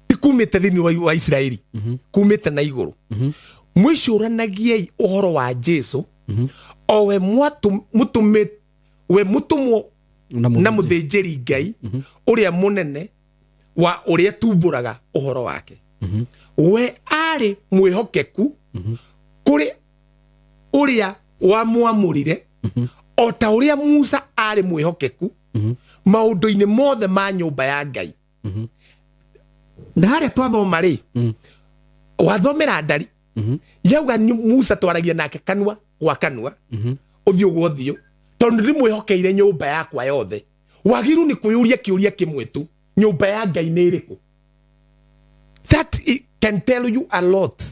Ti kumĩte thĩinĩ wa Isiraeli, kumĩte na igũrũ. Mwĩcũranagiei ũhoro wa Jesu o we mũtũmwo na mũthĩnjĩri Ngai ũrĩa mũnene wa ũrĩa tumbũraga ũhoro wake. We arĩ mwĩhokeku kũrĩ ũrĩa wamwamũrire o ta ũrĩa Musa arĩ mwĩhokeku maũndũ-inĩ mothe ma nyũmba ya Ngai. Na harĩa twathoma rĩ wathomera ndari yauga Musa twaragia nake kanua gwa kanua ũthiũ gwa ũthiũ tondũ ndĩmwĩhokeire nyũmba yakwa yothe. Wagĩrĩirwo nĩ kwĩyũria kĩũria kĩmwe tu, nyũmba ya Ngai nĩ ĩrĩkũ? That can tell you a lot.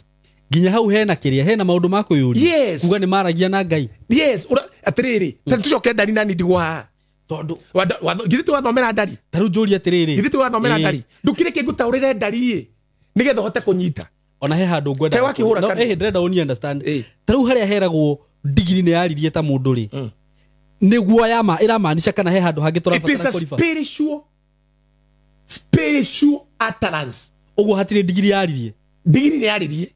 Nginya hau hena kĩrĩa hena maũndũ ma kwĩyũria. Yes. Kuga nĩ maragia na Ngai. Yes, atĩrĩrĩ ta tũcoke ndari na ndigwo haha. Tondũ githĩ twathomera ndari. Ta rĩu njũrie atĩrĩrĩ. Githĩ twathomera ndari. Ndũkire kĩngũtaũrĩre ndari ĩ nĩgetha ũhote kũnyita. Ona he handũ ngwenda. No ndĩrenda ũni understand. Ta rĩu harĩa heragwo ndigiri nĩ yaririe ta mũndũ rĩ. Nĩguo yama ĩramaanisha kana he handũ hangĩ tũrabatara kũriba. It is a spiritual utterance. Ũguo hatirĩ ndigiri yaririe. Ndigiri nĩ yaririe.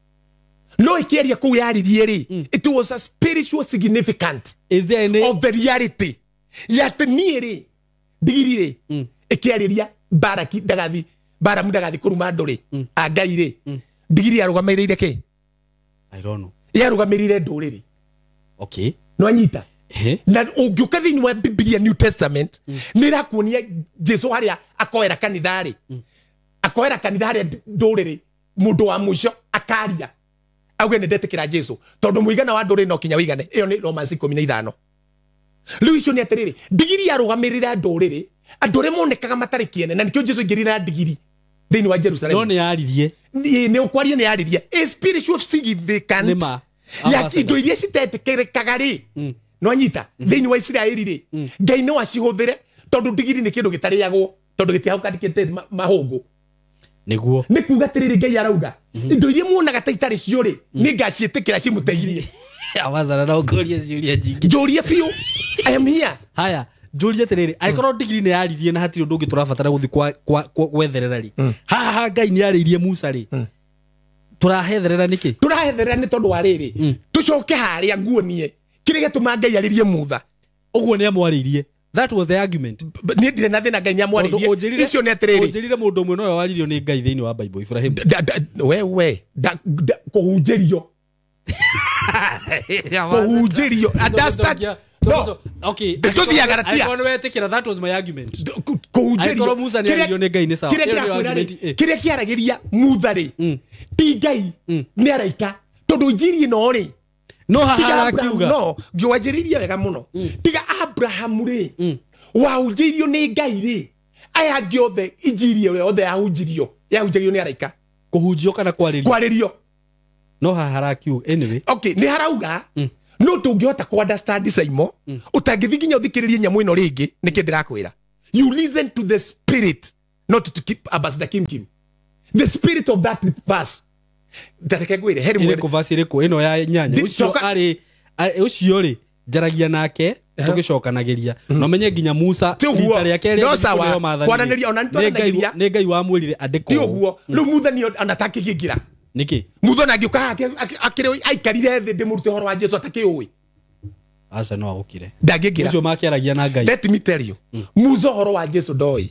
No ĩkĩaria kũu yaririe rĩ, it was a spiritual significant. Is there any of the reality? Yatĩ niĩ rĩ ndigiri rĩ ĩkĩarĩria Baraki ndagathi Baramu ndagathi kũruma andũ rĩ a Ngai rĩ ndigiri yarũgamĩrĩire kĩ? I don't know. Yarũgamĩrĩire ndũrĩrĩ. Okay. No anyita. Na ũngĩũka thĩinĩ wa Biblia New Testament nĩ ĩrakuonia Jesu harĩa akoera kanitha rĩ. Akoera kanitha harĩa ndũrĩrĩ mũndũ wa mũico akaria. Auge nĩ ndetĩkĩra Jesu tondũ mũigana wa ndũrĩrĩ no kinya wĩigane. Ĩyo nĩ Romans 15. Rĩu icio nĩ atĩrĩrĩ, ndigiri yarũgamĩrĩra ndũrĩrĩ, andũ arĩa monekaga matarĩ kĩene, na nĩkĩo Jesu aingĩrire na ndigiri thĩinĩ wa Jerusalem. No nĩ yaririe. Nĩ ũkwaria nĩ yaririe. A spiritual significance ya indo iria citetĩkĩrĩkaga rĩ, no anyita thĩinĩ wa Isiraeli rĩ, Ngai no acihũthĩre tondũ ndigiri nĩ kĩndũ gĩtarĩagwo tondũ gĩtiahũkandĩkĩte mahũngũ. Nĩguo. Nĩ kuga atĩrĩrĩ, Ngai arauga indo iria muonaga ta itarĩ cio rĩ, nĩ ngaciĩtĩkĩra cimũteithie. Ambassador, no ngũrie ciũria nyingĩ. Njũrie biũ. I am here. Haya, njũrie atĩrĩrĩ, angĩkorwo ndigiri nĩ yaririe na hatirĩ ũndũ ũngĩ tũrabatara gũthiĩ gwetherera rĩ, haha Ngai nĩ arĩirie Musa rĩ, tũrahetherera nĩkĩ? Tũrahetherera nĩ tondũ wa rĩrĩ, tũcoke harĩa nguonie kĩrĩa gĩtũma Ngai arĩrie Mutha. Ũguo nĩ amwarĩirie. That was the argument. Niĩ ndirĩ na thĩna Ngai nĩ amwarĩirie. Icio nĩ atĩrĩrĩ, ũnjĩrire mũndũ ũmwe nowe waririo nĩ Ngai thĩinĩ wa Bible, Ibrahim. Wewe kũhunjĩrio. Kũhunjĩrio. Understand? No. Okay. Tũthiaga na tia. Angĩkorwo nĩ wetĩkĩra, that was my argument. Kũhunjĩrio. Angĩkorwo Musa nĩ aririo nĩ Ngai nĩ sawa. Kĩrĩa kĩaragĩria Mutha rĩ, ti Ngai, nĩ araika. Tondũ njiri ĩno rĩ, no haha arakiuga. No, ngĩwanjĩrĩirie wega mũno. Tiga Abrahamu rĩ, wahunjĩirio nĩ Ngai rĩ, aya angĩ othe injiri ĩyo yothe yahunjirio, yahunjagio nĩ araika. Kũhunjio kana kwarĩrio? Kwarĩrio. No haha harakiuga anyway. Okay, nĩ harauga. No tũngĩhota kũ understand Saimo, ũtangĩthiĩ nginya ũthikĩrĩrie nyamũ ĩno rĩngĩ, nĩkĩ ndĩrakwĩra. You listen to the spirit, not to keep Ambassador Kim Kim. The spirit of that verse. Ndareke ngwĩre, heri mwene. Ĩrĩkũ verse ĩrĩkũ? Ĩno ya nyanya. Ũcio arĩ ũcio rĩ, njaragia nake tũgĩcokanagĩria. No menye nginya Musa rita rĩake rĩa no sawa. Kwananĩria ona nĩtwaranagĩria. Nĩ Ngai wamwĩrire andĩkwo. Ti ũguo. Rĩu Mutha nĩ ona takĩingĩra. Nĩkĩ? Mutha ona angĩũka haha akĩrĩ aikarire thĩ ndĩmũrute ũhoro wa Jesu atakĩũĩ. Aca no agũkire. Ndangĩingĩra. Ũcio makĩaragia na Ngai. Let me tell you. Musa ũhoro wa Jesu ndoĩ.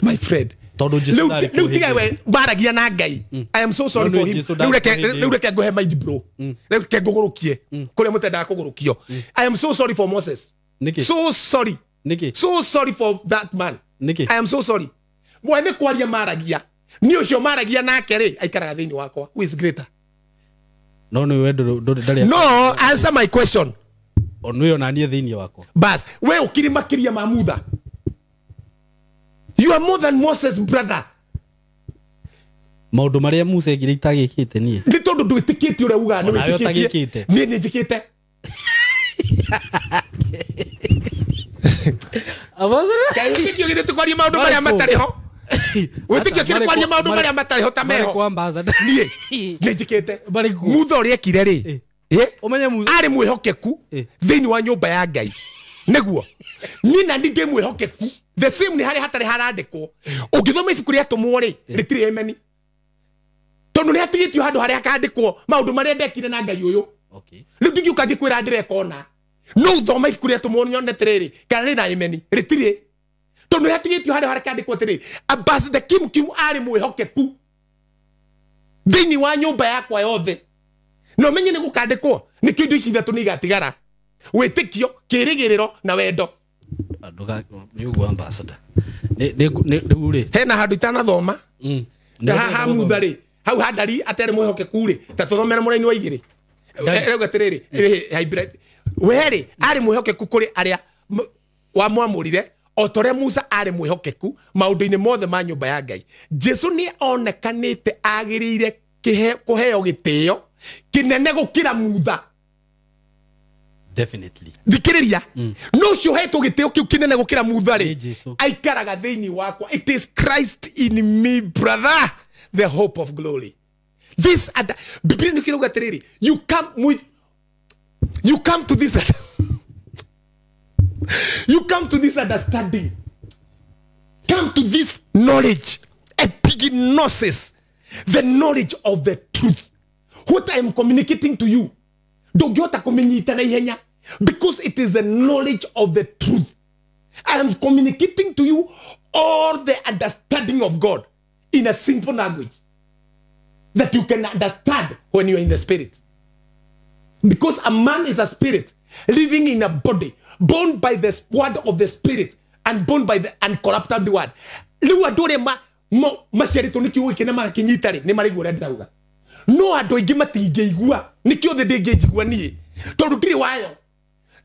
My friend. Tondũ Jesu ndarĩ kuo. Rĩu tiga we mbaragia na Ngai. I am so sorry for him. Rĩu reke ngũhe mind bro. Rĩu reke ngũgũrũkie kũrĩa mũtendaga kũgũrũkio. I am so sorry for Moses. Nĩkĩ? So sorry. Nĩkĩ? So sorry for that man. Nĩkĩ? I am so sorry. Mwe nĩ kwaria maragia. Nĩ ũcio maragia nake rĩ, aikaraga thĩinĩ wakwa. Who is greater? No nĩ we ndarĩ. No, answer my question. Onwe ona niĩ thĩinĩ wakwa. Bas, we ũkiri makĩria ma Mutha. You are more than Moses, brother. Maũndũ marĩa Musa ekire itagĩkĩte niĩ. Nĩ tondũ ndwĩtĩkĩtie ũrĩa ugaga nĩ wĩtĩkĩtie. Niĩ nĩ njĩkĩte. Ngai wĩtĩkio githĩ tũkwaria maũndũ marĩa matarĩ ho. Wĩtĩkio kĩrĩ kwaria maũndũ marĩa matarĩ ho ta meho. Niĩ nĩ njĩkĩte. Mutha ũrĩa ekire rĩ, arĩ mwĩhokeku thĩinĩ wa nyũmba ya Ngai. Nĩguo. Niĩ na niĩ ndĩ mwĩhokeku. The same nĩ harĩa hatarĩ harandĩkwo. Ũngĩthoma ibuku rĩa Atũmwo rĩ, rĩtirĩ emeni. Tondũ nĩ hatigĩtio handũ harĩa hakandĩkwo maũndũ marĩa ndekire na Ngai ũyũ. Rĩu ndingĩũka ngĩkwĩra ndĩreka ũna. No ũthome ibuku rĩa Atũmwo nyone atĩrĩrĩ, kana rĩna emeni, rĩtirĩ. Tondũ nĩ hatigĩtio handũ harĩa hakandĩkwo atĩrĩrĩ, Ambassador Kim Kim arĩ mwĩhokeku thĩinĩ wa nyũmba yakwa yothe. Na ũmenye nĩ gũkandĩkwo, nĩkĩo indo ici ithatũ nĩ igatigara. Wĩtĩkio, kĩĩrĩgĩrĩro na wendo. Nĩ ũguo ambassador. Rĩu rĩ, hena handũ itanathoma. Ta haha Mutha rĩ, hau handari atarĩ mwĩhokeku rĩ, ta tũthomere mũraini wa igĩrĩ. Rauga atĩrĩrĩ, we rĩ, arĩ mwĩhokeku kũrĩ arĩa wamwamũrire, o ta ũrĩa Musa arĩ mwĩhokeku maũndũ-inĩ mothe ma nyũmba ya Ngai. Jesu nĩ onekanĩte agĩrĩire kũheo gĩtĩo kĩnene gũkĩra Mutha. Definitely. Thikĩrĩria. No ũcio ũhetwo gĩtĩo kĩu kĩnene gũkĩra Mutha rĩ, aikaraga thĩinĩ wakwa. It is Christ in me, brother, the hope of glory. This Biblia nĩ kĩrauga atĩrĩrĩ, you come to this you come to this understanding, come to this knowledge, epignosis, the knowledge of the truth. What I am communicating to you, ndũngĩhota kũmĩnyita na ihenya, because it is the knowledge of the truth. I am communicating to you all the understanding of God in a simple language that you can understand when you are in the spirit. Because a man is a spirit living in a body, born by the word of the spirit and born by the uncorrupted word. Rĩu andũ arĩa maciarĩtwo nĩ kiugo gĩkĩ na magakĩnyita rĩ, nĩ maraigua ũrĩa ndĩrauga. No andũ aingĩ matingĩigua. Nĩkĩo thĩ ndĩngĩnjigua niĩ. Tondũ ndirĩ wayo.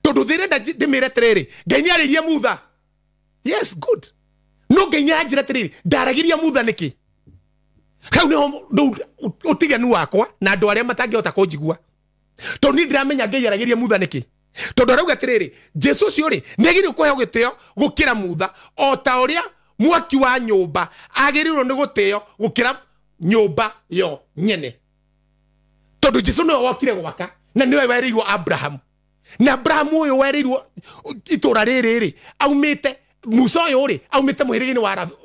Tondũ thĩ ĩrenda ndĩmĩre atĩrĩrĩ, Ngai nĩarĩirie Mutha. Yes, good. No Ngai nĩaranjĩra atĩrĩrĩ, ndaragĩria Mutha nĩkĩ? Hau nĩho ũtiganu wakwa na andũ arĩa matangĩhota kũnjigua. Tondũ niĩ ndiramenya Ngai aragĩria Mutha nĩkĩ. Tondũ arauga atĩrĩrĩ, Jesu ũcio rĩ, nĩagĩrĩirwo kũheo gĩtĩo gũkĩra Mutha, o ta ũrĩa mwaki wa nyũmba agĩrĩirwo nĩ gũtĩo gũkĩra nyũmba yo nyene. Tondũ Jesu nĩwe wokire gwaka na nĩwe werĩirwo Abrahamu. Na Abrahamu ũyũ werĩirwo itũra rĩrĩ rĩ, aumĩte Musa ũyũ rĩ, aumĩte mũhĩrĩga-inĩ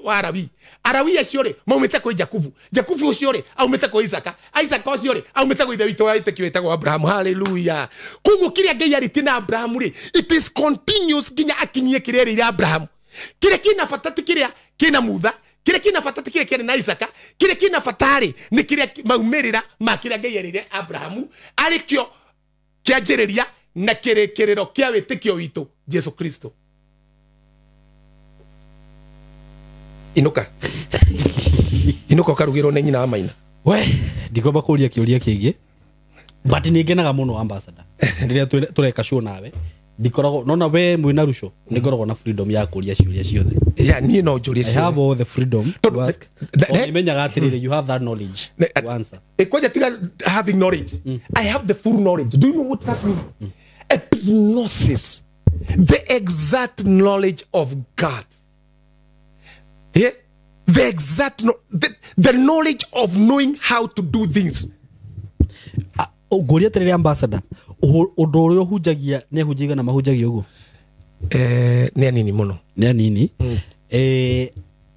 wa Arawi. Arawi acio rĩ, maumĩte kwĩ Jakubu. Jakubu ũcio rĩ, aumĩte kwĩ Isaka. Isaka ũcio rĩ, aumĩte kwĩ ithe witũ wa wĩtĩkio wĩtagwo Abrahamu. Hallelujah. Koguo kĩrĩa Ngai arĩtie na Abrahamu rĩ, it is continuous nginya akinyie kĩrĩa erĩire Abrahamu. Kĩrĩa kĩna bata ti kĩrĩa kĩna Mutha, kĩrĩa kĩna bata ti kĩrĩa kĩarĩ na Isaka, kĩrĩa kĩna bata rĩ, nĩ kĩrĩa maumĩrĩra ma kĩrĩa Ngai erĩire Abrahamu, arĩ kĩo kĩanjĩrĩria na kĩrĩkĩrĩro kĩa wĩtĩkio witũ, Jesu Kristo. Inuka. Inuka ũkarugĩrwo nĩ nyina wa Maina. We, ndikwamba kũria kĩũria kĩngĩ. But nĩ ngenaga mũno ambassador. Rĩrĩa tũreka show nawe, ndikoragwo nona we mwĩna Ruco, nĩ ngoragwo na freedom ya kũria ciũria ciothe. Yeah, niĩ no njũrie I have ciothe. all the freedom to ask. Nĩmenyaga atĩrĩrĩ, you have that knowledge to answer. Kwanja tiga having knowledge. I have the full knowledge. Do you know what that means? Epignosis. The exact knowledge of God. Yeah? The exact no, the knowledge of knowing how to do things. Ngũria atĩrĩrĩ ambassador, ũndũ ũrĩa ũhunjagia nĩ ahunjia na mahunjagia ũguo? Nĩ anini mũno. Nĩ anini.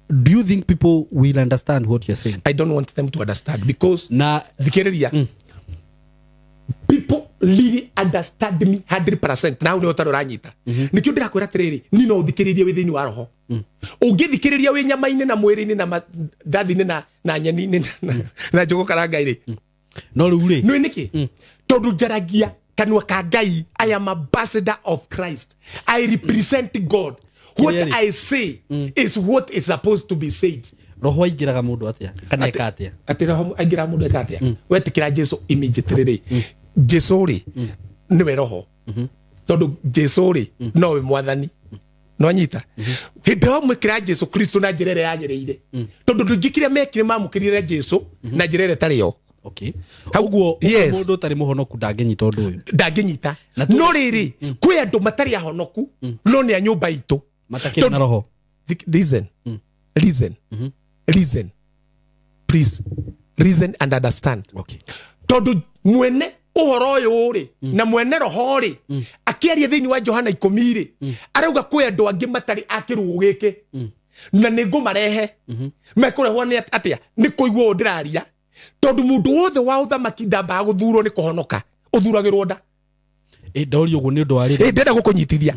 Do you think people will understand what you're saying? I don't want them to understand because na thikĩrĩria, people really understand me 100%. Now nĩ ũtarĩ ũranyita. Nĩkĩo ndĩrakwĩra atĩrĩrĩ, niĩ no ũthikĩrĩrie wĩ thĩinĩ wa roho. Ũngĩthikĩrĩria wĩ nyama-inĩ na mwĩrĩ-inĩ na ndathi-inĩ na nyeni-inĩ na njũgũ karanga-rĩ. No rĩu rĩ. Nĩ nĩkĩ? Tondũ njaragia kanua ka Ngai. I am ambassador of Christ. I represent God. What I say is what is supposed to be said. Roho aingĩraga mũndũ atĩa? Kana eka atĩa? Atĩ roho aingĩraga mũndũ eka atĩa? Wetĩkĩra Jesu immediately rĩ. Jesu rĩ, nĩwe roho. Tondũ Jesu rĩ, nowe mwathani. No anyita. Hĩndĩ ĩyo mwĩkĩra Jesu Kristo na njĩra ĩrĩa yagĩrĩire. Tondũ ndũngĩkĩria mekire mamũkĩrire Jesu na njĩra ĩrĩa ĩtarĩ yo. Okay. Ũguo mũndũ ũtarĩ mũhonoku ndangĩnyita ũndũ ũyũ. Ndangĩnyita. No rĩrĩ, kwĩ andũ matarĩ ahonoku, no nĩ a nyũmba itũ. Matakĩrĩ na roho. Listen. Listen. Listen. Please. Reason and understand. Okay. Tondũ mwene ũhoro ũyũ rĩ, na mwene roho rĩ, akĩaria thĩinĩ wa Johana 10 rĩ, arauga kwĩ andũ angĩ matarĩ a kĩrũgũ gĩkĩ. Na nĩ ngũmarehe. Mekũrehwo nĩ atĩa? Nĩ kũigua ũũ ndĩraria. Tondũ mũndũ wothe wa ũthamaki ndambaga gũthurwo nĩ kũhonoka, ũthuragĩrwo nda. Ndorio ũguo nĩ ũndũ wa rĩrĩ. Ndĩrenda gũkũnyitithia.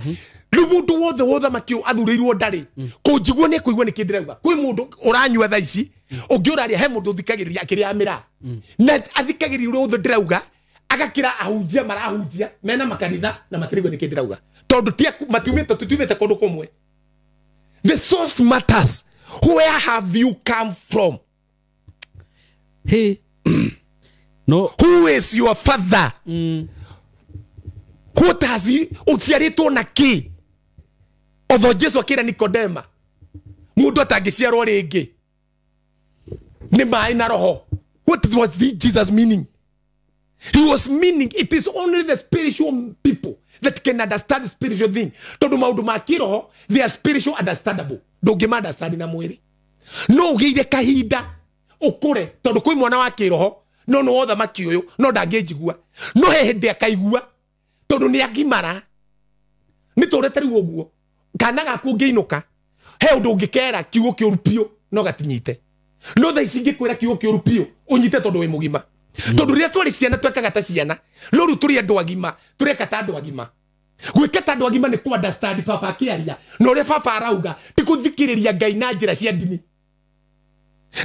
Rĩu mũndũ wothe wa ũthamaki ũyũ athurĩirwo ndarĩ, kũnjigua nĩ kũigua nĩkĩ ndĩrauga. Kwĩ mũndũ ũranyua thaa ici, ũngĩ ũraria, he mũndũ ũthikagĩrĩria akĩrĩa mĩraa. Na athikagĩrĩria ũrĩa wothe ndĩrauga, agakĩra ahunjia marahunjia mena makanitha na matirigua nĩkĩ ndĩrauga. Tondũ matiumĩte, tutiumĩte kũndũ kũmwe. The source matters. Where have you come from? Hey. No. Who is your father? What has he ũciarĩtwo na kĩ? Although Jesu akĩra Nikodema, mũndũ atangĩciarwo rĩngĩ nĩ maĩ na roho. What was the Jesus meaning? He was meaning it is only the spiritual people that can understand spiritual thing. Tondũ maũndũ ma kĩroho, they are spiritual understandable. Ndũngĩma understand na mwĩrĩ. No ũgĩire kahinda ũkũre, tondũ kwĩ mwana wa kĩroho, no nĩ wothamaki ũyũ, no ndangĩnjigua. No he hĩndĩ akaigua, tondũ nĩ agimara. Nĩ tũrete rĩu ũguo. Kana gaku ũngĩinũka, he ũndũ ũngĩkera kiugo kĩũru biũ, no gatinyite. No thaa ici ingĩkwĩra kiugo kĩũru biũ, ũnyite tondũ wĩ mũgima. Tondũ rĩrĩa twarĩ ciana twekaga ta ciana, no rĩu tũrĩ andũ agima, tũreka ta andũ agima. Gwĩka ta andũ agima nĩ kũ understand baba akĩaria, na ũrĩa baba arauga, ti gũthikĩrĩria Ngai na njĩra cia ndini.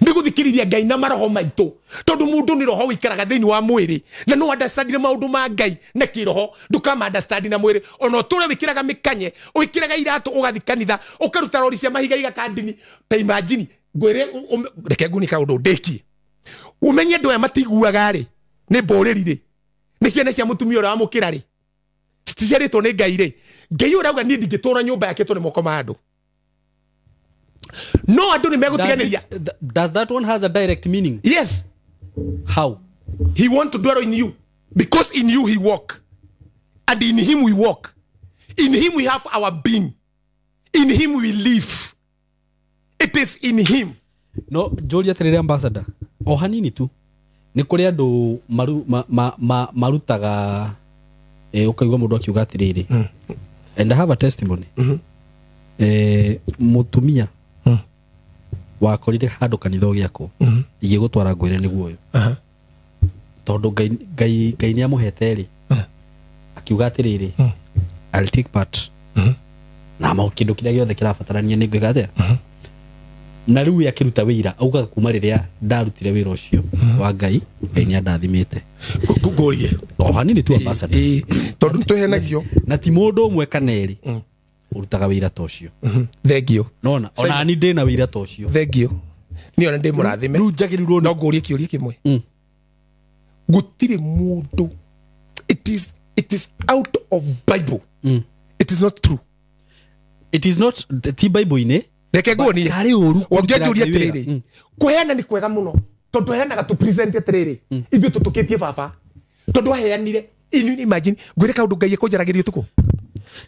Nĩ gũthikĩrĩria Ngai na maroho maitũ. Tondũ mũndũ nĩ roho ũikaraga thĩinĩ wa mwĩrĩ, na no understand maũndũ ma Ngai na kĩroho, ndũkama understand na mwĩrĩ. Ona ũtũre wĩkĩraga mĩkanye, wĩkĩraga iratũ ũgathiĩ kanitha, ũkaruta rori cia mahiga igaka ndini. Ta imagine, ngwĩre, reke ngunie kaũndũ ndĩkie. Umenye andũ aya matiguaga rĩ, nĩ mbũrĩri rĩ, nĩ ciana cia mũtumia ũrĩa wamũkĩra rĩ, citiciarĩtwo nĩ Ngai rĩ. Ngai ũrauga niĩ ndingĩtũra nyũmba yakĩtwo nĩ moko ma andũ. No andũ nĩ megũtiganĩria. Does that one has a direct meaning? Yes. How? He want to dwell in you because in you he walk, and in him we walk, in him we have our being, in him we live. It is in him. No njũrie atĩrĩrĩ ambassador, o hanini tu, nĩ kũrĩ andũ marutaga ũkaigua mũndũ akiuga atĩrĩrĩ, and I have a testimony. Mũtumia wakorire handũ kanitha ũgĩakwo, ingĩgũtwara ngwĩre nĩguo ũyũ, tondũ Ngai nĩ amũhete rĩ, akiuga atĩrĩrĩ, I'll take part na kĩndũ kĩrĩa gĩothe kĩrabatarania nĩ ngwĩka atĩa. Na rĩu akĩruta wĩra augaga kuma rĩrĩa ndarutire wĩra ũcio wa Ngai, Ngai nĩ andathimĩte. Ngũrie o hanini tu ambassador, tondũ nĩtwĩhenagio na ti mũndũ ũmwe kana erĩ ũrutaga wĩra ta ũcio. Thengio. Nona ona ni ndĩna wĩra ta ũcio. Thengio. Niĩ ona ndĩ mũrathime. Rĩu njagĩrĩirwo no ngũrie kĩũria kĩmwe. Gũtirĩ mũndũ, it is out of Bible. It is not true. It is not ti Bible-inĩ. Reke nguonie. Karĩ ũru ũngĩanjũria atĩrĩrĩ, kũheana nĩ kwega mũno tondũ heanaga tũ present atĩrĩrĩ, ithuĩ tũtũkĩtie baba tondũ aheanire. Inyu imagine ngwĩre kaũndũ Ngai ekũnjaragĩria ũtukũ,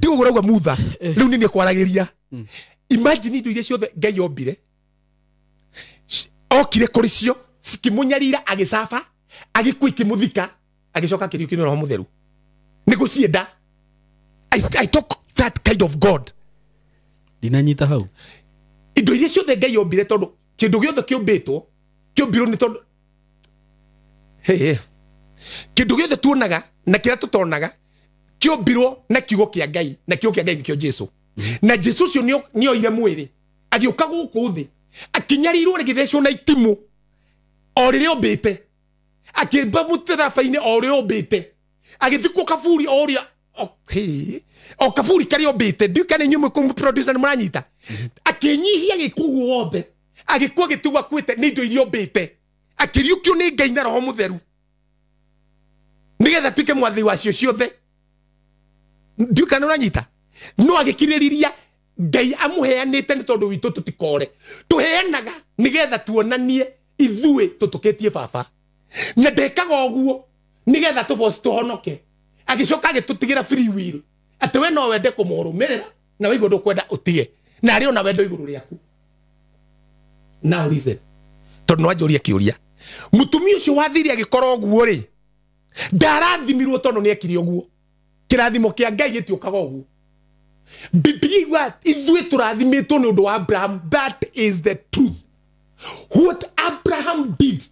ti ũguo ũrauga mutha rĩu nĩ niĩ kwaragĩria. Imagine indo iria ciothe Ngai ombire, okire kũrĩ cio cikĩmũnyarira, agĩcaba, agĩkua, ikĩmũthika, agĩcoka akĩriũkio nĩ Roho Mũtheru nĩ gũcienda. I talk that kind of God. Ndinanyita hau. Indo iria ciothe Ngai ombire, tondũ kĩndũ gĩothe kĩũmbĩtwo kĩũmbirwo nĩ tondũ kĩndũ gĩothe tuonaga na kĩrĩa tũtonaga kĩũmbirwo na kiugo kĩa Ngai, na kiugo kĩa Ngai nĩkĩo Jesu. Na Jesu ũcio nĩoire mwĩrĩ agĩũka gũkũ thĩ, akĩnyarirwo, rĩgĩthecwo na itimũ o rĩrĩa ombĩte, akĩmba mũtharaba-inĩ o ũrĩa ombĩte, agĩthikwo kaburi o ũrĩa o kaburi karĩa ombĩte. Ndiũĩ kana inyuĩ mwĩ producer nĩ mũranyita. Akĩnyihia gĩkuũ wothe, agĩkua gĩtigwo akuĩte nĩ indo iria ombĩte, akĩriũkio nĩ Ngai na Roho Mũtheru nĩgetha atuĩke mwathi wacio ciothe. Ndiũĩ kana ũranyita. No agĩkirĩrĩria Ngai amũheanĩte nĩ tondũ witũ tũtikore. Tũheanaga nĩgetha tuonanie ithuĩ tũtũkĩtie baba, na ndekaga ũguo nĩgetha tũboci tũhonoke. Agĩcoka agĩtũtigĩra free will atĩ we no wende kũmũrũmĩrĩra na waigua ndũkwenda ũtige, na arĩ ona wendo igũrũ rĩaku. Now listen, tondũ nĩwanjũria kĩũria, mũtumia ũcio wathire agĩkorwo ũguo rĩ, ndarathimirwo tondũ nĩekire ũguo. Kĩrathimo kĩa Ngai gĩtiũkaga ũguo. Biblia iuga ithuĩ tũrathimĩtwo nĩ ũndũ wa Abraham. That is the truth. What Abraham did,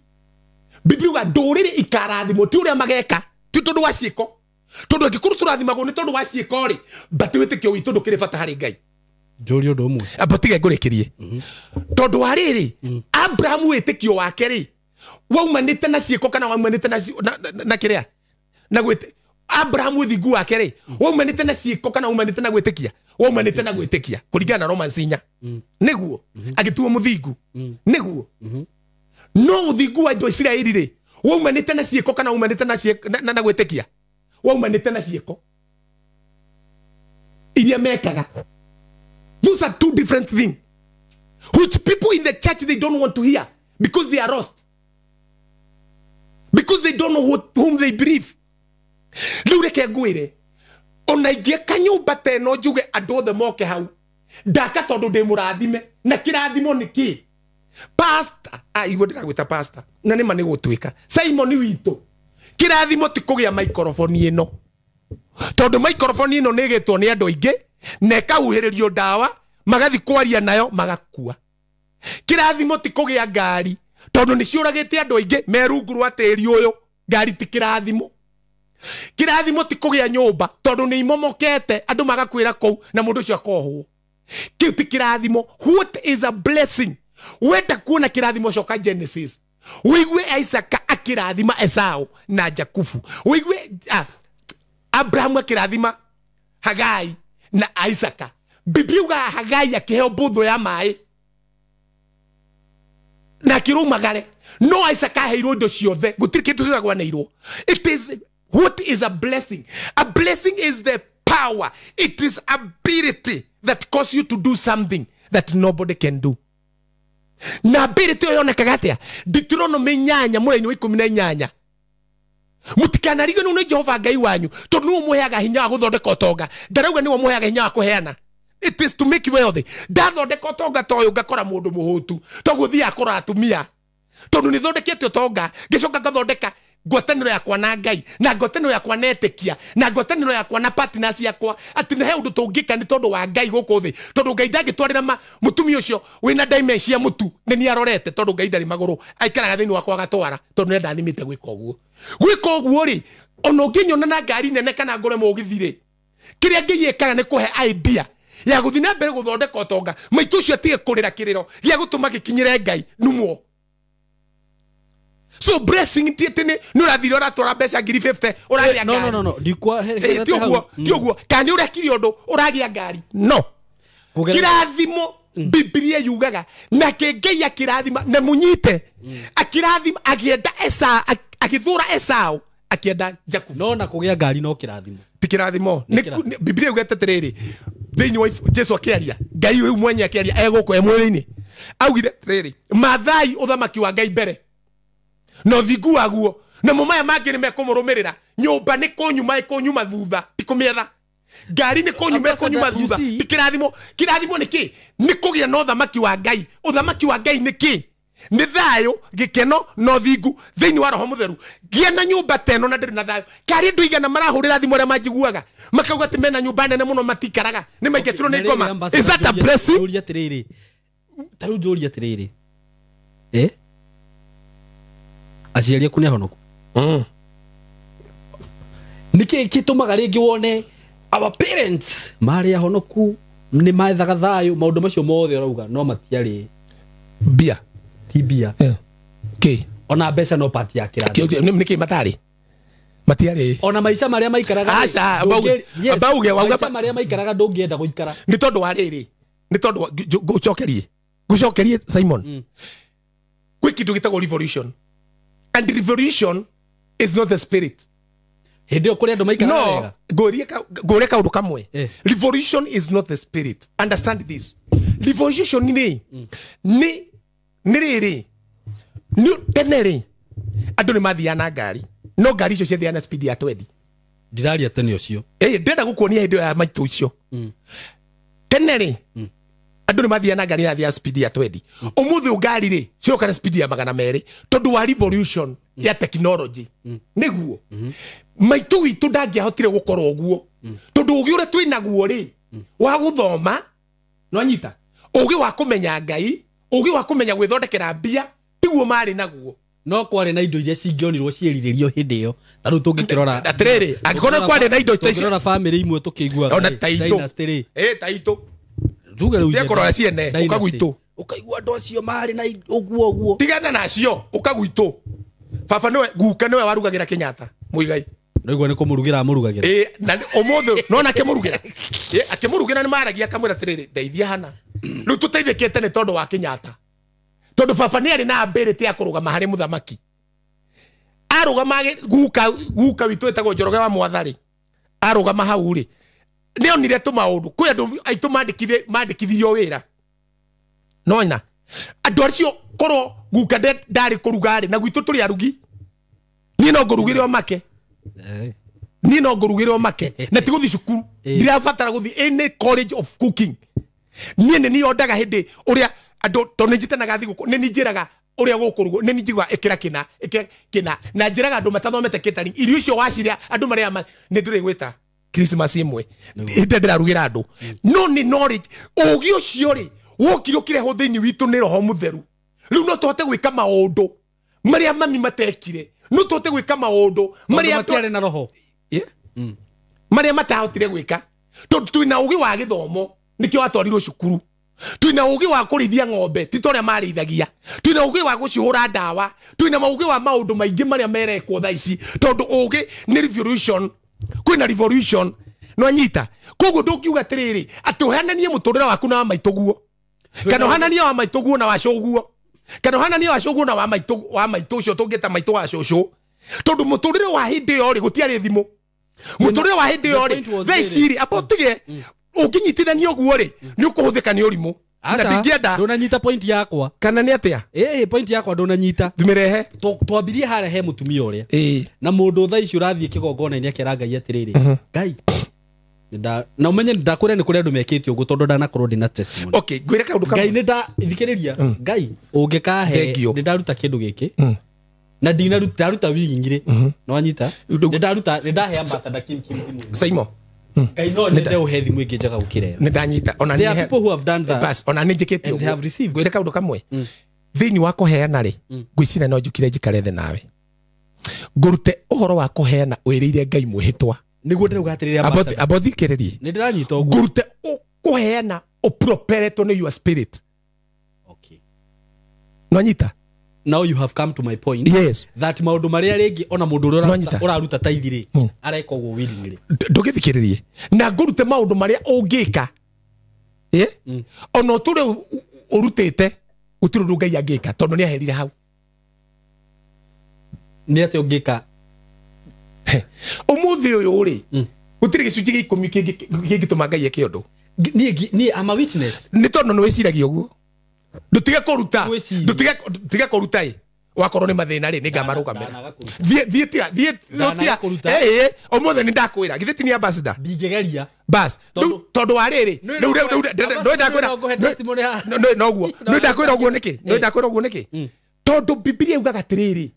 Biblia iuga ndũrĩrĩ ikarathimwo ti ũrĩa mageka, ti tondũ wa ciĩko, tondũ angĩkorwo tũrathimagwo nĩ tondũ wa ciĩko rĩ, but wĩtĩkio witũ ndũkĩrĩ bata harĩ Ngai. Njũrie ũndũ ũmwe. Amba tiga ngũrĩkĩrie. Tondũ wa rĩrĩ, Abraham wĩtĩkio wake rĩ, waumanĩte na ciĩko kana waumanĩte na kĩrĩa na gwĩtĩ Abraham ũthingu wake rĩ, waumanĩte na ciĩko kana waumanĩte na gwĩtĩkia? Waumanĩte na gwĩtĩkia kũringana na Romans 4. Nĩguo agĩtuo mũthingu. Nĩguo no ũthingu wa andũ a Isiraeli rĩ, waumanĩte na ciĩko kana waumanĩte na gwĩtĩkia? Waumanĩte na ciĩko iria mekaga. Those are two different things which people in the church they don't want to hear because they are lost, because they don't know whom they believe. Rĩu reke ngwĩre, ona ingĩaka nyũmba ta ĩno njuge andũ othe moke hau, ndaka tondũ ndĩ mũrathime. Na kĩrathimo nĩ kĩ? Pastor, igua ndĩragwĩta pastor, na nĩma nĩ gũtuĩka Simon witũ, kĩrathimo ti kũgĩa microphone ĩno, tondũ microphone ĩno nĩ ĩgĩtwo nĩ andũ aingĩ na ĩkahuhĩrĩrio ndawa magathi kwaria nayo magakua. Kĩrathimo ti kũgĩa ngari, tondũ nĩ ciũragĩte andũ aingĩ me rungu rwa tĩri ũyũ. Ngari ti kĩrathimo. Kĩrathimo ti kũgĩa nyũmba, tondũ nĩ imomokete andũ magakwĩra kũu na mũndũ ũcio akohwo. Kĩu ti kĩrathimo. What is a blessing? Wenda kuona kĩrathimo, coka Genesis, ũigue Isaka akĩrathima Esau na Jakubu, ũigue Abrahamu akĩrathima Hagai na Isaka. Biblia yugaga Hagai akĩheo mbũthũ ya maĩ na akĩrũmagare. No Isaac aheirwo indo ciothe, gũtirĩ kĩndũ gĩtagwaneirwo. It is what is a blessing? A blessing is the power. It is ability that causes you to do something that nobody can do. Na ability ĩyo yonekaga atĩa? Deuteronomy 8 mũraini wa 18. Mũtikanarigwo nĩ Jehova Ngai wanyu, tondũ nĩwe ũmũheaga hinya wa gũthondeka ũtonga. Ndarauga nĩwe ũmũheaga hinya wa kũheana. It is to make you wealthy. Ndathondeka ũtonga ta ũyũ ngakora mũndũ mũhũtu, toguo thiaga kũrora atumia, tondũ nĩ thondekete ũtonga, ngĩcoka ngathondeka ngwatanĩro yakwa na Ngai, na ngwatanĩro yakwa na etĩkia, na ngwatanĩro yakwa na partners yakwa, atĩ nĩ he ũndũ tũngĩka nĩ tondũ wa Ngai gũkũ thĩ. Tondũ Ngai ndangĩtwarĩra mũtumia ũcio wĩna dementia mũtu, nĩ niĩ arorete, tondũ Ngai ndarĩ magũrũ, aikaraga thĩinĩ wakwa agatwara, tondũ nĩ ndathimĩte gwĩka ũguo. Gwĩka ũguo rĩ, ona ũngĩnyona na ngari nene kana ngũre mũgithi rĩ, kĩrĩa Ngai ekaga nĩ kũhe idea ya gũthiĩ na mbere gũthondeka ũtonga. Maitũ ũcio atige kũrĩra kĩrĩro gĩa gũtũma gĩkinyĩre Ngai numwo. So blessing ti atĩ nĩ ũrathire ũratwara mbeca 50,000 ũragĩa ngari. No ndikwa ti ũguo, kana nĩ ũrekire ũndũ ũragĩa ngari. No kĩrathimo Biblia yugaga nake Ngai akĩrathima na mũnyite, akĩrathima agĩenda Esau, agĩthũra Esau akĩenda Jakubu. No na kũgĩa ngari no kĩrathimo, ti kĩrathimo. Biblia yugĩte atĩrĩrĩ, thĩinĩ wa Jesu akĩaria, Ngai ũyũ mwenye akĩaria egũkũ e mwĩrĩ-inĩ, augire atĩrĩrĩ, mathai ũthamaki wa Ngai mbere na ũthingu waguo, namo maya mangĩ nĩ mekũmũrũmĩrĩra. Nyũmba nĩ kũnyuma ĩkũnyuma thutha, ti kũmĩetha. Ngari nĩ kũnyuma ĩkũnyuma thutha, ti kĩrathimo. Kĩrathimo nĩ kĩ? Nĩ kũgĩa na ũthamaki wa Ngai. Ũthamaki wa Ngai nĩ kĩ? Nĩ thayũ, gĩkeno na ũthingu thĩinĩ wa Roho Mũtheru. Gĩa na nyũmba ta ĩno na ndĩrĩ na thayũ. Karĩ andũ igana marahũrĩra thimũ arĩa manjiguaga makauga atĩ mena nyũmba nene mũno matikaraga, nĩ maingatirwo nĩ ngoma. Is that a blessing? Njũria atĩrĩrĩ, ta rĩu njũria atĩrĩrĩ, aciari aku nĩ ahonoku? Nĩkĩ gĩtũmaga rĩngĩ wone our parents marĩ ahonoku, nĩ methaga thayũ, maũndũ macio mothe ũrauga no matiarĩ mbia, ti mbia. Kĩ? Ona mbeca no part ya kĩrathimo. Nĩkĩ matarĩ? Matiarĩ. Ona maica marĩa maikaraga, aca, bauge maica marĩa maikaraga ndũngĩenda gũikara. Nĩ tondũ wa rĩrĩ, nĩ tondũ ngũcokerie Simon, gwĩ kĩndũ gĩtagwo revolution. And revolution is not the spirit. Hĩndĩ ĩyo kũrĩ andũ maikaraga wega. No, ngũrie kaũndũ kamwe. Revolution is not the spirit. Understand this. Revolution nĩ rĩrĩ, nĩ tene rĩ, andũ nĩ mathiaga na ngari, no ngari icio ciathiaga na speed ya 20. Ndiraria tene ũcio. Ndĩrenda gũkuonia hĩndĩ ĩyo ya maitũ icio. Tene rĩ, andũ nĩ mathiaga na ngari yathiaga speed ya 20. Ũmũthĩ ngari rĩ ciroka na speed ya 200 tondũ wa revolution ya technology. Nĩguo maitũ witũ ndangĩahotire gũkorwo ũguo, tondũ ũgĩ ũrĩa twĩnaguo rĩ wa gũthoma, nĩwanyita, ũgĩ wa kũmenya Ngai, ũgĩ wa kũmenya gwĩthondekera mbia, tiguo marĩ naguo. No kwarĩ na indo iria cingĩonirwo ciĩrirĩrio hĩndĩ ĩyo. Ta rĩu tũngĩkĩrora atĩrĩrĩ, angĩkorwo kwarĩ na indo icio, tũngĩrora famĩlĩ imwe tũkĩiguaga ona ta itũ, ta itũ tuge rĩu kũrora ciene ũka gwitũ, ũkaigua andũ acio marĩ na ũguo ũguo, tigana nacio, ũka gwitũ. Baba nĩwe guka nĩwe warugagĩra Kenyatta Muigai. Nĩguo nĩ kũmũrugĩra amũrugagĩra. Na ũmũthĩ nona akĩmũrugĩra, akĩmũrugĩra nĩ maragia akamwĩra atĩrĩrĩ, ndeithia hana rĩu tũteithĩkĩte nĩ tondũ wa Kenyatta, tondũ baba nĩ arĩ na ability ya kũrũgama harĩ mũthamaki. Arũgama guka witũ wĩtagwo Njoroge wa Mwathari, arũgama hau rĩ, nĩ onire tũmaũndũ. Kwĩ andũ aitũ mandĩkithirio wĩra, nona andũ acio korwo guka ndarĩ kũruga rĩ, na gwitũ tũrĩ arugi, niĩ no ngũrugĩre o make, niĩ no ngũrugĩre o make, na ti gũthiĩ cukuru, ndirabatara gũthiĩ any college of cooking. Niĩ nĩ niĩ ondaga hĩndĩ ũrĩa andũ, tondũ nĩ njĩtanaga thigũkũ, nĩ niĩ njĩraga ũrĩa gũkũrugwo, nĩ niĩ njiguaga ĩkĩra kĩna, ĩkĩra kĩna, na njĩraga andũ matathomete catering, irio icio wacirĩa andũ marĩa nĩ ndĩrĩ gwĩta Christmas ĩmwe hĩndĩ ndĩrarugĩra andũ. No nĩ knowledge, ũgĩ ũcio rĩ wokire ũkĩrehwo thĩinĩ witũ nĩ Roho Mũtheru. Rĩu no tũhote gwĩka maũndũ marĩa mami matekire, no tũhote gwĩka maũndũ marĩa matiarĩ na roho, marĩa matahotire gwĩka, tondũ twĩna ũgĩ wa gĩthomo, nĩkĩo watwarirwo cukuru. Twĩna ũgĩ wa kũrĩithia ng'ombe, ti ta ũrĩa marĩithagia. Twĩna ũgĩ wa gũcihũra ndawa, twĩna ũgĩ wa maũndũ maingĩ marĩa merekwo thaa ici, tondũ ũgĩ nĩ revolution. Kwĩna revolution, nĩwanyita. Koguo ndũngiuga atĩrĩrĩ, atĩ ũhananie mũtũrĩre waku na wa maitũguo, kana ũhananie wa maitũguo na wa cũguo. Kana ũhananie wa cũguo na wa maitũ ũcio tũngĩta maitũ wa cũcũ. Tondũ mũtũrĩre wa hĩndĩ ĩyo rĩ gũtiarĩ thimũ. Mũtũrĩre wa hĩndĩ ĩyo rĩ thaa ici rĩ amba ũtige ũngĩnyitithania ũguo rĩ nĩ ũkũhũthĩka nĩ ũrimũ. Na ndingĩenda. Ndũnanyita point yakwa. Kana nĩ atĩa? Ĩĩ point yakwa ndũnanyita. Ndũmĩrehe. Twambirie harĩa he mũtumia ũrĩa. Ĩĩ. Na mũndũ thaa ici ũrathiĩ kĩgongona-inĩ akera Ngai atĩrĩrĩ. Ngai. Na umenye ndakwĩra nĩ kũrĩ andũ mekĩte ũguo tondũ ndanakorwo ndĩna testimony. Okay, ngwĩre kaũndũ kamwe. Ngai nĩ nda thikĩrĩria. Ngai ũngĩkahe nĩ ndaruta kĩndũ gĩkĩ. Na ndinaruta ndaruta wigi ngiri. No anyita. Nĩ ndaruta nĩ ndahe ambassador Kim Kim thimũ. Saimo. Ngai no nyende ũhe thimũ ĩngĩ njega gũkĩra ĩyo. Nĩ ndanyita. Ona there are people who have done that. Bas, ona nĩ njĩkĩte ũguo. Ngwĩre kaũndũ kamwe. Thĩinĩ wa kũheana rĩ, ngwĩciria no njũkire njikare thĩ nawe. Ngũrute ũhoro wa kũheana wĩrĩire Ngai mwĩhĩtwa. Nĩguo ndĩrauga atĩrĩrĩ ambassador. Amba ũthikĩrĩrie. Nĩ ndĩranyita ũguo. Ngũrute kũheana ũproperetwo nĩ your spirit. Okay. No anyita. Now you have come to my point. Yes. That maũndũ marĩa rĩngĩ ona mũndũ ũrĩa ũraruta taithi rĩ areka ũguo willingly. Ndũgĩthikĩrĩrie. Na ngũrute maũndũ marĩa ũngĩka. Ona ũtũre ũrutĩte gũtirĩ ũndũ Ngai angĩka tondũ nĩ aherire hau. Nĩ atĩa ũngĩka? Ũmũthĩ ũyũ rĩ gũtirĩ gĩcunjĩ gĩa ikũmi kĩngĩtũma Ngai eke ũndũ. Niĩ I'm a witness. Nĩ tondũ nĩ wĩciragia ũguo. Ndutige kũruta. Ndutige kũruta ĩ. Wakorwo nĩ mathĩna rĩ nĩ ngamarũgamĩra. Thiĩ tiga thiĩ tiga. Ĩĩ ũmũthĩ nĩ ndakwĩra githĩ ti nĩ ambassador. Ndingĩgeria. Bas tondũ wa rĩrĩ rĩu rĩu ndakwĩra noguo nĩ ndakwĩra ũguo nĩkĩ? Nĩ ndakwĩra ũguo nĩkĩ? Tondũ Bibilia yugaga atĩrĩrĩ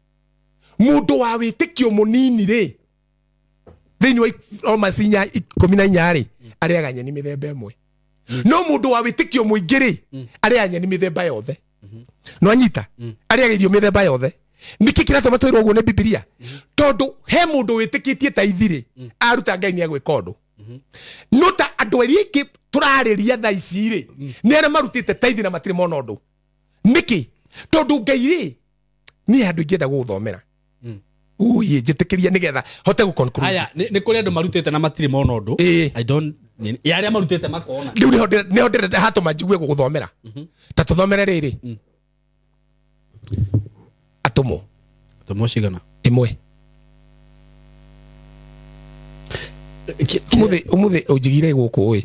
mũndũ wa wĩtĩkio mũnini rĩ thĩinĩ wa Romans 14 rĩ arĩaga nyeni mĩthemba ĩmwe. No mũndũ wa wĩtĩkio mũingĩ rĩ arĩaga nyeni mĩthemba yothe. No anyita arĩaga irio mĩthemba yothe. Nĩkĩ kĩratũma twĩrwo ũguo nĩ Bibilia? Tondũ he mũndũ wĩtĩkĩtie ta ithirĩ aruta Ngai nĩ agwĩka ũndũ. No ta andũ arĩa aingĩ tũrarĩria thaa ici rĩ nĩ arĩa marutĩte taithi na matirĩ mona ũndũ. Nĩkĩ? Tondũ Ngai rĩ niĩ handũ ingĩenda gũgũthomera. Ui njĩtĩkĩria nĩgetha hote gũ conclude. Aya nĩ kũrĩ andũ marutĩte na matirĩ mona ũndũ. I don't ya arĩa marutĩte makona. Rĩu nĩho ndĩrenda hatũma njigue gũgũthomera. Ta tũthomere rĩrĩ. Atũmwo. Atũmwo cigana? Ĩmwe. Ũmũthĩ ũnjigire gũkũ ĩ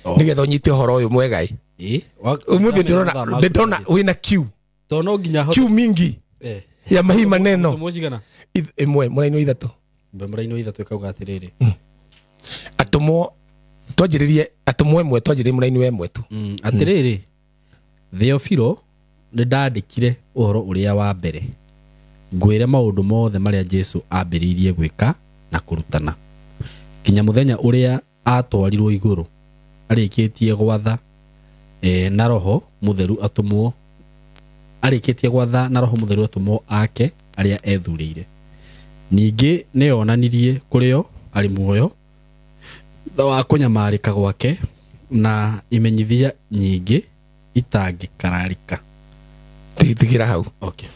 nĩgetha ũnyite ũhoro ũyũ mwega ĩ. Ũmũthĩ ndĩrona wĩna kiu. Tondũ no nginya kiu mingi ya mahi maneno. Atũmwo cigana? Ĩmwe mũraini wa ithatũ. Mũraini wa ithatũ ĩkauga atĩrĩrĩ. Atũmwo twanjĩrĩrie atũmwo ĩmwe twanjĩrĩrie mũraini wa ĩmwe tu. Atĩrĩrĩ Theofilo nĩ ndandĩkire ũhoro ũrĩa wa mbere ngwĩre maũndũ mothe marĩa Jesu ambĩrĩirie gwĩka na kũrutana nginya mũthenya ũrĩa atwarirwo igũrũ arĩkĩtie gwatha na roho mũtheru atũmwo arĩkĩtie gwatha na roho mũtheru atũmwo ake arĩa ethurĩire. Ningĩ nĩ onanirie kũrĩ o arĩ muoyo thutha wa kũnyamarĩka gwake na imenyithia nyingĩ itangĩkararĩka. Tigĩra hau. Okay.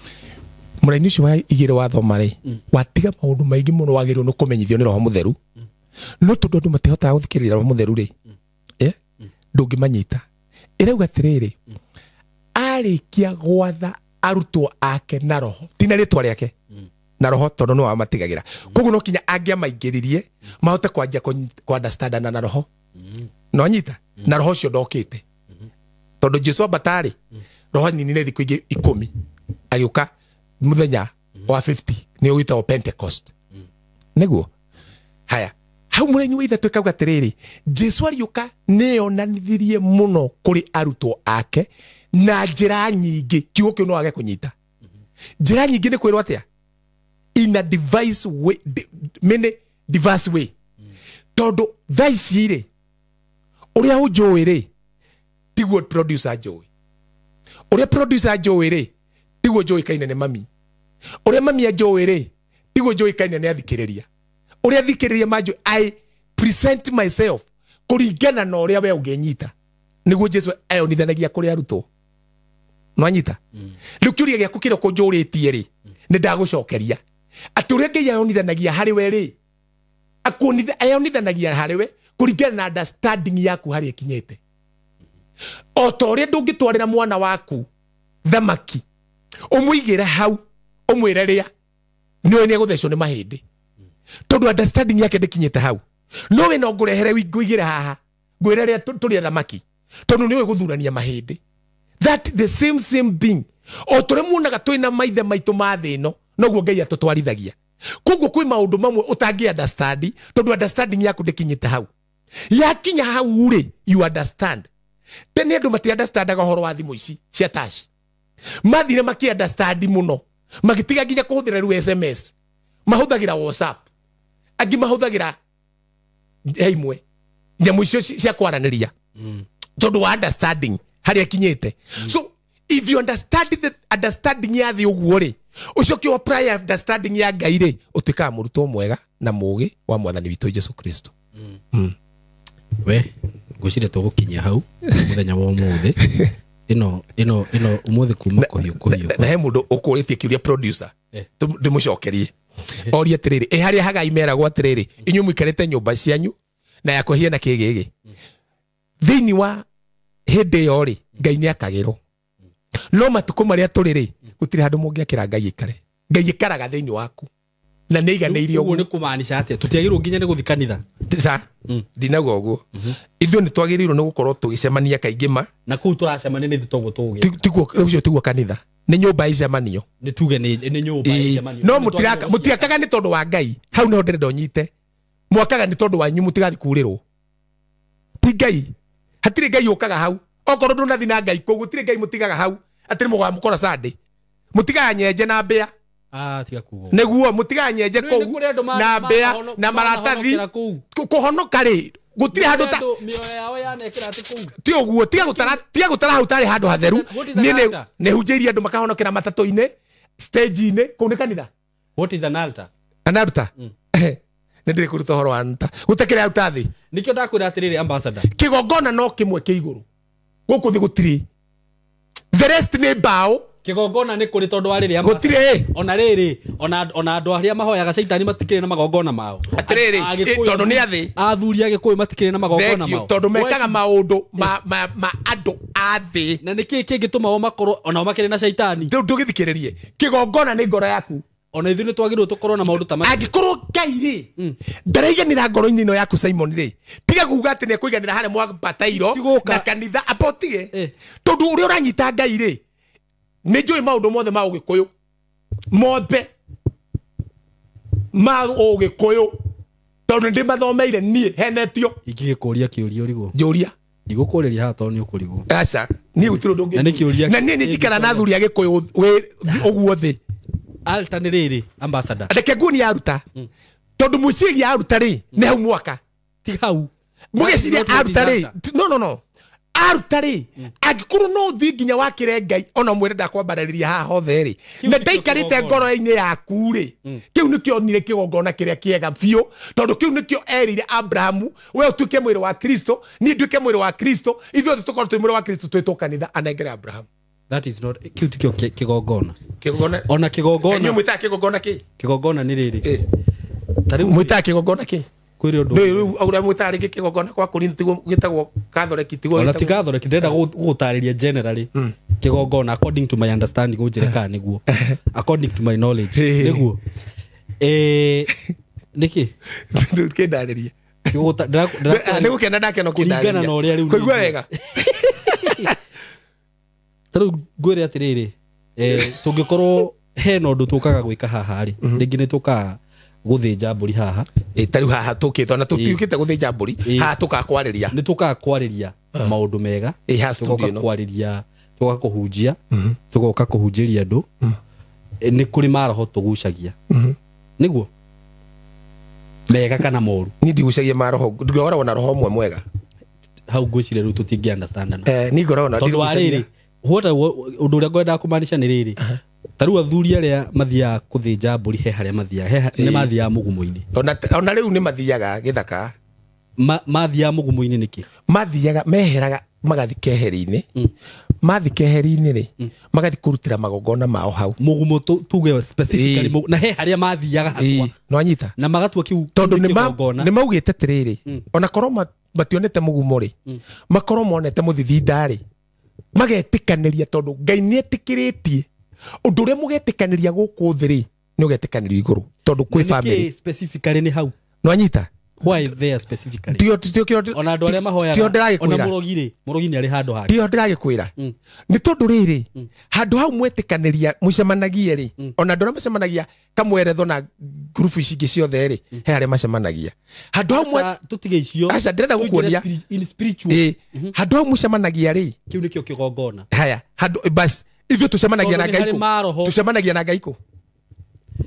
Mũraini ũcio wa igĩrĩ wathoma rĩ watiga maũndũ maingĩ mũno wagĩrĩirwo nĩ kũmenyithio nĩ roho mũtheru. No tondũ andũ matihotaga gũthikĩrĩria roho mũtheru rĩ ndũngĩmanyita. Ĩrauga atĩrĩrĩ arĩkia gwatha arutwo ake na roho ti na rĩtwa rĩake na roho tondũ nĩwe wamatigagĩra. Koguo no kinya angĩamaingĩririe mahote kwanjia kũ understandana na roho. No anyita na roho ũcio ndokĩte. Tondũ Jesu ambatarĩ roho ninire thikũ ingĩ 10 agĩũka mũthenya wa 50 nĩ ũgĩtagwo Pentecost. Nĩguo haya hau mũraini wa ithatũ ĩkauga atĩrĩrĩ Jesu ariũka nĩonanithirie mũno kũrĩ arutwo ake na njĩra nyingĩ. Kiugo kĩu no age kũnyita. Njĩra nyingĩ nĩ kwĩrwo atĩa? In a device way, many diverse way. Tondũ thaa ici rĩ ũrĩa ũnjũĩ rĩ tiguo producer njũĩ. Ũrĩa producer njũĩ rĩ tiguo njũĩkaine nĩ mami. Ũrĩa mami anjũĩ rĩ tiguo njũĩkaine nĩ athikĩrĩria. Ũrĩa athikĩrĩria manjũĩ I present myself kũringana na ũrĩa we ũngĩnyita. Nĩguo Jesu ayonithanagia kũrĩ arutwo. No anyita. Rĩu kĩũria gĩaku kĩrĩa ũkũnjũrĩtie rĩ nĩ ndagũcokeria atĩ ũrĩa Ngai ayonithanagia harĩ we rĩ ayonithanagia harĩ we kũringana na understanding yaku harĩa ĩkinyĩte. O ta ũrĩa ndũngĩtwarĩra mwana waku thamaki Ũmũigĩre hau ũmwĩre rĩa nĩwe nĩ egũthecwo nĩ mahĩndĩ tondũ understanding yake ndĩkinyĩte hau. No we no ngũrehere ngũigĩre haha ngwĩre rĩa tũrĩa thamaki tondũ nĩwe gũthurania mahĩndĩ. That the same being o tũrĩa muonaga twĩna maithe maitũ ma thĩ ĩno noguo Ngai atũtwarithagia. Koguo kwĩ maũndũ mamwe ũtangĩ understand tondũ understanding yaku ndĩkinyĩte hau. Yakinya hau rĩ, you understand. Tene andũ mati understandaga ũhoro wa thimũ ici cia touch. Mathire maki understand mũno magĩtiga nginya kũhũthĩra rĩu SMS, mahũthagĩra WhatsApp, angĩ mahũthagĩra imwe nyamũ icio cia kwaranĩria tondũ wa understanding harĩa kinyĩte. So if you understand the understanding ya thĩ ũguo rĩ, ũcoke wa prior understanding ya Ngai rĩ, ũtuĩkaga mũrutwo mwega na mũũgĩ wa mwathani witũ Jesu Kristo. We ngwĩciria tũgũkinyia hau mũthenya wa ũmũthĩ. Ĩno ũmũthĩ kuma kũhiũ. Na he mũndũ ũkũrĩtie kĩũria producer ndĩmũcokerie orie atĩrĩrĩ, ĩ harĩa Hagai meragwo atĩrĩrĩ, inyuĩ mũikarĩte nyũmba cianyu na yakwehia na kĩgĩgĩ. Thĩinĩ wa hĩndĩ ĩyo rĩ, Ngai nĩ akagĩrwo. No matukũ marĩa tũrĩ rĩ, gũtirĩ handũ mũngĩakĩra Ngai aikare. Ngai aikaraga thĩinĩ waku na nĩ aiganĩirie ũguo. Nĩ kũmaanisha atĩa tũtiagĩrĩirwo nginya nĩ gũthiĩ kanitha? Sa ndinauga ũguo. Ithuĩ nĩ twagĩrĩirwo nĩ gũkorwo tũgĩcemania kaingĩ ma na kũu tũracemania nĩ ithuĩ toguo tũgũgĩka. Tiguo ũcio tiguo kanitha, nĩ nyũmba ya icemanio. Nĩ tuge nĩ nyũmba ya icemanio. No mũtiakaga nĩ tondũ wa Ngai. Hau nĩho ndĩrenda ũnyite. Mwakaga nĩ tondũ wanyu mũtigathiĩ kurĩrwo. Ti Ngai. Hatirĩ Ngai ũkaga hau. Okorwo ndũnathi na Ngai kũu gũtirĩ Ngai mũtigaga hau. Atĩ mũgamũkora Sunday. Mũtigaga nyenje na mbĩa. Tiga kuga. Nĩguo mũtigaga nyenje kũu na mbĩa na maratathi. Kũhonoka rĩ gũtirĩ handũ ta ti ũguo. Tiga gũtara hau tarĩ handũ hatheru. Niĩ nĩ hunjĩirie andũ makahonokera matatũ-inĩ, stage-inĩ, kũu nĩ kanitha. What is an altar? An altar? Nĩ ndĩrĩ kũruta ũhoro wa altar. Gũtakĩrĩ altar thĩ. Nĩkĩo ndakwĩra atĩrĩrĩ ambassador. Kĩgongona no kĩmwe kĩ igũrũ. Gũkũ thĩ gũtirĩ. The rest nĩ mbaũ. Kĩgongona nĩ kũrĩ tondũ wa rĩrĩ gũtirĩ. Ona rĩrĩ, ona andũ arĩa mahoyaga caitani matikĩrĩ na magongona mao. Atĩrĩrĩ, tondũ nĩ athĩ. Athuri a Gĩkũyũ matikĩrĩ na magongona mao. Tondũ mekaga maũndũ ma andũ a thĩ. Na nĩkĩĩ kĩngĩtũma o makorwo ona o makĩrĩ na caitani? Ndũgĩthikĩrĩrie. Kĩgongona nĩ ngoro yaku. Ona ithuĩ nĩ twagĩrĩirwo tũkorwo na maũndũ ta macio. Angĩkorwo Ngai rĩ ndaraiganĩra ngoro-inĩ ĩno yaku Simon rĩ, tiga kuga atĩ nĩekũiganĩra harĩa mwambatairwo na kanitha, amba ũtige. Tondũ ũrĩa ũranyita Ngai rĩ, nĩ njũĩ maũndũ mothe ma Ũgĩkũyũ. Mothe ma Ũgĩkũyũ. Tondũ nĩndĩmathomeire niĩ henetio. Ingĩgĩkũria kĩũria ũrigwo. Njũria. Ndigũkũrĩria haha tondũ nĩ ũkũrigwo. Aca, niĩ gũtirĩ ũndũ ũngĩ. Na nĩ kĩũria. Na niĩ nĩ njikara na athuri a Gĩkũyũ ũguo thĩ. Altar nĩ rĩrĩ ambassador. Reke nguonie aruta. Tondũ mũciria aruta rĩ, nĩ hau mwaka. Ti hau. Mũgĩciria aruta rĩ. No. Aruta rĩ, angĩkorwo no ũthiĩ nginya wakĩre Ngai ona mwĩre ndakwambarĩria haha hothe rĩ, na ndaikarĩte ngoro-inĩ yaku rĩ, kĩu nĩkĩo onire kĩgongona kĩrĩa kĩega biũ, tondũ kĩu nĩkĩo erĩire Abrahamu, we ũtuĩke mwĩrĩ wa Kristo, niĩ nduĩke mwĩrĩ wa Kristo, ithuothe tũkorwo twĩ mwĩrĩ wa Kristo twĩtwo kanitha, anengere Abrahamu. That is not kĩu tikĩo kĩgongona. Kĩgongona. Ona kĩgongona. Inyuĩ mwĩtaga kĩgongona kĩ? Kĩgongona nĩ rĩrĩ. Ta rĩu mwĩtaga kĩgongona kĩ? Kwĩrĩ ũndũ. Rĩu ũrĩa mwĩtaga rĩngĩ kĩgongona kwa Korinthi tiguo gĩtagwo Catholic, tiguo ona ti Catholic, ndĩrenda gũgũtarĩria generally kĩgongona according to my understanding ũnjĩre kana nĩguo. According to my knowledge nĩguo. Nĩkĩ? Kĩndarĩrie. Nĩgũkena ndakena ũkĩndarĩria. Kũringana na ũrĩa rĩu kũigua wega. Ta rĩu ngwĩre atĩrĩrĩ, tũngĩkorwo hena ũndũ tũkaga gwĩka haha rĩ, rĩngĩ nĩ tũkaga gũthĩnja mbũri haha. Ta rĩu haha tũkĩte ona tũtiũkĩte gũthĩnja mbũri, haha tũkaga kwarĩria. Nĩ tũkaga kwarĩria maũndũ mega, tũgoka kwarĩria, tũgoka kũhunjia, tũgoka kũhunjĩria andũ. Nĩ kũrĩ maroho tũgucagia. Nĩguo? Mega kana moru? Niĩ ndigucagia maroho, ngoragwo na roho ũmwe mwega. Hau ngwĩciria rĩu tũtingĩ understand. Niĩ ngoragwo na tondũ wa rĩrĩ, ũndũ ũrĩa ngwendaga kũmaanisha nĩ rĩrĩ, ta rĩu athuri arĩa mathiaga kũthĩnja mbũri he harĩa mathiaga, nĩ mathiaga mũgumo-inĩ. Ona rĩu nĩ mathiaga gĩthaka. Mathiaga mũgumo-inĩ nĩkĩ? Mathiaga meheraga magathi keheri-inĩ. Mathi keheri-inĩ rĩ, magathi kũrutĩra magongona mao hau. Mũgumo tuge specifically na he harĩa mathiaga haswa. No anyita. Na magatua kĩu tondũ nĩ maugĩte atĩrĩrĩ, ona korwo mationete mũgumo rĩ, makorwo monete mũthithinda rĩ, magetĩkanĩria tondũ Ngai nĩ etĩkĩrĩtie Ũndũ ũrĩa mũgetĩkanĩria gũkũ thĩ rĩ, nĩ ũgetĩkanĩrio igũrũ tondũ kwĩ family. Specifically nĩ hau. Nwanyita? Why there specifically? Tio ona andũ arĩa mahoyaga ona mũrogi rĩ, mũrogi nĩ arĩ handũ hake. Tio ndĩragĩkwĩra. Nĩ tondũ rĩrĩ, handũ hau mwetĩkanĩria mũcemanagie rĩ, ona andũ arĩa macemanagia kamweretho na ngurubu ici ingĩ ciothe rĩ, he harĩa macemanagia. Handũ hau tũtige icio. Aca ndĩrenda gũkuonia in spiritual. Handũ hau mũcemanagia rĩ, kĩu nĩkĩo kĩgongona. Haya, handũ bas ithuĩ tũcemanagia na Ngai kũ? Tũcemanagia na Ngai kũ?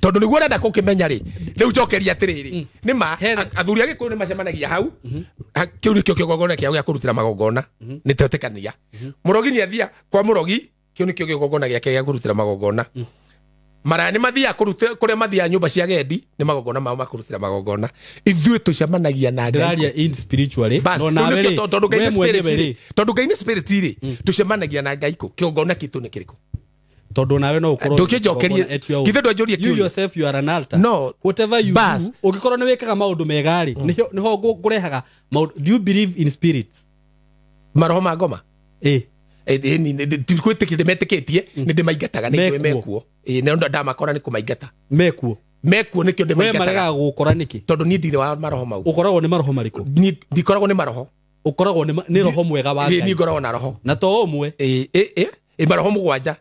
Tondũ nĩguo ũrenda gũkĩmenya rĩ, rĩu njokeria atĩrĩrĩ, nĩ ma athuri a Gĩkũyũ nĩ macemanagia hau, kĩu nĩkĩo kĩgongona kĩao gĩa kũrutĩra magongona, nĩ twetĩkania. Mũrogi nĩ athia kwa mũrogi, kĩu nĩkĩo kĩgongona gĩake gĩa kũrutĩra magongona. Maraya nĩ mathiaga kũrĩa mathiaga nyũmba cia gendi, nĩ magongona mao ma kũrutĩra magongona. Ithuĩ tũcemanagia na Ngai. Ndĩraria in spiritually, no nawe rĩ, tondũ Ngai nĩ spirit rĩ, tũcemanagia na Ngai kũ? Kĩgongona kĩtũ nĩ kĩrĩkũ? Tondũ nawe no ũkorwo ndũkĩnjokerie githĩ ndwanjũrie kĩũria. You yourself you are an altar. No, whatever you do, ũngĩkorwo nĩ wĩkaga maũndũ mega rĩ, nĩho ngũrehaga maũndũ. Do you believe in spirits? Maroho ma ngoma? Ti metĩkĩtie nĩ ndĩmaingataga, nĩ njũĩ mekuo. Na ndamakora nĩ kũmaingata. Mekuo. Mekuo nĩkĩo ndĩmaingataga. We maregaga gũgũkora nĩkĩ? Tondũ niĩ ndirĩ wa maroho mau. Ũkoragwo nĩ maroho marĩkũ? Niĩ ndikoragwo nĩ maroho. Ũkoragwo nĩ roho mwega wa Ngai. Niĩ ngoragwo na roho. Na to ũmwe. Maroho mũgwanja.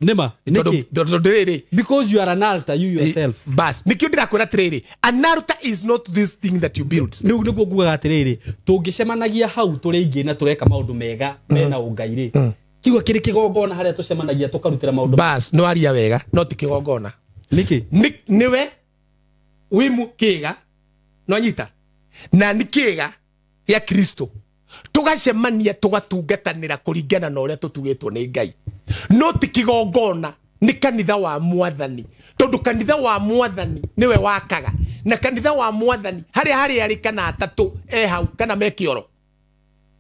Nĩma, nĩkĩ? Because you are an altar, you yourself. Bas, nĩkĩo ndĩrakwĩra atĩrĩrĩ, an altar is not this thing that you build. Rĩu nĩguo ngugaga atĩrĩrĩ, tũngĩcemanagia hau tũrĩ aingĩ na tũreka maũndũ mega mena ũngai rĩ, kiugo kĩrĩ kĩgongona harĩa tũcemanagia tũkarutĩra maũndũ. Bas, nĩ waria wega, no ti kĩgongona. Nĩkĩ? Nĩwe wĩ kĩga, no nyita, na nĩ kĩga gĩa Kristo. Tũgacemania tũgatungatanĩra kũringana na ũrĩa tũtugĩtwo nĩ Ngai. No ti kĩgongona, nĩ kanitha wa Mwathani. Tondũ kanitha wa Mwathani nĩwe wakaga, na kanitha wa Mwathani harĩa harĩ arĩ kana atatũ e hau kana me kĩoro.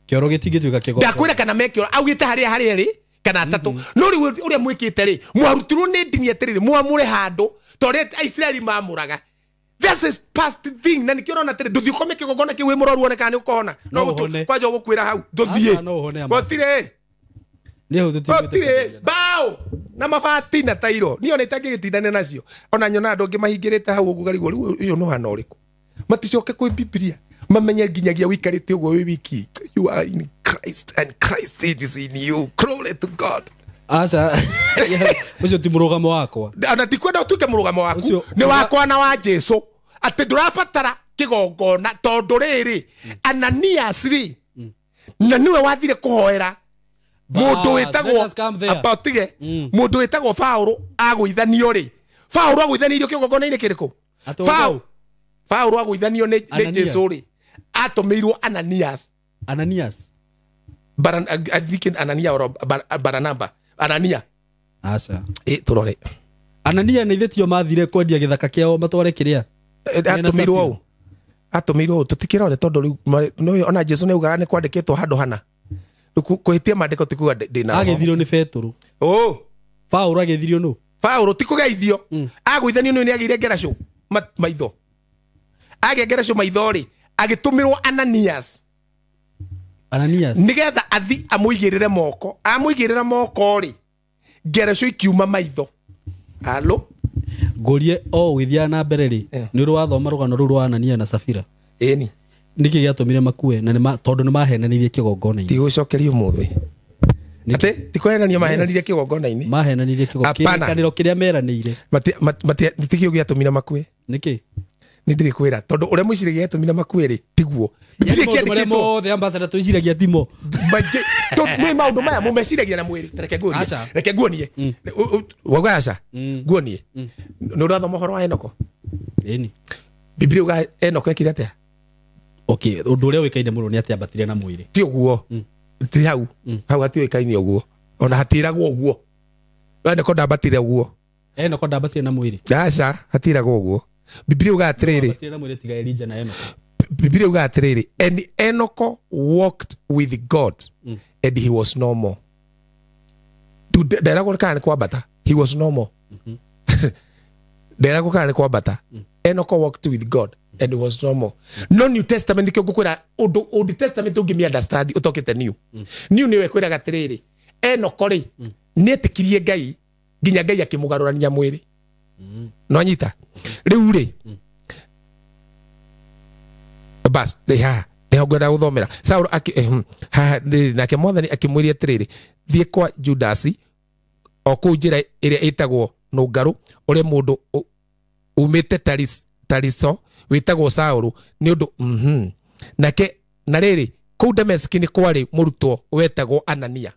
Kĩoro gĩtingĩtuĩka kĩgongona. Ndakwĩra kana me kĩoro, augĩte harĩa harĩ erĩ kana atatũ. No rĩu ũrĩa mwĩkĩte rĩ, mwarutirwo nĩ ndini atĩrĩrĩ, mwamũre handũ ta ũrĩa Aisiraeli mamũraga. This is past thing. Na nikĩo ũrona atĩrĩ, ndũthiĩ ũkome kĩgongona kĩu wĩ mũrwaru wone kana nĩ ũkũhona. No kwanja ũgũkuĩra hau, ndũthiĩ. Gũtirĩ. Gũtirĩ. Mbaũ na mabati na tairo. Niĩ ona itangĩgĩtindania nacio. Ona nyona andũ angĩ mahingĩrĩte hau ũguo ngarigwo, rĩu ũyũ nĩ ũhana ũrĩkũ? Maticoke kwĩ Bibilia. Mamenye nginyagia wĩikarĩte ũguo wĩ wiki. You are in Christ and Christ is in you. Glory to God. Aca, ũcio ti mũrũgamo wakwa. Na ti kwenda ũtuĩke mũrũgamo waku. Nĩ wakwa na wa Jesu. Atĩ ndũrabatara kĩgongona tondũ rĩrĩ, Ananias rĩ, na nĩwe wathire kũhoera mũndũ wĩtagwo abatige, mũndũ wĩtagwo Paũlũ agũithanio rĩ. Paũlũ agũithanĩirio kĩgongona-inĩ kĩrĩkũ? Paũlũ agũithanio nĩ Jesu rĩ, atũmĩirwo Ananias. Ananias. I think Anania or Baranaba. Anania. Aca. Tũrore. Anania nĩ ithe tio mathire kwendia gĩthaka kĩao matware kĩrĩa? Atũmĩirwo ũũ. Atũmĩirwo ũũ, tũtikĩrore tondũ rĩu ona Jesu nĩaugaga nĩ kwandĩkĩtwo handũ hana. Kũhĩtia maandĩko ti kuga ndĩna roho. Agĩthirio nĩ Petũrũ. Paũlũ agĩthirio nũ? Paũlũ ti kũgeithio. Agũithanio nĩ agĩire ngeracũ maitho. Agĩa ngeracũ maitho rĩ, agĩtũmĩrwo Ananias. Ananias. Nĩgetha athi amũigĩrĩre moko. Amũigĩrĩra moko rĩ, ngeracũ ikiuma maitho. Halo? Ngũrie o ũgĩthiaga na mbere rĩ, nĩ ũrĩ wathoma rũgano rũu rwa Anania na Safira? Ĩni. Nĩkĩ gĩatũmire makue? Na tondũ nĩ mahenanirie kĩgongona-inĩ. Tigũcokeria ũmũthĩ. Atĩ ti kũhenania mahenanirie kĩgongona-inĩ. Mahenanirie kĩrĩkanĩro kĩrĩa meranĩire. Ti kĩo gĩatũmire makue. Nĩkĩ? Nĩ ndĩrĩkwĩra tondũ ũrĩa mwĩciragia gĩatũmire makue rĩ, tiguo. Bibilia kĩandĩkĩtwo mothe ambassador twĩciragia timo. Maingĩ tondũ nĩ maũndũ maya mũmeciragia na mwĩrĩ. Reke nguonie. Reke nguonie. Wauga aca? Nguonie. Nĩ ũrathoma ũhoro wa Enoko? Ĩni. Bibilia uga Enoko ekire atĩa? Okay, ũndũ ũrĩa ũĩkaine mũno nĩ atĩ ambatire na mwĩrĩ. Ti ũguo. Ti hau. Hau hatiũĩkaine ũguo. Ona hatiragwo ũguo. Enoko ndambatire ũguo. Enoko ndambatire na mwĩrĩ. Aca, hatiragwo ũguo. Bibilia uga atĩrĩrĩ. Ambatire na mwĩrĩ tiga Elijah na Enoko. Bibilia uga atĩrĩrĩ, and Enoko walked with God and he was no more. Nderagwo kana nĩ kwambata. He was no more. Nderagwo kana nĩ kwambata. Enoko walked with God and he was no more. No New Testament nĩkĩo ngũkwĩra ũndũ Old Testament ũngĩmĩ understand ũtokĩte New. New nĩwe ĩkwĩraga atĩrĩrĩ, Enoko rĩ, nĩetĩkirie Ngai Nginya Ngai akĩmũgarũrania mwĩrĩ. No anyita. Rĩu rĩ. Bas, rĩ haha. Nĩho ngwenda gũthomera. Saul haha nake Mwathani akĩmwĩria atĩrĩrĩ, thiĩ kwa Judasi o kũu njĩra ĩrĩa ĩtagwo Nũngarũ, ũrĩa mũndũ umĩte Tariso wĩtagwo Saũlũ nĩ ũndũ nake na rĩrĩ kũu Dameski nĩ kwarĩ mũrutwo wetagwo Anania.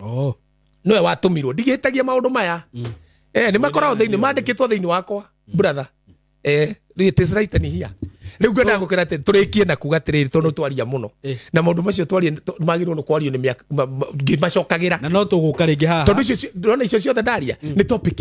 Oh. Nĩwe watũmirwo. Ndigĩtagia maũndũ maya. Nĩ makoragwo thĩinĩ, mandĩkĩtwo thĩinĩ wakwa, brother. It is written here. Rĩu ngwenda gũkĩra atĩ tũrĩkie na kuga atĩrĩrĩ tondũ twaria mũno. Na maũndũ macio twaria magĩrĩirwo nĩ kwario nĩ mĩaka ngĩmacokagĩra. Na no tũgũka rĩngĩ haha. Tondũ icio ndĩrona icio ciothe ndaria nĩ topic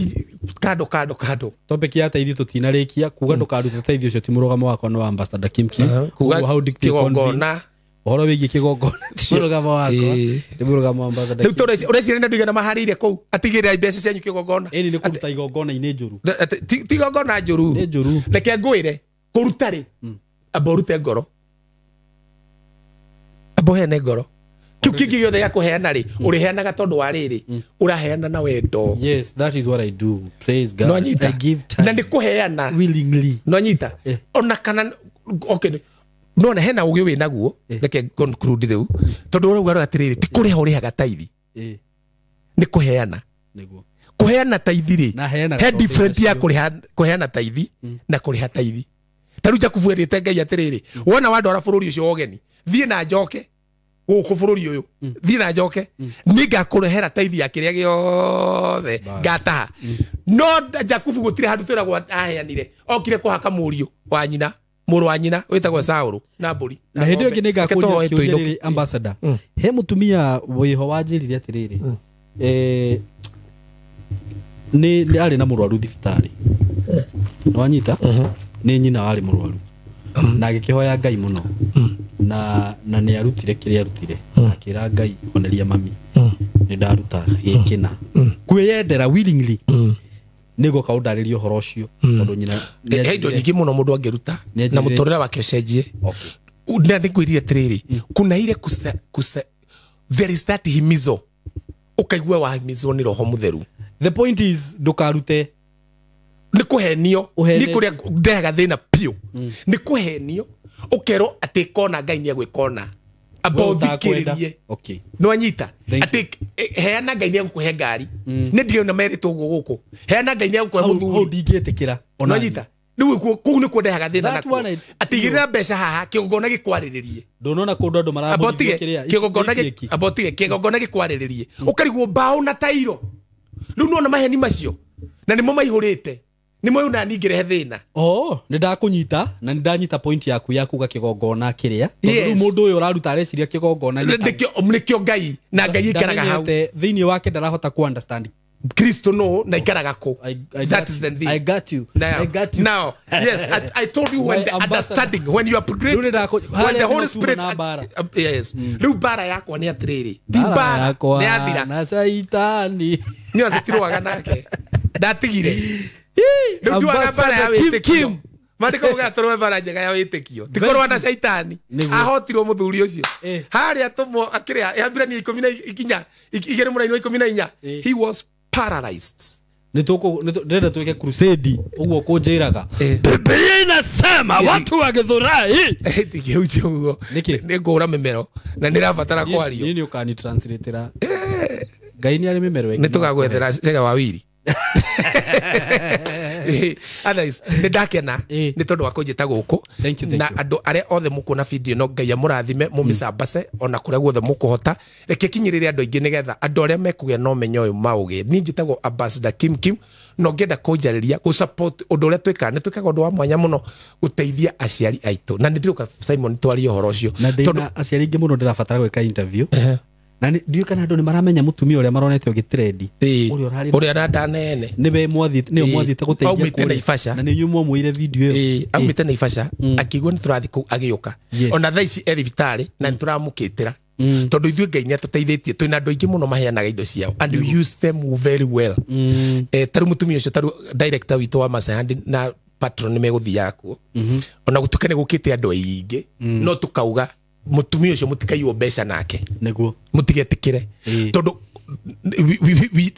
kando kando kando. Topic ya taithi tũtinarĩkia kuga ndũkarute taithi ũcio ti mũrũgamo wakwa nĩ wa Ambassador Kim Kim. Kuga hau kĩgongona. Ũhoro wĩgiĩ kĩgongona ti mũrũgamo wakwa nĩ mũrũgamo wa Ambassador. Rĩu tondũ ũreciria nĩ andũ aigana maharĩire kũu atigĩrĩrai mbeca cianyu kĩgongona. Ĩni nĩ kũruta igongona-inĩ njũru. Ti igongona njũru. Nĩ njũru. Reke ngwĩre kũruta rĩ amba ũrute ngoro. Amba ũheane ngoro. Kĩu kĩngĩ gĩothe gĩa kũheana rĩ ũrĩheanaga tondũ wa rĩrĩ ũraheana na wendo. Yes, that is what I do. Praise God. No anyita. I give time. Na nĩ kũheana willingly. No anyita. Ona kana okay no na hena ũgĩ wĩ naguo reke conclude rĩu tondũ ũrauga atĩrĩrĩ ti kũrĩha ũrĩhaga taithi nĩ kũheana. Nĩguo kũheana taithi rĩ he different ya kũheana taithi na kũrĩha taithi. Ta rĩu Jakubu erĩte Ngai atĩrĩrĩ wona wandwara bũrũri ũcio wa ũgeni thiĩ na njoke gũkũ bũrũri ũyũ thiĩ na njoke nĩngakũrehera taithi ya kĩrĩa gĩothe ngataha. No Jakubu gũtirĩ handũ twĩragwo aheanire, okire kũhaka mũriũ wa nyina, mũrũ wa nyina wĩtagwo Saũlũ na mbũri. Na hĩndĩ ĩyo ĩngĩ nĩngakũria kĩũria rĩrĩ Ambassador. He mũtumia wĩho wanjĩrire atĩrĩrĩ nĩ arĩ na mũrwaru thibitarĩ. Nĩwanyita? Nĩ nyina warĩ mũrwaru. Na agĩkĩhoya Ngai mũno. Na nĩ arutire kĩrĩa arutire. Akĩra Ngai honeria mami. Nĩ ndaruta gĩkĩna. Kwĩyendera willingly. Nĩguo kaũndarĩria ũhoro ũcio tondũ nyina he indo nyingĩ mũno mũndũ angĩruta na mũtũrĩre wake ũcenjie. Na nĩngwĩrire atĩrĩrĩ kuna ile kusa there is that himizo ũkaigua wahimizwo nĩ Roho Mũtheru. The point is ndũkarute nĩ kũhenio nĩ kũrĩa ndehaga thĩna biũ nĩ kũhenio ũkerwo atĩ kona Ngai nĩ egwĩkona amba ũthikĩrĩrie. No anyita atĩ heana Ngai nĩ egũkũhe ngari nĩ ndirona merĩtwo ũguo gũkũ heana Ngai nĩ egũkũhe mũthuri hau ndingĩtĩkĩra. No anyita rĩu kũu nĩkuo ndehaga thĩna nakuo atĩ igĩrĩra mbeca haha kĩgongona gĩkwarĩrĩrie. Ndũnona kũndũ andũ maramũrithio kĩrĩa amba ũtige kĩgongona gĩkwarĩrĩrie ũkarigwo mbaũ na tairo. Rĩu nĩwona maheni macio na nĩmo maihũrĩte nĩmo rĩu nani ngĩrehe thĩna. Oh, nĩ ndakũnyita na nĩ ndanyita point yaku ya kuga kĩgongona kĩrĩa tondũ rĩu mũndũ ũyũ ũraruta areciria kĩgongona nĩkĩo Ngai na Ngai ikaraga hau thĩinĩ wake ndarahota ku understand Kristo no na ikaraga kũ. That is the thing. I got you. I got you. Now, yes, I told you when the understanding, when you upgrade, when the Holy Spirit, yes. Rĩu mbara yakwa nĩ atĩrĩrĩ ti mbara nĩ yathira na Shaitani nĩ ona tũtirũaga nake ndatigire. Rĩu nduaga mbara ya wĩtĩkio. Maandĩko maugaga tũrũe mbara njega ya wĩtĩkio ti kũrũa na Shaitani. Ahotirwo mũthuri ũcio harĩa tũmwo akĩrĩa Ahibirania 14 he was paralyzed. Nĩtũkũ ndĩrenda twĩke crusade ũguo kũnjĩraga Biblia inasema watu wa Githurai. Tigĩucio ũguo nĩ ngũra mĩmero na nĩrabatara kwario. Niĩ nĩ ũkani-translate-ra. Ngai nĩ arĩ mĩmero ĩngĩ. Nĩ tũgagwethera Chege wa Wiri. Otherwise nĩ ndakena nĩ tondũ wa kũnjĩta gũkũ na andũ arĩa othe mũkuona video no Ngai amũrathime mũmĩcambace ona kũrĩa guothe mũkũhota. Reke kinyĩrĩre andũ aingĩ nĩgetha andũ arĩa mekũgĩa na ũmenyo ũyũ maũgĩe. Niĩ njĩtagwo Ambassador Kim Kim na ũngĩenda kũnjarĩria gũ support ũndũ ũrĩa twĩkaga nĩ twĩkaga ũndũ wa mwanya mũno gũteithia aciari aitũ na nĩ ndĩroka Simon twarie ũhoro ũcio na ndĩna aciari aingĩ mũno ndĩrabatara gwĩka interview. Na ndiũĩ kana andũ nĩ maramenya mũtumia ũrĩa maronete ũgĩtrendi ũrĩa na nda nene nĩwe mwathiĩte gũteithia kũrĩa na nĩ inyuĩ mwamũire video ĩyo. Aumĩte Naivasha akĩigua nĩ tũrathiĩ kũu agĩũka ona thaa ici e thibitarĩ na nĩ tũramũkĩtĩra tondũ ithuĩ Ngai nĩ atũteithĩtie twĩna andũ aingĩ mũno maheanaga indo ciao and we use them very well. Ta rĩu mũtumia ũcio ta rĩu director witũ wa Masahandi na patron nĩ megũthiaga kuo ona gũtuĩka nĩ gũkĩte andũ aingĩ no tũkauga mũtumia ũcio mũtikaiywo mbeca nake nĩguo mũtigetĩkĩre tondũ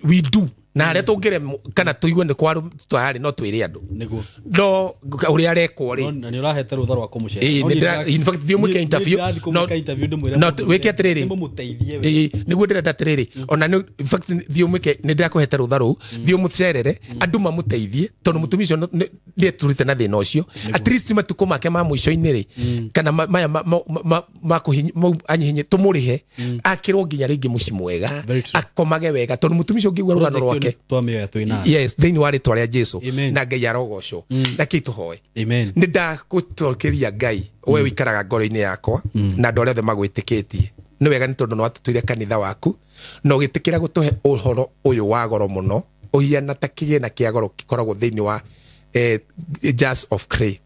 we do Na harĩa tũngĩremwo kana tũigue nĩ kwa twarĩ no twĩre andũ. Nĩguo. No ũrĩa arekwo rĩ, na nĩ ũrahete rũtha rwa kũmũcera. Ĩĩ, No niĩ in fact, thiĩ ũmwĩke interview. niĩ ndĩrathiĩ kũmwĩka interview ndĩmwĩre No, mũndũ wĩke atĩrĩrĩ. ndĩmũmũteithie we. Ĩĩ, nĩguo ndĩrenda atĩrĩrĩ, ona nĩ in fact thiĩ ũmwĩke, nĩ ndĩrakũhete rũtha rũu, thiĩ ũmũcerere, andũ mamũteithie, tondũ mũtumia ũcio nĩeturĩte na thĩna ũcio. At least matukũ make ma mũico-inĩ rĩ, kana maya mau anyihinye, tũmũrĩhe akĩrwo nginya rĩngĩ mũciĩ mwega, Very true. akomage wega, tondũ mũtumia ũcio ũngĩigua rũgano Project rwake ĩyo twamĩoya twĩ nayo. Yes, thĩinĩ wa rĩtwa rĩa Jesu. Amen. Na Ngai arogocwo. Na kĩi tũhoe. Amen. Nĩ ndagũcokeria Ngai, we ũikaraga ngoro-inĩ yakwa na andũ arĩa othe magwĩtĩkĩtie. Nĩ wega nĩ tondũ nĩ watũtuire kanitha waku na ũgĩtĩkĩra gũtũhe ũhoro ũyũ wa goro mũno, ũhiana ta kĩgĩna kĩa goro gĩkoragwo thĩinĩ wa jars of clay.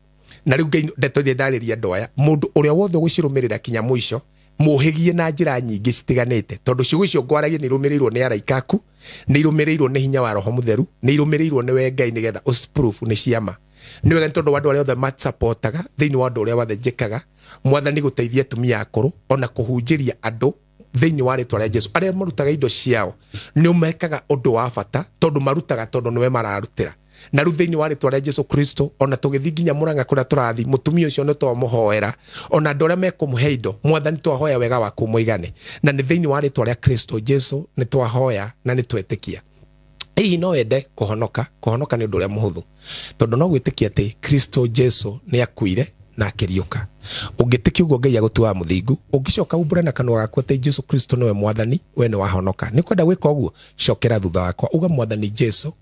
Na rĩu Ngai, ndeto iria ndarĩria andũ aya, mũndũ ũrĩa wothe ũgũcirũmĩrĩra kinya mũico, mũhĩgie na njĩra nyingĩ citiganĩte, tondũ ciugo icio ngwaragia nĩ irũmĩrĩirwo nĩ araika aku, nĩ irũmĩrĩirwo nĩ hinya wa Roho Mũtheru, nĩ irũmĩrĩirwo nĩ we Ngai, nĩgetha ũciproof nĩ ciama. Nĩ wega nĩ tondũ wa andũ arĩa othe masapotaga thĩinĩ wa ũndũ ũrĩa wothe njĩkaga, Mwathani, gũteithia atumia akũrũ ona kũhunjĩria andũ thĩinĩ wa rĩtwa rĩa Jesu. Arĩa marutaga indo ciao nĩ mekaga ũndũ wa bata, tondũ marutaga tondũ nĩwe mararutĩra. Na rĩu thĩinĩ wa rĩtwa rĩa Jesu Kristo, ona tũgĩthiĩ nginya Mũrang'a kũrĩa tũrathiĩ, mũtumia ũcio nĩ twamũhoera, ona andũ arĩa mekũmũhe indo, Mwathani, twahoya wega waku mũigane, na nĩ thĩinĩ wa rĩtwa rĩa Kristo Jesu nĩ twahoya na nĩ twetĩkia. Hihi no wende kũhonoka? Kũhonoka nĩ ũndũ ũrĩa mũhũthũ, tondũ no gwĩtĩkia atĩ Kristo Jesu nĩ akuire na akĩriũka. Ũngĩtĩkia ũguo, Ngai agũtuaga mũthingu. Ũngĩcoka umbũre na kanua gaku atĩ Jesu Kristo nĩwe Mwathani, we nĩ wahonoka. Nĩ kwenda gwĩka ũguo, cokera thutha wakwa, uga, "Mwathani Jesu,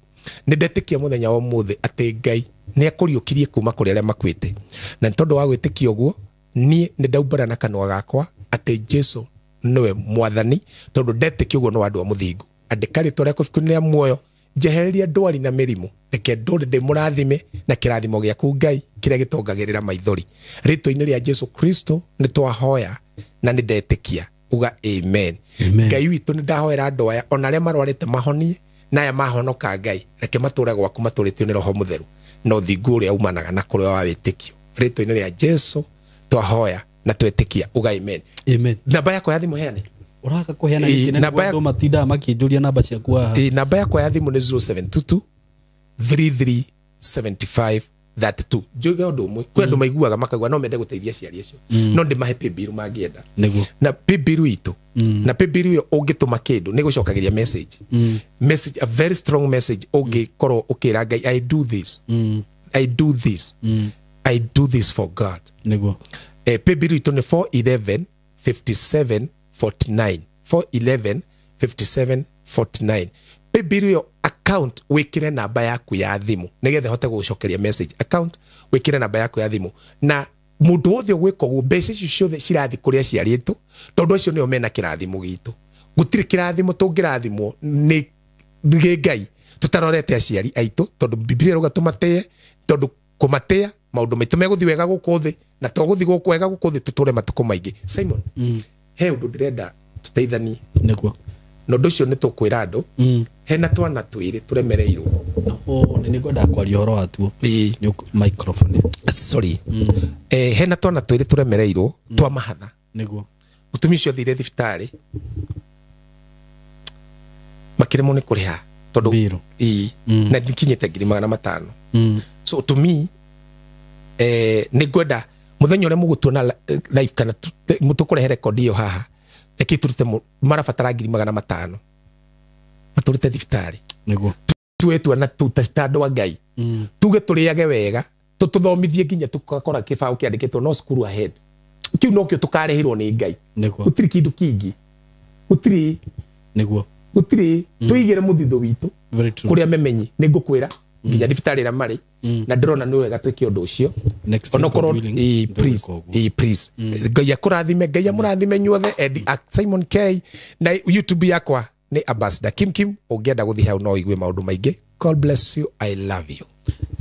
nĩ ndetĩkia mũthenya wa ũmũthĩ atĩ Ngai nĩ akũriũkirie kuma kũrĩ arĩa makuĩte, na nĩ tondũ wa gwĩtĩkia ũguo, niĩ nĩ ndaumbũra na kanua gakwa atĩ Jesu nĩwe Mwathani. Tondũ ndetĩkia ũguo, nĩ wandũ wa mũthingu. Andĩka rĩtwa rĩakwa ibuku-inĩ rĩa muoyo, njehereria ndwari na mĩrimũ, reke ndũre ndĩ mũrathime na kĩrathimo gĩaku Ngai kĩrĩa gĩtongagĩrĩra maithori. Rĩtwa-inĩ rĩa Jesu Kristo nĩ twahoya na nĩ ndetĩkia." Uga amen. Amen. Ngai witũ, nĩ ndahoera andũ aya, ona arĩa marwarĩte mahonie, na aya mahonoka, Ngai, reke matũre gwaku matũrĩtio nĩ Roho Mũtheru na ũthingu ũrĩa umanaga na kũrĩa wa wĩtĩkio. Rĩtwa-inĩ rĩa Jesu twahoya na twetĩkia. Uga amen. Amen. Namba yakwa ya thimũ heane. Ũraka kũheana Ĩĩ, gĩkĩ na namba nĩguo andũ matindaga makĩnjũria namba ciaku haha. Ĩĩ, namba yakwa ya thimũ nĩ 0722 33 75 32. Njuge ũndũ ũmwe, kwĩ andũ maiguaga makaigua no mende gũteithia aciari acio, no ndĩmahe paybill mangĩenda. Na paybill itũ, na paybill ĩyo ũngĩtũma kĩndũ nĩ gũcokagĩria message, message, a very strong message, ũngĩkorwo ũkĩra Ngai, "I do this, I do this, I do this for God." Paybill itũ nĩ 411 57 49, 411 57 49. Paybill ĩyo, account wĩkĩre namba yaku ya thimũ nĩgetha ĩhote gũgũcokeria message. Account wĩkĩre namba yaku ya thimũ, na mũndũ wothe ũgwĩka ũguo, mbeca icio ciothe cirathiĩ kũrĩ aciari aitũ, tondũ acio nĩo mena kĩrathimo gitũ. Gũtirĩ kĩrathimo tũngĩrathimwo nĩ gĩ Ngai tũtarorete aciari aitũ, tondũ Bibilia ĩrauga tũmatĩe, tondũ kũmatĩa maũndũ maitũ megũthiĩ wega gũkũ thĩ, na to gũthiĩ gũkũ wega gũkũ thĩ, tũtũre matukũ maingĩ. Simon, he ũndũ ndĩrenda tũteithanie. Na ũndũ ũcio nĩ tũkwĩra andũ, hena twana twĩrĩ tũremereirwo. Nĩ ngwendaga kwaria ũhoro watuo. Nĩ microphone. Sorry. Hena twana twĩrĩ tũremereirwo twa mahatha. Mũtumia ũcio athire thibitarĩ, makĩremwo nĩ kũrĩha tondũ Mbirũ. Ĩĩ, na nĩkinyĩte 500,000. So to me, nĩ ngwenda mũthenya ũrĩa mũgũtuona live kana tũkũrehe rekondi ĩyo haha, reke tũrute marabatara 500,000 matũrute thibitarĩ. Tuwe twana ta andũ a Ngai, tuge tũrĩage wega, tũtũthomithie nginya tũgakora kĩbaũ kĩandĩkĩtwo no cukuru ahead. Kĩu nokĩo tũkarĩhĩrwo nĩ Ngai. Gũtirĩ kĩndũ kĩngĩ, gũtirĩ. Gũtirĩ. Tũigĩre mũthithũ witũ Very true. kũrĩa memenyi. Nĩ ngũkwĩra nginya thibitarĩ ĩrĩa marĩ, na ndĩrona nĩ wega twĩke ũndũ ũcio. Next week, Onokorwo God willing, ĩĩ, please. nĩtũgwĩka ũguo. Ĩĩ, please. Ngai akũrathime, Ngai amũrathime inyuothe. Edi at Simon K, na YouTube yakwa nĩ Ambassador Kim Kim. Ũngĩenda gũthiĩ hau no ũigue maũndũ maingĩ. God bless you, I love you.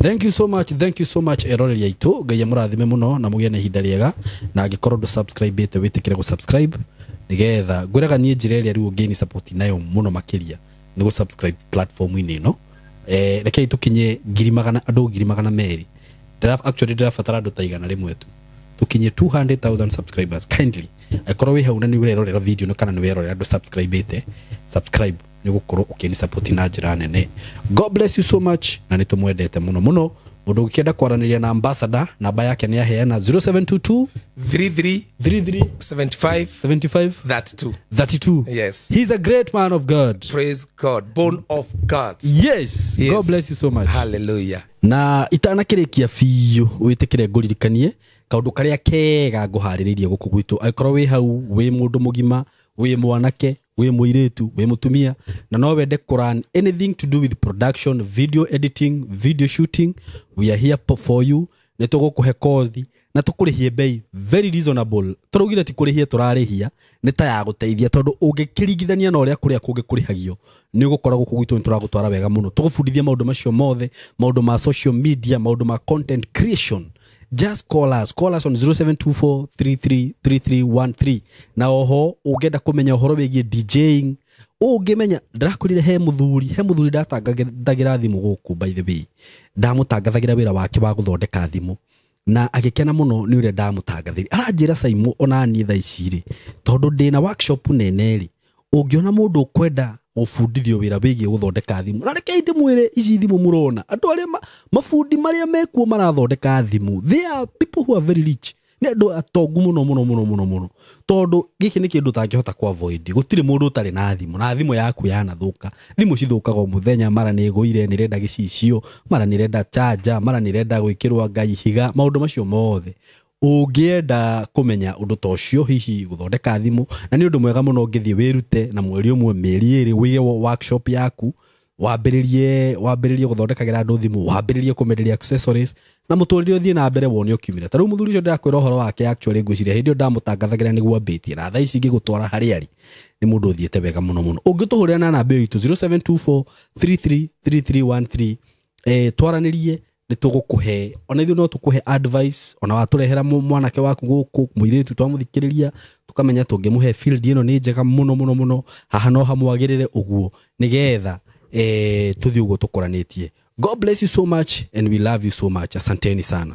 Thank you so much, thank you so much, eroreri aitũ. Ngai amũrathime mũno na mũgĩe na ihinda rĩega. Na angĩkorwo ndũ subscribe ĩte, wĩtĩkĩre gũ subscribe, nĩgetha ngwĩraga niĩ njĩra ĩrĩa rĩu ũngĩni support nayo mũno makĩria nĩ gũ subscribe platform-inĩ ĩno. Rekei tũkinye ngiri magana andũ 200,000. Actually ndĩrabatara andũ ta 100 tu tukinye 200,000 subscribers. Kindly, angĩkorwo wĩ hau na nĩ ũrerorera video ĩno kana nĩ werorera ndũ subscribe ĩte, subscribe. Nĩ ũgũkorwo ũkĩni support na njĩra nene. God bless you so much, na nĩ tũmwendete mũno mũno. Mũndũ ũngĩkĩenda kwaranĩria na ambassador, namba yake nĩ aheana 0722 33 33 75 75 32. 32. Yes. He's a great man of God. Praise God. Born of God. Yes. Yes. God bless you so much. Hallelujah. Na itanakĩrĩkia biũ, wĩtĩkĩre ngũririkanie kaũndũ karĩa kega ngũharĩrĩirie gũkũ gwitũ. Angĩkorwo wĩ hau wĩ mũndũ mũgima, wĩ mwanake, wĩ mũirĩtu, wĩ mũtumia, na no wende kũrun anything to do with production, video editing, video shooting, we are here for you. Nĩ tũgũkũhe kothi na tũkũrĩhie bei very reasonable. Tũraugire ti kũrĩhia tũrarĩhia, nĩ ta ya gũteithia, tondũ ũngĩkĩringithania na ũrĩa kũrĩa kũngĩ kũrĩhagio, nĩ ũgũkora gũkũ gwitũ nĩ tũragũtwara wega mũno. Tũgũbundithia maũndũ macio mothe, maũndũ ma social media, maũndũ ma content creation. Just call us on 0724333313. Na oho ũngĩenda kũmenya ũhoro wĩgiĩ DJing, ũngĩmenya ndĩrakorire he mũthuri ndatangathagĩra thimũ gũkũ. By the way, ndamũtangathagĩra wĩra wake wa gũthondeka thimũ na agĩkena mũno nĩ ũrĩa ndamũtangathĩire. Aranjĩra, "Caimũ, ona niĩ thaa ici rĩ, tondũ ndĩna workshop nene rĩ, ũngĩona mũndũ ũkwenda gũbundithio wĩra wĩgiĩ gũthondeka thimũ." Na rekei ndĩmwĩre, ici thimũ mũrona, andũ arĩa mabundi marĩa mekuo marathondeka thimũ, they are people who are very rich, nĩ andũ atongu mũno mũno mũno mũno mũno, tondũ gĩkĩ nĩ kĩndũ ũtangĩhota ku avoid. Gũtirĩ mũndũ ũtarĩ na thimũ, na thimũ yaku yanathũka, thimũ cithũkaga o mũthenya, mara nĩ ĩgũire, nĩ ĩrenda gĩcicio, mara nĩ ĩrenda charger, mara nĩ ĩrenda gwĩkĩrwo ngai ihiga, maũndũ macio mothe. Ũngĩenda kũmenya ũndũ ta ũcio, hihi gũthondeka thimũ, na nĩ ũndũ mwega mũno ũngĩthiĩ wĩrute na mweri ũmwe, mĩeri 2, wĩige workshop yaku, wambĩrĩrie gũthondekagĩra andũ thimũ, wambĩrĩrie kũmenderia accessories, na mũtũrĩre ũthiĩ na mbere wone ũkiumĩra. Ta rĩu mũthuri ũcio ndĩrakwĩra ũhoro wake, actually ngwĩciria hĩndĩ ĩyo ndamũtangathagĩra nĩguo ambĩtie, na thaa ici ingĩgũtwara harĩa arĩ nĩ mũndũ ũthiĩte wega mũno mũno. Ũngĩtũhũrĩra na namba ĩyo itũ 0724 333313, twaranĩrie, nĩ tũgũkũhe, ona ithuĩ no tũkũhe advice. Ona watũrehera mwanake waku gũkũ, mũirĩtu, twamũthikĩrĩria tũkamenya tũngĩmũhe field ĩno nĩ njega mũno mũno mũno, haha no hamwagĩrĩre ũguo, nĩgetha tũthiĩ ũguo tũkũranĩtie. God bless you so much and we love you so much. Asanteni sana.